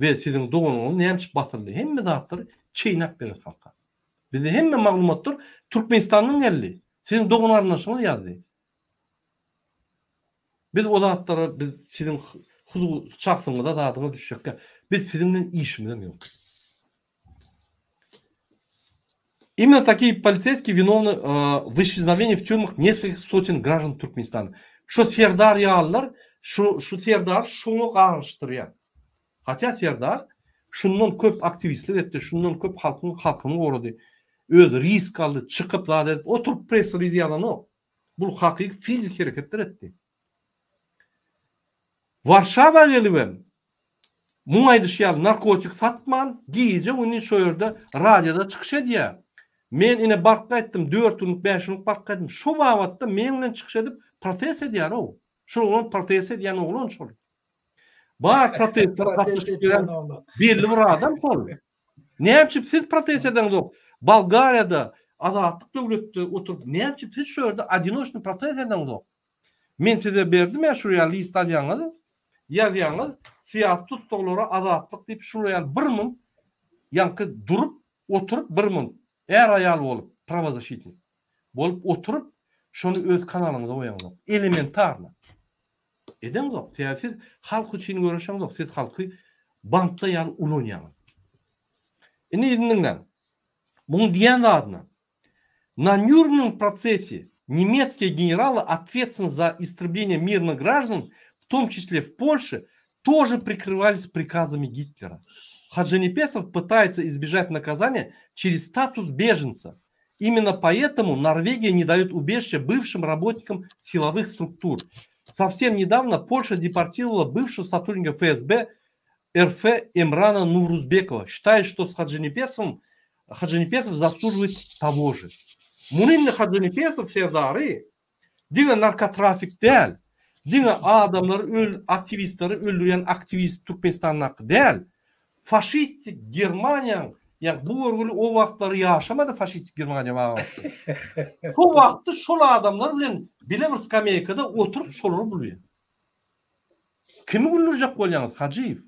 we siziň doganyňyz näme üçin basyldy, hemme zatlary çeýnäp bereris halka. Bizde hemme maglumatlar Türkmenistandan geldi. Siziň dogan-garyndaşyňyz ýazdy. Biz o zatlara biz siziň huzu şahsyňyza zadyňyza düşjekkä. Biz siziň bilen işimizem ýok. Именно такие полицейские виновны в исчезновении в тюрьмах нескольких сотен граждан Туркменистана. Şu Serdar ýalylar şu şu Serdar şoňa garyşdyrýar. Hatda Serdar şundan köp aktiwistlik etdi, şundan köp halkyň hakyny gorady. Öz risk aldy, çykyp zat edip oturyp press release ýazanok. Bul hakyky fizik hereketler etdi. Warşawa gelibem, muň aýdyşy ýaly narkotik satman, gije-gündiz şo ýerde radioda çykyş edýär. Men ine baryp gaýtdym, dört günlük, bäş günlük baryp gaýtdym. Şo babatda meň bilen çykyş edip protest edýär-ow. Şol oglan protest edýän oglan şol. Bar protestlere gatnaşyp ýören belli bir adam şol. Näme üçin siz protest edeňzok? Bolgariýada azatlyk döwletde oturyp näme üçin siz şu ýerde odinoçnyý protest edeňzok? Men size berdim ýa şul ýaly list alýaňyz, ýazýaňyz syýasy tussaglara azatlyk diýip şul ýaly bir munt ýaňky durup oturyp bir munt är-aýal bolup prawozaşitnik bolup oturyp şony öz kanalyňyza goýaňzok. Elementarno. Edeňzok. Sebäbi siz halk üçin göreşeňzok, siz halky bankda ýaly ulanýaňyz. Indi yzyny diňläň. Muň diýen zadyna Na Nýurnberg prosesi nemецкие генералы ответственны за истребление мирных граждан, в том числе в Польше, тоже прикрывались приказами Гитлера. Хаджанепесов пытается избежать наказания через статус беженца. Именно поэтому Норвегия не дает убежище бывшим работникам силовых структур. Совсем недавно Польша депортировала бывшего сотрудника ФСБ РФ Эмрана Нурузбекова, считая, что с Хаджанепесовым Hajynepesow zaslužuwet того же. Muny indi Hajynepesow serdary diňe narkotrafik däl, diňe adamlary öl aktiwistleri öldürýän aktiwist Türkmenistandaky däl, faşistik Germaniýaň ýa bu görgüli o wagtlary ýaşamady faşistik Germaniýa babatda. Şo wagtda şol adamlar bilen bile bir skameýkada oturyp şolary bulýar. Kimi güldürjek bolýaňyz Hajyýew?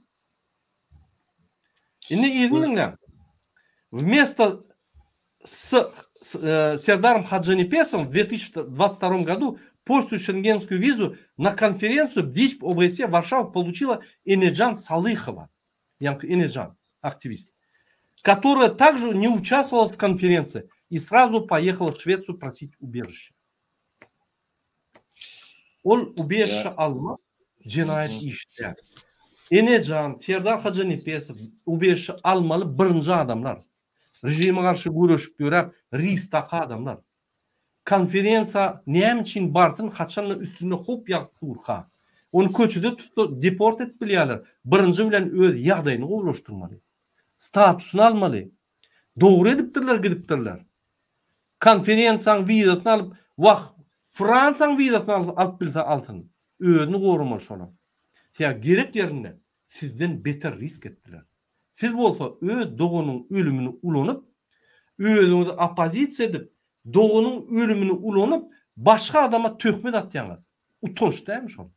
Indi yzyny diňläň. Wmesto s Serdarом Хаджанепесовым в 2022 году польскую шенгенскую визу на конференцию БДИЧП ОБСЕ Варшава получила Энеджан Салыхова, ýaňky Энеджан, активист, которая также не участвовала в конференции и сразу поехала в Швецию просить убежище. Ol ubežişe almak jenaýat işi däl. Enejan, Serdar Hajynepesow ubežişe almaly birinji adamlar. Režime garşy göreşip ýöräp riskdaky adamlar. Konferensiýa näme üçin barsyn haçanda üstünde howp ýagyp durka. Ony köçede tutsa deport edip bilýärler. Birinji bilen öz ýagdaýyny gowulaşdyrmaly. Statusyny almaly. Dogry edipdirler gidipdirler. Konferensiýaň wizasyny alyp wah Fransiýaň wizasyny alsa alyp bilse alsyn. Özüni goramaly şolar. Sebäbi gerek ýerinde sizden beter risk etdiler. Siz bolsa öz doganyň ölümini ulanyp özüňizi oppozisiýa edip doganyň ölümini ulanyp başga adama töhmet atýaňyz. Utanç dälmi şol?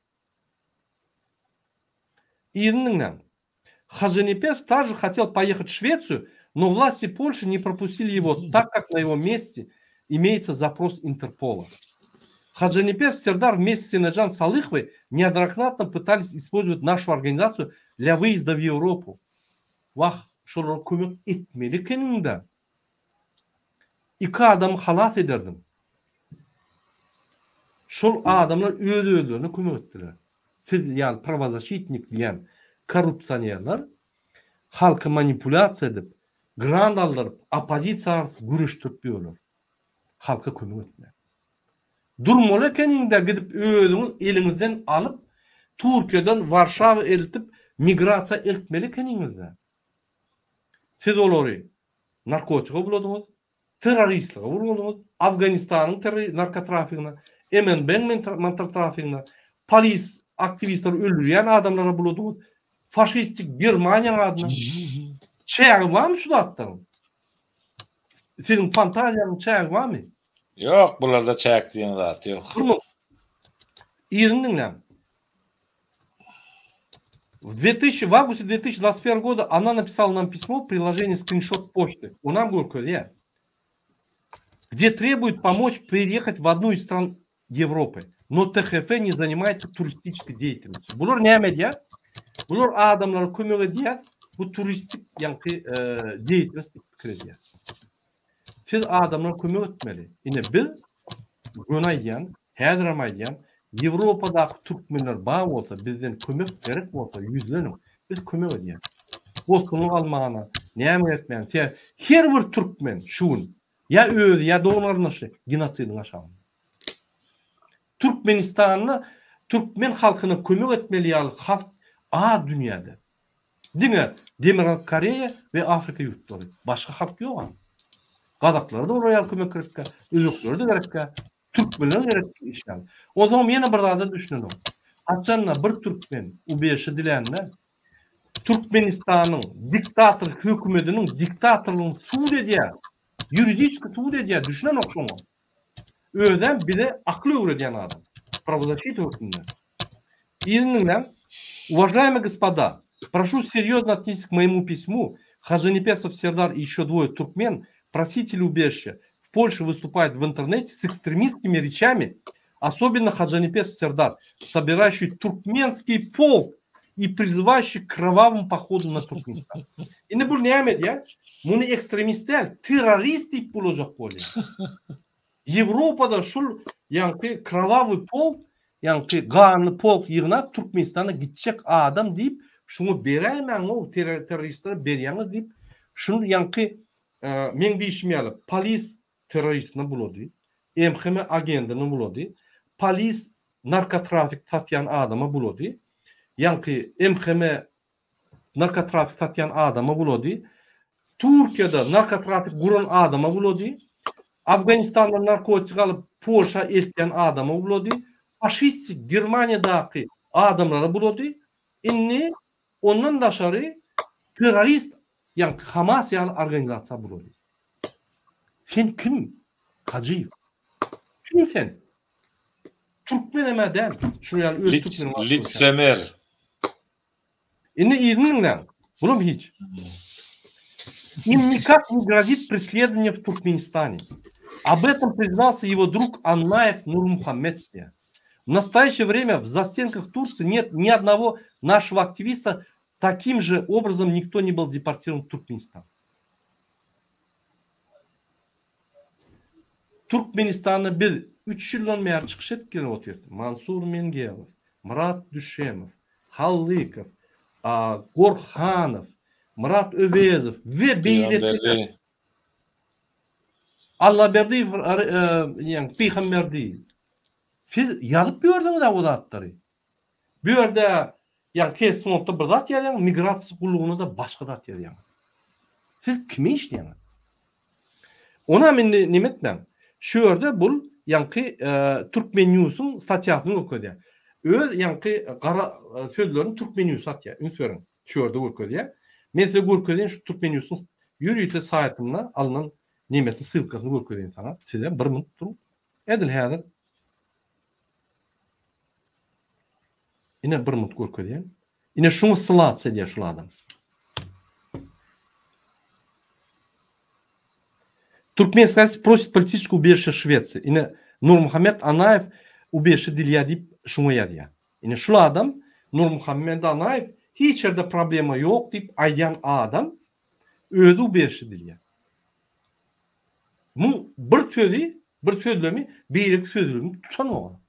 Yzyny diňläň. Hajynepes также хотел поехать в Швецию, но власти Польши не пропустили его, так как на его месте имеется запрос Интерпола. Хаджанепес Сердар вместе с Инаджан Салыховой неоднократно пытались использовать нашу организацию для выезда в Европу. Wah, şolara kömek etmeli ekeniň-dä. Iki adamy halas ederdiň. Şol adamlar öz-özlerine kömek etdiler. Siz ýaly prawozaşitnik diýen korrupsionerler halky manipulýasiýa edip, Grant aldyryp, oppozisiýa garşy göreşdirip ýörler. Halka kömek etmän. Durmaly ekeniňdä gidip özüňiz eliňizden alyp Türkiýeden Warşawa eltip migrasiýa eltmeli ekeniňizdä. Siz olary narkotika buladyňyz, terroristlige buladyňyz, Afganistanyň narkotrafigine, MNB-niň narkotrafigine, polis aktiwistleri öldürýän adamlara buladyňyz, faşistik Germaniýaň adyna. Çägi barmy şu zatlaryň? Siziň fantaziýaňyň çägi barmy? Ýok, bularda çäk diýen zat ýok. Durmuň. Yzyny diňläň. В 2000, в августе 2021 года она написала нам письмо, приложение скриншот почты. Onam görkezýär. Где требует помочь переехать в одну из стран Европы. Но THF не занимается туристической деятельностью. Bular näme edýär? Bular adamlara kömek edýär. Bu turistik ýaňky deýatelnost diýip pikir edýär. Siz adamlara kömek etmeli. Ine biz göni aýdýan, häzirem aýdýan, Ýewropadaky türkmenler bar bolsa, bizden kömek gerek bolsa ýüzleniň. Biz kömek edýäs. Bosgunlyk almana, näme etmäne. Sebäbi her bir türkmen şu gün ýa özi ýa dogan-garyndaşy genosidiň aşagynda. Türkmenistanda türkmen halkyna kömek etmeli ýaly halk az dünýäde. Diňe Demirgazyk Koreýa we Afrika ýurtlary. Başga halk ýok-a. Gazaklara-da olar ýaly kömek gerekkä, özbeklere-de gerekkä, türkmenlere gerek işgär. Onsoňam ýene bir zada düşünenok. Haçanda bir türkmen ubeşi dilände, Türkmenistanyň diktator hökümediniň diktatorlygyny subut edýär. Ýuridiski subut edýär, düşünenok şoňa. Özem bize akyl öwredýän adam. Prawozasita hökmünde. Yzyny diňläň. Уважаемые господа, прошу серьезно отнестись к моему письму. Хажанепесов Сердар и еще двое туркмен, просители убежища, в Польше выступают в интернете с экстремистскими речами, особенно Хаджанепесов Сердар, собирающий туркменский полк и призывающий к кровавому походу на Туркменистан. Indi bu näme edýär? Muny ekstremist däl, terrorist diýip bolajak bolýar. Ýewropada şul ýaňky krowawy polk, ýaňky ganly polk ýygnap Türkmenistana gitjek adam diýip, şuňa beräýmäň-ow terroristlere berýäňiz diýip, şuny ýaňky meň diýşim ýaly polis terroristine bulady, MHM agendine bulady, polis narkotrafik satýan adama bulady, ýaňky MHM narkotrafik satýan adama bulady, Türkiýede narkotrafik guran adama bulady, Afganistandan narkotik alyp Polşa eltýän adama bulady, faşistik Germaniýadaky adamlara bulady, indi ondan daşary terrorist ýaňky Hamas ýaly organizasiýa bulady. Sen kim Hajyýew? Kim sen? Türkmenem-ä däl. Şular ýaly öz türkmeniň Litsemer. Indi yzyny diňläň. Bulam hiç. Им никак не грозит преследование в Туркменистане. Об этом признался его друг Аннаев Нурмухаммед. В настоящее время в застенках Турции нет ни одного нашего активиста. Таким же образом никто не был депортирован в Туркменистан. Türkmenistanda biz üç ýyldan bäri çykyş edip gelip otyrys. Mansur Mengelow, Myrat Düşemow, Hallykow, Gorhanow, Myrat Öwezow we beýlekiler. Allaberdiýew, ýa Pygamberdiýew. Siz ýazyp ýördüňiz-ä o zatlary. Bu ýerde ýa Kesmontda bir zat ýazýaň, migrasiýa gullugynda-da başga zat ýazýaň. Siz kime işleýäňiz? Onam indi neme etmäň. Şu ýerde bul ýaňky Türkmen Newsiň statýasyny görkezýär. Öz ýaňky gara sözlerini Türkmen News atýar. Üns beriň. Şu ýerde görkezýär. Men size görkezeýin şu Türkmen Newsiň ýörite saýtynda alnan nemesini ssylkasyny görkezeýin saňa. Size bir minut duruň. Edil häzir Ine bir minut görkezýän. Ine şuňa ssylasiýa edýär şul adam. Türkmenistan просит политическое убежище в Швеции. Ine Nurmuhammet Anaýew ubежище dileýär diýip şuňa ýazýar. Ine şul adam Nurmuhammet Anaýew hiç ýerde problema ýok diýip aýdýan adam özi ubежище dileýär. Muň bir sözi, bir sözlemi beýleki sözlemi tutanok.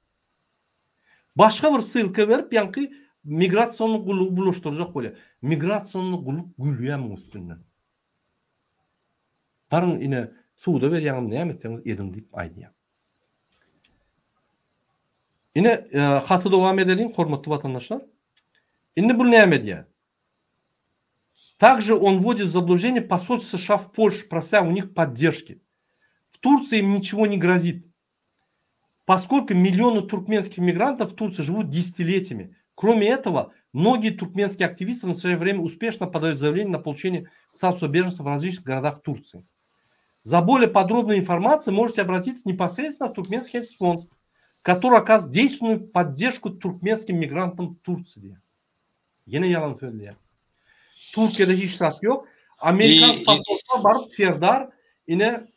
Başga bir ssylka berip ýaňky migrasionny gullugy bulaşdyrjak bolýar. Migrasionny gulluk gülýär muň üstünden. Baryň ine suda berýäňiz näme etseňiz ediň diýip aýdýar. Ine haty dowam edeliň hormatly watandaşlar. Indi bul näme edýär? Также он вводит в заблуждение посольство США в Польше, прося у них поддержки. В Турции им ничего не грозит. Поскольку миллионы туркменских мигрантов в Турции живут десятилетиями. Кроме этого, многие туркменские активисты в настоящее время успешно подают заявление на получение статуса беженца в различных городах Турции. За более подробной информацией можете обратиться непосредственно в Туркменский фонд, который оказывает действенную поддержку туркменским мигрантам в Турции. Ýene ýalan sözleýär. Türkiýede hiç zat ýok. Amerikan pasportuna baryp Serdar ine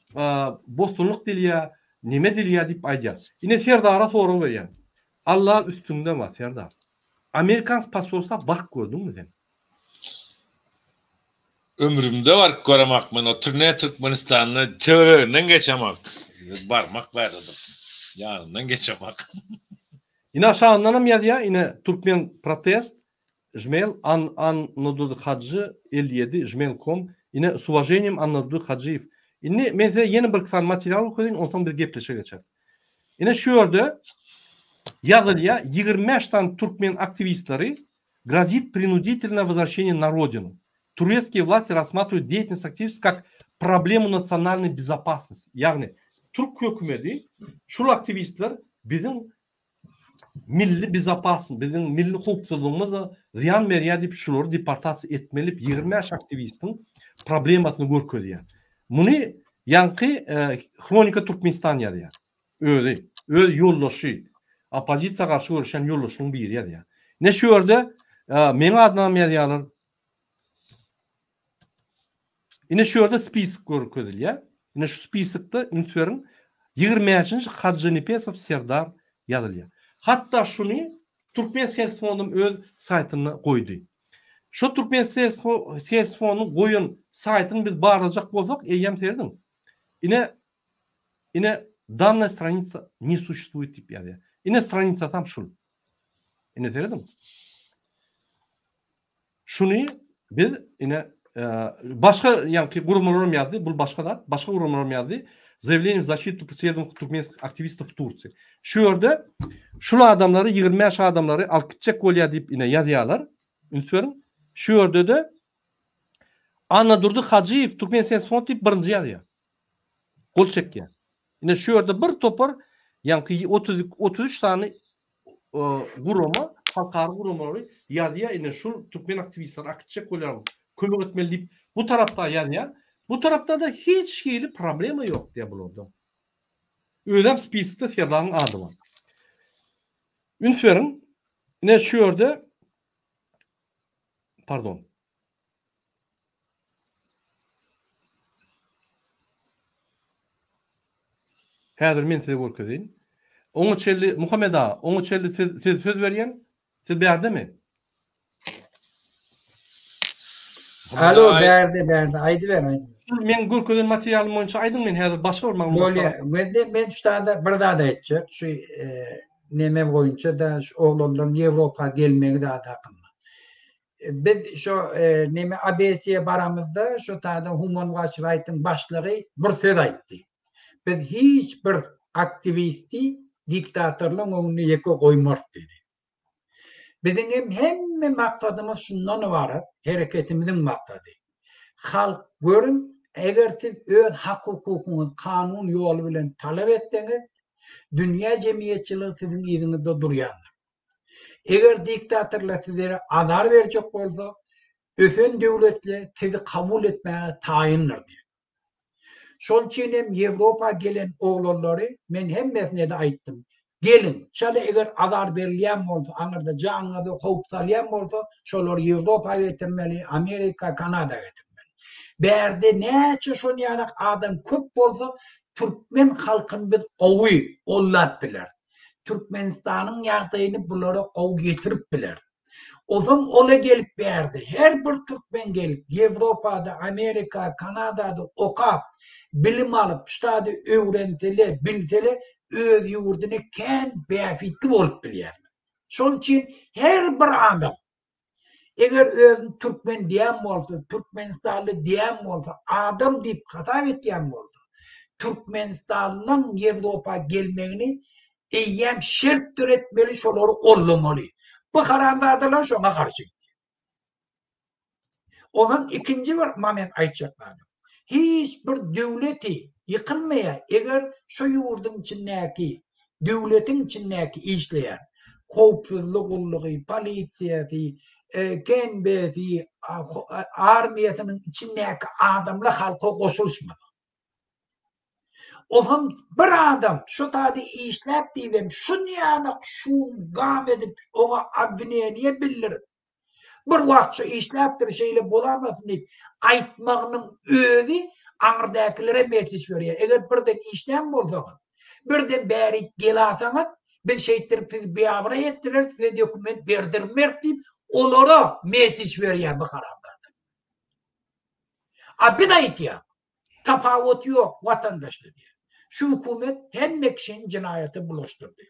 bosgunlyk diýilýär, neme diýilýär diýip aýdýar. Ine Serdara sorag berýän. Alla üstüňde bar Serdar. Amerikan pasportuna baryp gördüňmi sen? Ömrümde baryp göremak men o turne Türkmenistanda töwereginden geçemak. Barmak barada. Ýanyndan geçemak. Ine aşagyndanam ýazýar ine Türkmen protest jmel an Annadurdy Hajy 57 jmel kom ine s uwaženiem Annadurdy Hajyýew indi men size ýene bir sany material görkezeýin onsoň biz gepleşige geçeris. Ine şu ýerde ýazylýar 25 sany türkmen aktiwistleri grozit принудительное возвращение на родину. Турецкие власти рассматривают деятельность aktiwistов как проблему национальной безопасности. Ýagny türk hökümeti şul aktiwistler biziň milli bezopasn, biziň milli howpsuzlygymyza zyýan berýär diýip şulary deportasiýa etmeli diýip 25 aktiwistiň problemasyny görkezýär. Muny ýaňky Hronika Türkmenistan ýazýar. Özi, öz ýoldaşy, oppozisiýa garşy göreşýän ýoldaşynyň biri ýazýar. Ine şu ýerde meň adymam ýazýarlar. Ine şu ýerde spisok görkezilýär. Ine şu spisokda üns beriň 25-nji Hajynepesow Serdar ýazylýar. Hatda şuny Türkmen Ses fondam öz saýtynda goýdy. Şu Türkmen Ses fonduň goýan saýtyny biz barlajak bolsak, eýýäm serediň. Ine ine danная страница не существует diýip ýazýar. Ine stranisasam şul. Ine serediň. Şuny biz ine başga ýaňky guramalaram ýazdy, bul başga zat, başga guramalaram ýazdy. Zaýawleniýe w zaşitu preslediwanych turkmenskih aktiwistow w Tursiýi. Şu ýerde şul adamlary 25 adamlary alyp gitjek bolýar diýip ine ýazýarlar. Üns beriň. Şu ýerde-de Annadurdy Hajyýew Türkmen Sens Fond diýip birinji ýazýar. Gol çekýär. Ine şu ýerde bir topar ýaňky 33 sany gurama, halkara guramalary ýazýar, ine şul türkmen aktiwistleri akitjek bolýar, kömek etmeli diýip bu tarapda ýazýar. Bu tarapda-da hiç hili problema ýok diýýär bularda. Özem spiskde Serdaryň ady bar. Üns beriň, ine şu ýerde pardon. Häzir men size görkezeýin. Oňa çenli Muhammet aga, oňa çenli siz siz söz berýän. Siz bärdemi? Alo, bärde, bärde. Aýdyber, aýdyber. Meň görkezen materialym boýunça aýdyň, men häzir başga bir maglumat Bolýar. Wende men şu taýda bir zat aýtjak. Şu e, neme boýunça-da şu oglanlaryň Ýewropa gelmegi zat hakynda. Biz şo neme ABS-ye baramyzda şo taýda Human Watch Right-yň başlygy bir söz aýtdy. Biz hiç bir aktiwisti diktatorlaryň öňünde ýeke goýmarys diýdi. Biziň hem hemme maksadymyz şundan ybarat, hereketimiziň maksady. Halk görüň, eger siz öz hak-hukukyňyzy kanun ýoly bilen talap etseňiz, dünýä jemgyýetçiligi siziň yzyňyzda durýandyr. Eger diktatorlar sizlere azar berjek bolsa, ösen döwletler sizi kabul etmäge taýyndyr diýip. Şol üçin hem Ýewropa gelen oglanlary men hemmesine-de aýtdym. Geliň, çala eger azar berilýän bolsa, aňyrda janyňyza howp salýan bolsa, şolary Ýewropa getirmeli, Amerika, Kanada getirmeli. Bärde näçe şon ýalak adam köp bolsa, türkmen halkyny biz gowy gollap bileris. Türkmenistanyň ýagdaýyny bulara gowy ýetirip biler. Ozaň ola gelip bärde her bir türkmen gelip Ýewropada, Amerika, Kanadada okap, bilim alyp, ştady öwrensele, bilsele öz ýurdyna kän bähbitli bolup bilýärler. Şol üçin her bir adam. Eger özüni türkmen diýen bolsa, türkmenistanly diýen bolsa, adam diýip hasap etýän bolsa, türkmenistanlyň Ýewropa gelmegini eýýäm şert döretmeli, şolary goldamaly. Bu haramzadalar şoňa garşy gidýär. Ondan ikinji bir moment aýtjak zadym. Hiç bir döwleti ýykylmaýar, eger şo ýurduň içindäki, döwletiň içindäki işleýän howpsuzlyk gullugy, polisiýasy, KNB-si, armiýasynyň içindäki adamlar halka goşulyşmasa. Olam bir adam şu taýda işläp diýibem şunýanak şum gam edip oňa obwineniýe bildirip bir wagt şu işläpdir şeýle bolamasyn diýip aýtmagynyň özi aňyrdäkilere message berýär. Eger birden işlän bolsaňyz, birden bärik gelasaňyz biz şeýtdirip sizi biabraý etdireris size dokument berdirmeris diýip olara message berýär bu haramzada. A biz aýtýas Tapawuty ýok watandaşlar diýýär. Şu hökümet hemme kişini jenaýata bulaşdyrdy.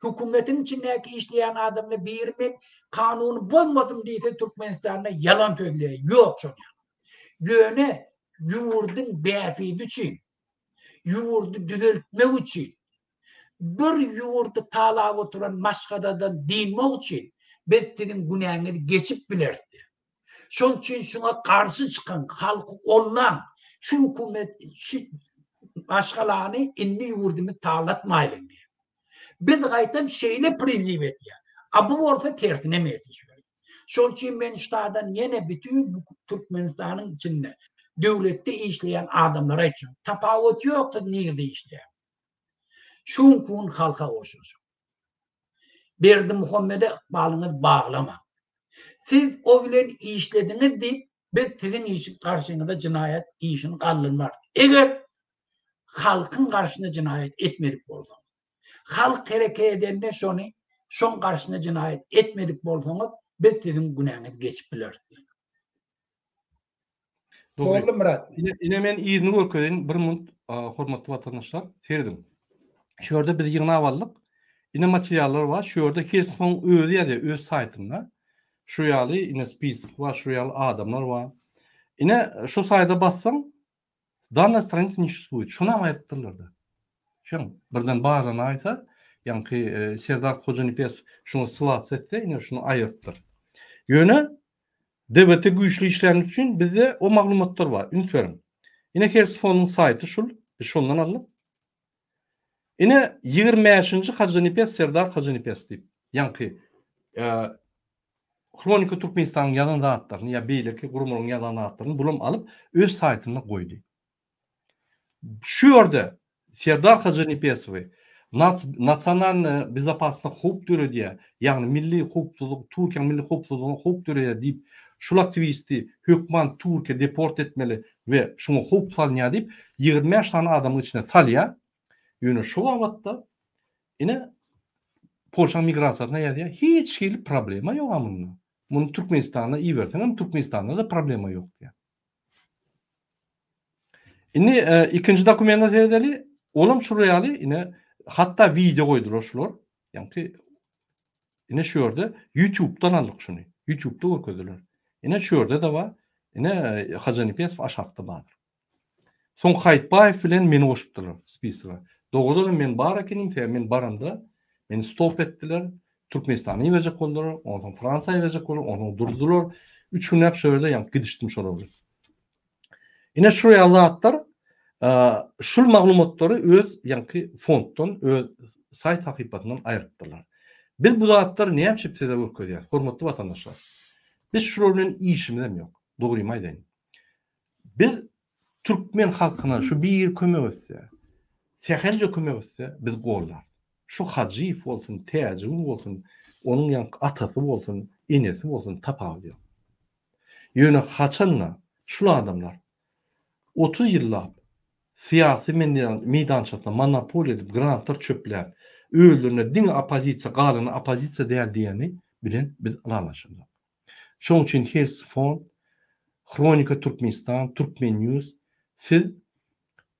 Hökümetiň içindäki işleýän adamlar biri men kanuny bozmadym diýse Türkmenistanda ýalan sözleýär. Ýok şol ýaly. Ýöne ýurduň bähbidi üçin, ýurdy düzeltmek üçin, bir ýurdy talap oturan maşgaladan dynmak üçin biz siziň günäňizi geçip bileris diýýär. Şoň üçin şuňa garşy çykyň, halky goldaň. Şu hökümet şu maşgalany indi ýurdumyzy talatmaýlyň diýip. Biz gaýtam şeýle priziw edýär. A bu bolsa tersine mesaj berýär. Şoň üçin men ştadan ýene bütin Türkmenistanyň içinde döwletde işleýän adamlara aýtjak. Tapawut ýok siz nirde işleýän. Şu günki gün halka goşulyşyň. Berdimuhamede ykbalyňyzy baglamaň. Siz o bilen işlediňiz diýip, biz siziň işi garşyňyza jenaýat işini galdyrmarys. Eger halkyň garşyna jenaýat etmedik bolsaňyz, halk hereket edende şony şoň garşyna jenaýat etmedik bolsaňyz, biz siziň günäňizi geçip bileris diýen. Dogry. Boldy Myrat. Ine, ine men yzyny görkezeýin bir minut hormatly watandaşlar. Serediň. Şu ýerde biz ýygnap aldyk. Ine materiallar bar. Şu ýerde Helsingiň özi ýazýar öz saýtynda. Şu ýaly ine spisok bar, şu ýaly adamlar bar. Ine şu saýda bassaň Danna stranica ne suşestvuýet. Şonam aýypdyrlar-da. Şoň birden barlanaýsa, ýaňky e, Serdar Hojanepesow şuňa ssylats etse, ine şuny aýyrypdyr. Ýöne DBT güýçli işläni üçin bizde o maglumatlar bar. Üns beriň. Ine Hersfonyň saýty şul. Biz şondan aldyk. Ine 25-nji Hajynepes Serdar Hajynepes diýip, ýaňky e, Hronika Türkmenistanyň ýazan zatlaryny ýa beýleki guramalaryň ýazan zatlaryny bulam alyp öz saýtynda goýdy. Şu ýerde Serdar Hajynepesowy nasionalnyý bezopasnyk howp döredýär, ýagny milli howpsuzlyk, Türkiýäniň milli howpsuzlygyna howp döredýär diýip, şul aktiwisti hökman Türkiýä deport etmeli we şuňa howp salynýar diýip, 25 sany adamyň içine salýar. Ýöne şu babatda ine Polşanyň migrasiýasyna ýazýar, hiç hili problema ýok-a munda. Muny Türkmenistana iberseňem Türkmenistanda-da problema ýok diýýär. Indi e, ikinji dokumenta seredeli. Olam şular ýaly ine hatda wideo goýdular şular. Ýaňky ine şu ýerde YouTube-dan aldyk şuny. YouTube-da görkezdiler. Ine şu ýerde-de bar. Ine e, Hajanipesow aşakda bardyr. Soň Haýytbaýew bilen meni goşupdylar spisoga. Dogrudan hem men bar ekenim, sebäbi men baramda meni stop etdiler. Türkmenistana iberjek boldular, onsoň Fransiýa iberjek boldular, onsoň durdular. Üç günläp şo ýerde ýaňky gidişdim şolar bilen. Ine şu ýaly zatlar şul maglumatlary öz ýaňky fonddan, öz saýt sahypasyndan aýrypdyrlar. Biz bu zatlary näme üçin size görkezýäris, hormatly watandaşlar? Biz şular bilen işimizem ýok, dogrymy aýdaýyn. Biz türkmen halkyna şu bir kömek etse, sähelje kömek etse biz goldarys. Şu Hajyýew bolsun, Täjigul bolsun, onuň ýaňky atasy bolsun, enesi bolsun tapawudy ýok. Ýöne haçanda şul adamlar 30 ýyllap syýasy meýdançasyna monopoliýa edip grantlar çöpläp, özlerine diňe oppozisiýa galany oppozisiýa däl diýeni bilen biz ylalaşamzok. Şoň üçin Hers fond, Hronika Türkmenistan, Türkmen News siz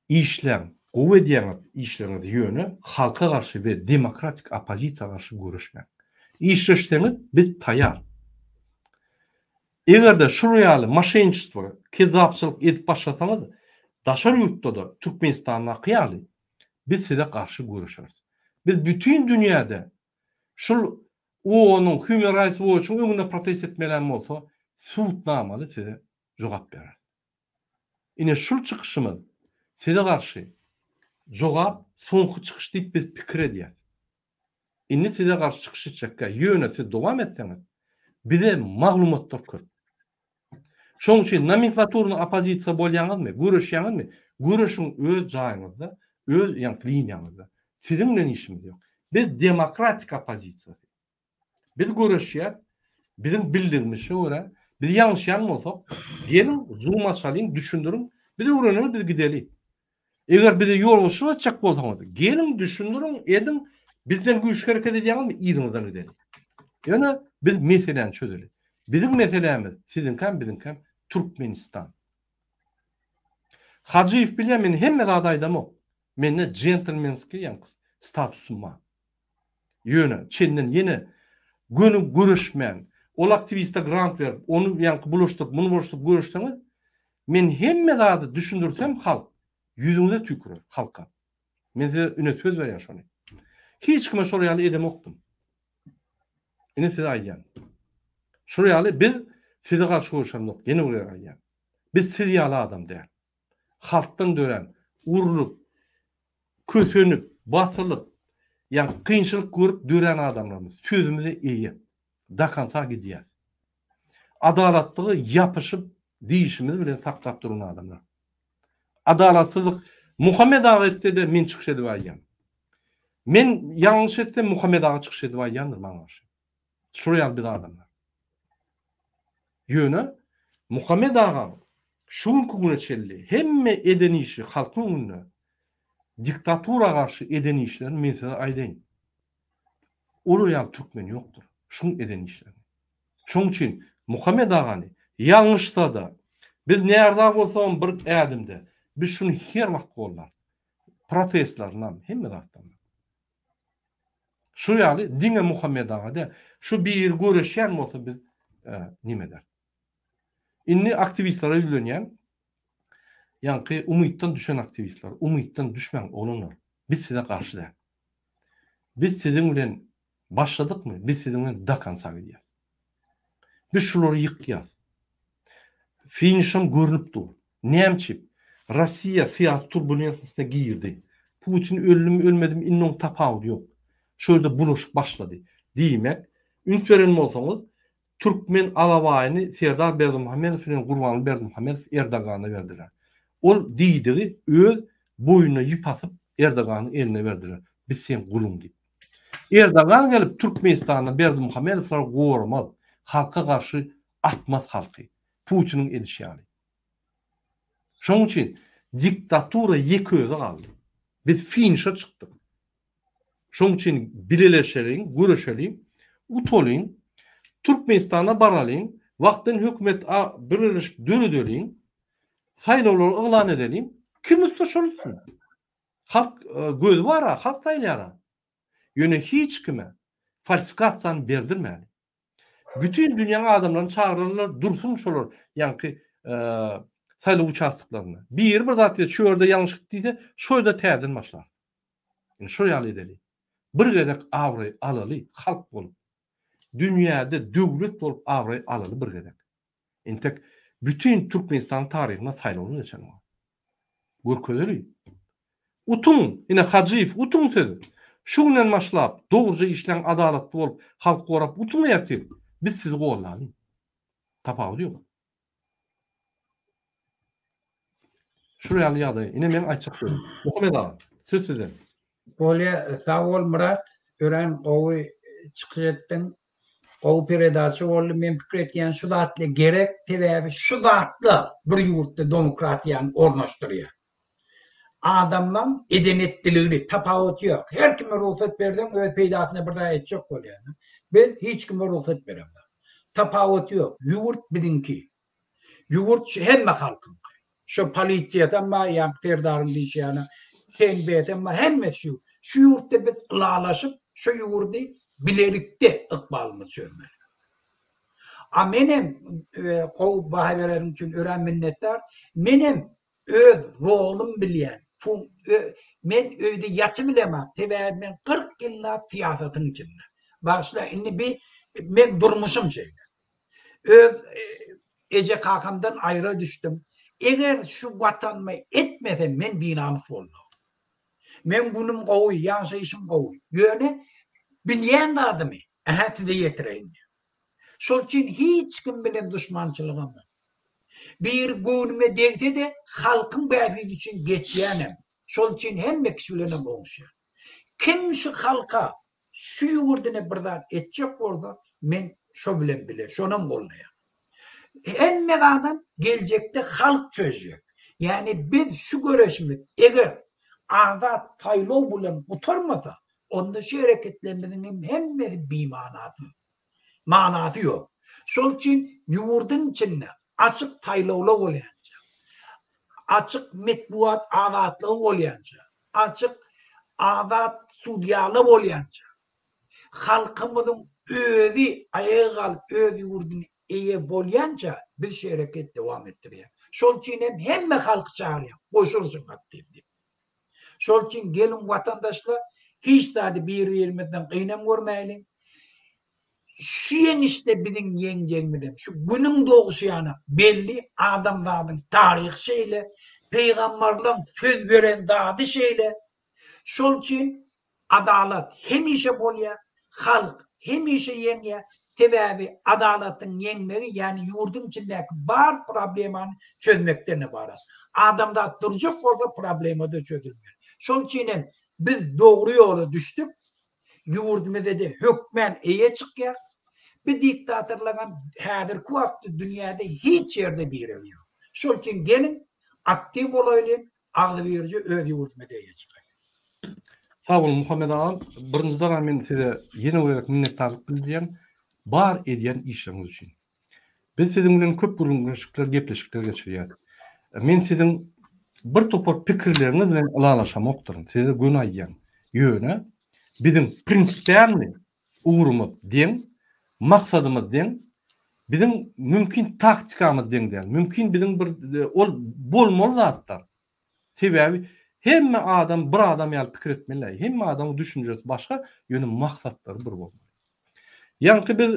işläň, gowy edýäňiz işleriňizi ýöne halka garşy we demokratik oppozisiýa garşy göreşmäň. Işleşseňiz biz taýar. Eger-de şul ýaly moşenniçestvo, kezzapçylyk edip başlasaňyz, daşary ýurtda-da Türkmenistandaky ýaly biz size garşy göreşeris. Biz bütin dünýäde şul OON-yň, Human Rights Watch-yň öňünde protest etmelem bolsa, sudnamaly size jogap bereris. Ine şul çykyşymyz size garşy jogap soňky çykyş diýip biz pikir edýäs. Indi size garşy çykyş etjekkä, ýöne siz dowam etseňiz, bize maglumatlar köp. Şonuň üçin nomenklaturny oppozisiýa bolýaňyzmy, göreşýäňizmi, göreşiň öz jaýyňyzda, öz ýaňky liniýaňyzda. Siziň bilen işimiz ýok. Biz demokratik oppozisiýasy. Biz göreşýäs, biziň bildigimizçe görä, biz ýalňyşýan bolsak, geliň zoom açalyň, düşündiriň, biz öwreneli, biz gideli. Eger bize ýolbaşçylyk etjek bolsaňyz, geliň, düşündiriň, ediň, bizden güýçli hereket edýäňizmi, yzyňyzdan gideli. Ýöne biz meseläni çözeli. Biziň meselämiz, siziňkäm, biziňkäm Türkmenistan. Hajyýew bilýär, men hemme zady aýdamok. Mende jentlmenskiý ýaňky statusym bar. Ýöne çenden ýene göni göreşmän, ol aktiwiste grant berip, ony ýaňky bulaşdyryp, muny bulaşdyryp göreşseňiz, men hemme zady düşündirsem halk ýüzüňize tüýkürer, halka. Men size ine söz berýän şony. Hiç kime şol ýaly edemokdym. Ine size aýdýan. Şol ýaly biz size garşy göreşemzok, ýene bir gezek aýdýan. Biz siz ýaly adam däl. Halkdan dörän, urlup, kösenip, basylyp, ýagny kynçylyk görüp dörän adamlarymyz. Sözümize eýe. Do konca gidýäs. Adalatlygy ýapyşyp dişimiz bilen saklap duran adamlar. Adalatsyzlyk Muhammet aga etse-de men çykyş edip aýdýan. Men ýalňyş etsem Muhammet aga çykyş edip aýdýandyr maňa garşy. Şular ýaly biz adamlar. Ýöne Muhammet agaň şu günki güne çenli hemme eden işi halkyň öňünde diktatura garşy eden işlerini men size aýdaýyn. Olar ýaly türkmen ýokdur. Şuň eden işlerini. Şoň üçin Muhammet agany ýalňyşsa-da, biz närza bolsagam bir ädimde, biz şuny her wagt gollarys. Protestlarynam, hemme zatlarynam. Şu ýaly diňe Muhammet aga däl. Şu biri göreşýän bolsa biz neme ederis. Indi aktiwistlere ýüzlenýän. Ýaňky umytdan düşen aktiwistler, umytdan düşmäň oglanlar. Biz size garşy däl. Biz siziň bilen başladykmy, biz siziň bilen do konca gidýäs. Biz şulary ýykýas. Finişem görnüp dur. Näme üçin? Rossiýa syýasy turbulentnostyna girdi. Putin öldümi ölmedimi indi oň tapawudy ýok. Şu ýerde bulaşyk başlady. Diýmek, üns beren bolsaňyz, türkmen alabaýyny Serdar Berdimuhamedow bilen Gurbanguly Berdimuhamedow Erdogana berdiler. Ol diýdigi öz boýnuna ýüp asyp Erdoganyň eline berdiler. Biz seň guluň diýip. Erdogan gelip Türkmenistanda Berdimuhamedowlary goramaz, halka garşy atmaz halky. Putiniň edişi ýaly. Şonuň üçin diktatura ýeke özi galdy. Biz finişe çykdyk. Şonuň üçin bileleşeliň, göreşeliň, utalyň, Türkmenistana baralyň, wagtlaýyn hökümet birleşip döredeliň, saýlawlary yglan edeliň. Kim utsa şol utsun. Halk gözi bar-a, halk saýlaýar-a. Ýöne hiç kime falsifikasiýany berdirmäli. Bütin dünýäň adamlaryny çagyrarlar, dursun şolar ýaňky saýlaw uçastoklarynda. Biri bir zat diýse, şu ýerde ýalňyş gitdi diýse, şo ýerde täzeden başlar. Indi şo ýaly edeli. Bir gezek abraý alaly halk bolup. Dünýäde döwlet bolup abraý alaly bir gezek. Entek bütin Türkmenistanyň taryhynda saýlawlar geçenok. Görkezeli. Utuň, ine Hajyýew, utuň siz. Şu günden başlap dogruja işläň adalatly bolup halk gorap utuň ertir. Biz sizi gollalyň. Tapawudy ýok. Şul ýaly ýagdaý. Ine meň aýtjak sözüm. Muhammet aga, söz sizden. Bolýa sag bol Myrat örän gowy çykyş etdiň. Gowy peredaça boldy men pikir etýän şu zatla gerek sebäbi şu zatla bir ýurtda domokratiýany ornaşdyrýar. Adamlaň eden etdiligini tapawuty ýok. Her kime rugsat berseň öz peýdasyna bir zat etjek bolýar. Biz hiç kime rugsat beremzok. Tapawuty ýok. Ýurt biziňki. Ýurt şu hemme halkyňky. Şo polisiýasam bar, ýaňky Serdaryň diýşi ýaly, PNB-sem bar, hemmesi şu ýurt. Şu ýurtda biz ylalaşyp, şu ýurdy bilelikde ykbalymyzy çözmeli. A menem gowy baha bereniň üçin örän minnetdar. Menem öz rolum bilýän. Men öýde ýatybilemok. Sebäbi men 40 ýyllap syýasatyň içinde. Bagyşla indi bi meň durmuşym şeýle. Öz eje kakamdan aýra düşdüm. Eger şu watanyma etmesem men binamys boljak. Meň günüm gowy, ýaşaýşym gowy. Ýöne bilýän zadymy, ähä size ýetireýin diýýär. Şol üçin hiç kim bilen duşmançylygym ýok. Biri göwnüme degse-de halkyň bähbidi üçin geçýänem. Şol üçin hemme kişi bilenem oňuşýan. Kim şu halka, şu ýurduna bir zat etjek bolsa, men şo bilen bile, şonam goldaýan. Hemme zadam geljekde halk çözjek. Ýagny biz şu göreşimiz eger azat saýlaw bilen gutarmasa, onda şu hereketlerimiziň hem hemmesi bimanasyz. Manasy ýok. Şol üçin ýurduň içinde açyk saýlawlar bolýança, açyk metbugat azatlygy bolýança, açyk azat sudýalar bolýança, Halkymyzyň özi aýaga galyp öz ýurduny eýe bolýança biz şu hereket dowam etdirýäs. Şol üçin hem hemme halky çagyrýan goşulyşyň aktiw diýip. Şol üçin geliň watandaşlar hiç zady bir birimizden gynam görmäýliň. Şu ýeňişde biziň ýeňjegimizem şu günüň doguşy ýanak belli adamzadyň taryhy şeýle, pygambarlaň söz beren zady şeýle. Şol üçin adalat hemişe bolýar, halk hemişe ýeňýär. Sebäbi adalatyň ýeňmegi, ýagny ýurduň içindäki bar problemany çözmekden ybarat. Adamzat durjak bolsa problema-da çözülmeli. Şol üçin hem biz dogry ýola düşdük. Ýurdumyza-da hökmän eýe çykýar. Bu diktatorlaryňam häzirki wagtda dünýäde hiç ýerde diregi ýok. Şol üçin geliň, aktiw bolaýlyň, Agzybirje öz ýurdumyza eýe çykaýyn. Sag boluň Muhammet agam. Birinjiden men size ýene bir gezek minnetdarlyk bildirýän bar edýän işleriňiz üçin. Biz siziň bilen köp gürrüňdeşlikler, gepleşikler geçirýäs. Men siziň bir topar pikirleriňiz bilen ylalaşamokdyryn. Size göni aýdýan. Ýöne biziň prinsipialnyý ugrumyz deň, maksadymyz deň, biziň mümkin taktikamyz deň däl. Mümkin biziň bir ol bolmaly zatlar. Sebäbi hemme adam bir adam ýaly pikir etmeli däl. Hemme adamyň düşünjesi başga, ýöne maksatlary bir bolmaly. Ýaňky biz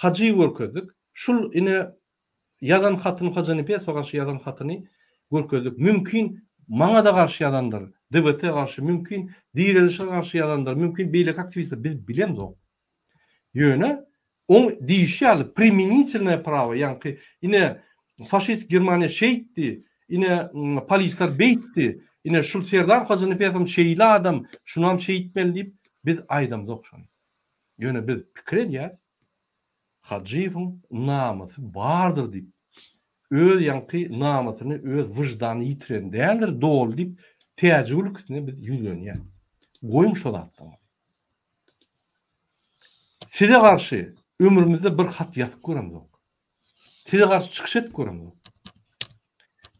Hajyýewi görkezdik. Şul ine Ýazan hatyny Hojanepesowa garşy ýazan hatyny görkezdik. Mümkin maňa-da garşy ýazandyr, DWT garşy, mümkin Direlişe garşy ýazandyr, mümkin beýleki aktiwistler, biz bilemzok. Ýöne oň diýişi ýaly primenitelnoe prawo, ýaňky ine faşist Germaniýa şeýtdi, ine polisler beýtdi, ine şul Serdar Hojanepesow şeýle adam, şunam şeýtmeli diýip biz aýdamzok şony. Ýöne biz pikir edýäs, Hajyýewiň namysy bardyr diýip, öz ýaňky namysyny, öz wyždanyny ýitiren däldir doly diýip, Täjigül ikisine biz ýüzlenýäs. Goýuň şo zatlaryňyzy. Size garşy ömrümizde bir hat ýazyp göremzok. Size garşy çykyş edip göremzok.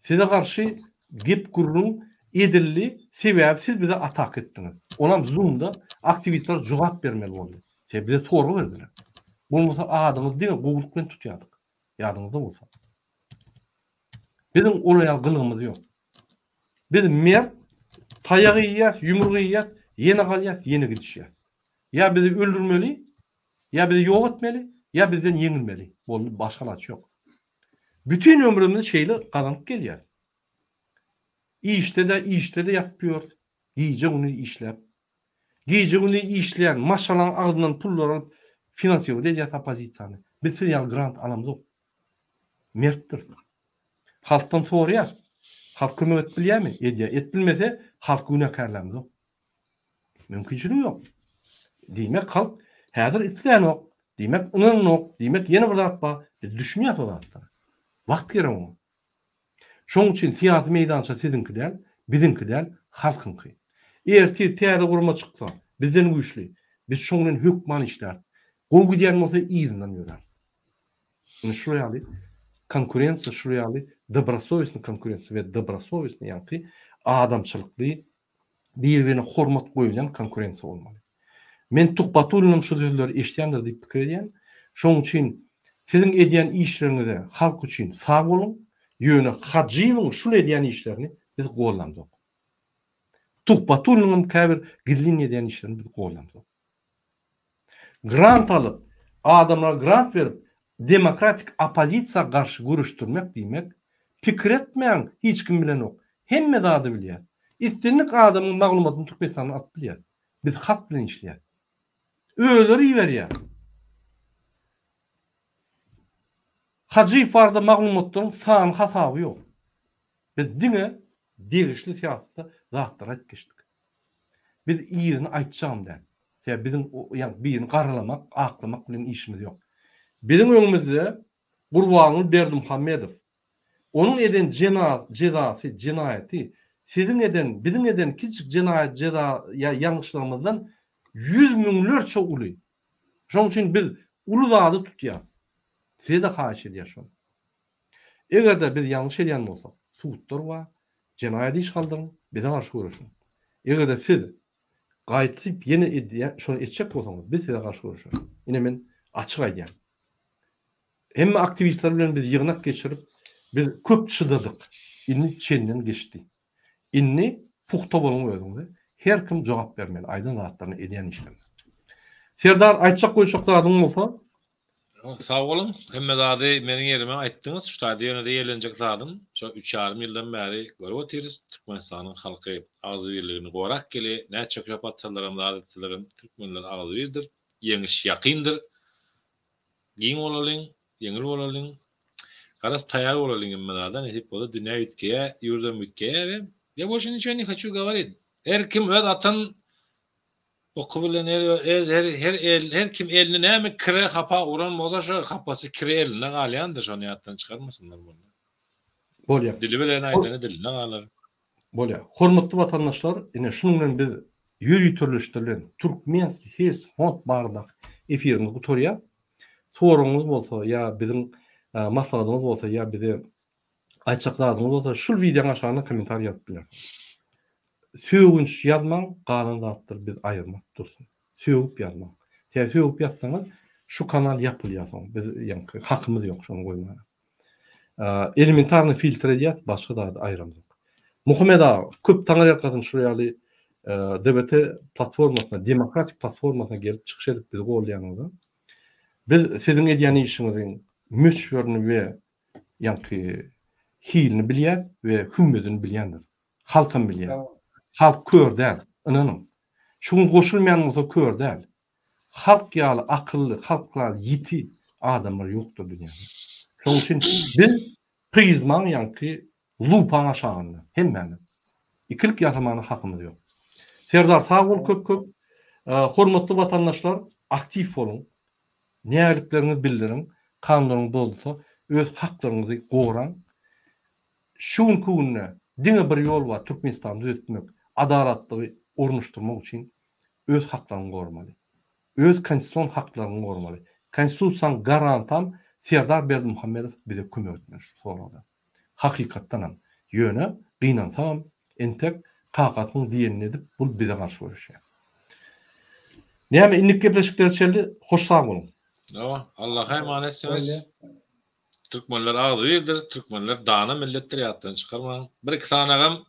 Size garşy gep-gürrüň edildi, sebäbi siz bize ataka etdiňiz. Onam Zoom-da aktiwistler jogap bermeli boldy. Sebäbi bize sorag berdiler. Bolmasa adyňyzy diňe gowulyk bilen tutýardyk. Ýadyňyzda bolsa. Biziň olar ýaly gylygymyz ýok. Biz mert, taýak iýýäs, ýumruk iýýäs, ýene galýas, ýene gidişýäs. Ýa bizi öldürmeli, ýa bizi ýok etmeli, ýa bizden ýeňilmeli. Boldy, başga alaç ýok. Bütin ömrümizi şeýle gazanyp gelýäs. Işde-de, işde-de ýatyp ýörüs. Gije-gündiz işläp. Gije-gündiz işleýän maşgalaň agzyndan pullar alyp finansirowat edýäs oppozisiýany. Biz siz ýaly grant alamzok. Mertdiris. Halkdan soraýas. Halk kömek edip bilýärmi? Edýär. Edip bilmese, halky günäkärlämzok. Mümkinçiligi ýok. Diýmek halk häzir islänok, diýmek ynananok, diýmek ýene bir zat bar. Biz düşünýäs o zatlara. Wagt gerek oňa. Şonuň üçin syýasy meýdança siziňki däl, biziňki däl, halkyňky. Ertir täze gurama çyksa, bizden güýçli, biz şoň bilen hökman işläris. Gowy gidýän bolsa yzyndan ýöräris. Ine şular ýaly konkurensiýa, şular ýaly dobrosowestnyý konkurensiýa we dobrosowestnyý ýaňky adamçylykly bir-birine hormat goýulýan konkurensiýa bolmaly. Men Tuhbatullinem şu sözleri eşidýändir diýip pikir edýän. Şonuň üçin Siziň edýän işleriňize halk üçin sag boluň, ýöne Hajyýewiň şul edýän işlerini biz gollamzok. Tuhbatulliniňem käbir gizlin edýän işlerini biz gollamzok. Grant alyp, adamlara grant berip, demokratik oppozisiýa garşy göreşdirmek diýmek, pikir etmäň hiç kim bilenok. Hemme zady bilýäs. Islendik adamyň maglumatyny Türkmenistandan alyp bilýäs. Biz halk bilen işleýäs. Özleri iberýär. Hajyýew barada maglumatlaryň sany hasaby ýok. Biz diňe degişli syýasatda zatlary aýdyp geçdik. Biz yzyny aýtjagam däl. Sebäbi biziň ýa birini garalamak, aklamak bilen işimiz ýok. Biziň öňümizde Gurbanguly Berdimuhamedow, onuň eden jezasy, jenaýaty siziň eden, biziň eden kiçijik jenaýat, jeza ýa ýalňyşlygymyzdan ýüz müňlerçe uly. Şonuň üçin biz uly zady tutýas. Size-de haýyş edýäs şony. Eger-de biz ýalňyş edýän bolsak, sudlar bar, jenaýat iş galdyryň, bize garşy göreşiň. Eger-de siz gaýtyp ýene edýän, şony etjek bolsaňyz, biz size garşy göreşeris. Ine men açyk aýdýan. Hemme aktiwistler bilen biz ýygnak geçirip, biz köp çydadyk. Indi çenden geçdi. Indi pugta boluň özüňize. Her kim jogap bermeli aýdan zatlaryna, edýän işlerine. Serdar aýtjak goýjak zadyň bolsa? Sag boluň. Hemme zady meniň ýerime aýtdyňyz. Şu taýda ýene-de ýerlenjek zadym, şo üç ýarym ýyldan bäri görüp otyrys, Türkmenistanyň halky agzybirligini gorap gelýär. Näçe köp atsalaram, zat etselerem, türkmenler agzybirdir. Ýeňiş ýakyndyr. Giň bolalyň, ýeňil bolalyň. Garaz, taýýar bolalyň hemme zada, nesip bolsa dünýä üýtgeýär, ýurdam üýtgeýär we ýa bolşy niço ne haçu goworit. Her kim öz atan Oky bilen her her her el her kim elini näme kire hapa uran bolsa şo hapasy kiri elinde galýandyr şony ýatdan çykarmasynlar bolýa. Bolýa. Dili bilen aýdany dilinde galar. Bolýa. Hormatly watandaşlar ine şunuň bilen biz ýöriteleşdirilen Türkmenskiý Heýs Fond baradaky efirimizi gutarýas. Soragyňyz bolsa ýa biziň maslahatyňyz bolsa ýa bize Aýtjak zadyňyz bolsa şul wideoň aşagyna kommentariý ýazyp bilersiňiz. Sögünç ýazmaň galan zatlary biz aýyrmas dursun. Sögüp ýazmaň. Sebäbi sögüp ýazsaňyz şu kanal ýapylýar soň. Biz ýaňky hakymyz ýok şony goýmaga. Elementarny filtr edýäs başga zady aýyramzok. Muhammet aga köp taňryýalkasyn şul ýaly DWT platformasyna demokratik platformasyna gelip çykyş edip bizi goldaýanyňyza. Biz siziň edýän işiňiziň möçberini we ýaňky hilini bilýär we hümmedini bilýändir. Halkam bilýär. Halk kör däl, ynanyň. Şu gün goşulmaýan bolsa kör däl. Halk ýaly akylly, halk ýaly ýiti adamlar ýokdur dünýäde. Şonuň üçin biz prizmaň ýaňky lupaň aşagynda hemmämiz. Ikilik ýasamana hakymyz ýok. Serdar sag bol köp köp. Hormatly watandaşlar aktiw boluň. Nägilikleriňizi bildiriň, kanunlaryňyz bozulsa, öz haklaryňyzy goraň. Şu günki günde diňe bir ýol bar, Türkmenistany düzetmek, adalatlygy ornaşdyrmak üçin öz haklaryňy goramaly. Öz konstitusion haklaryňy goramaly. Konstitusiýanyň garantam Serdar Berdimuhamedow bize kömek etmeli şu soragda. Hakykatdanam. Ýöne, gynansagam, entek kakasynyň diýenini edip, bul bize garşy göreşýär. Näme, indiki gepleşiklere çenli hoş sag boluň. Hawa, Allaha emanetsiniz. Türkmenler agzybirdir, türkmenler dana milletdir ýatdan çykarmaň. Bir iki sanagam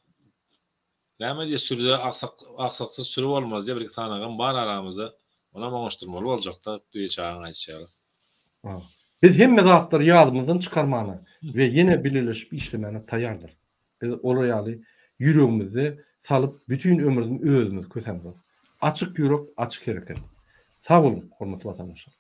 näme diýýär sürüde agsak agsaksyz sürü bolmaz diýýär bir iki sanagam bar aramyzda. Onam oňuşdyrmaly boljakda düýe çagaň aýdyşy ýaly. Biz hemme zatlary ýadymyzdan çykarmana we ýene bileleşip işlemäne taýýardyrys. Biz olar ýaly ýüregimizde salyp bütin ömrümizi özümizi kösämzok. Açyk ýürek, açyk hereket. Sag boluň, hormatly watandaşlar.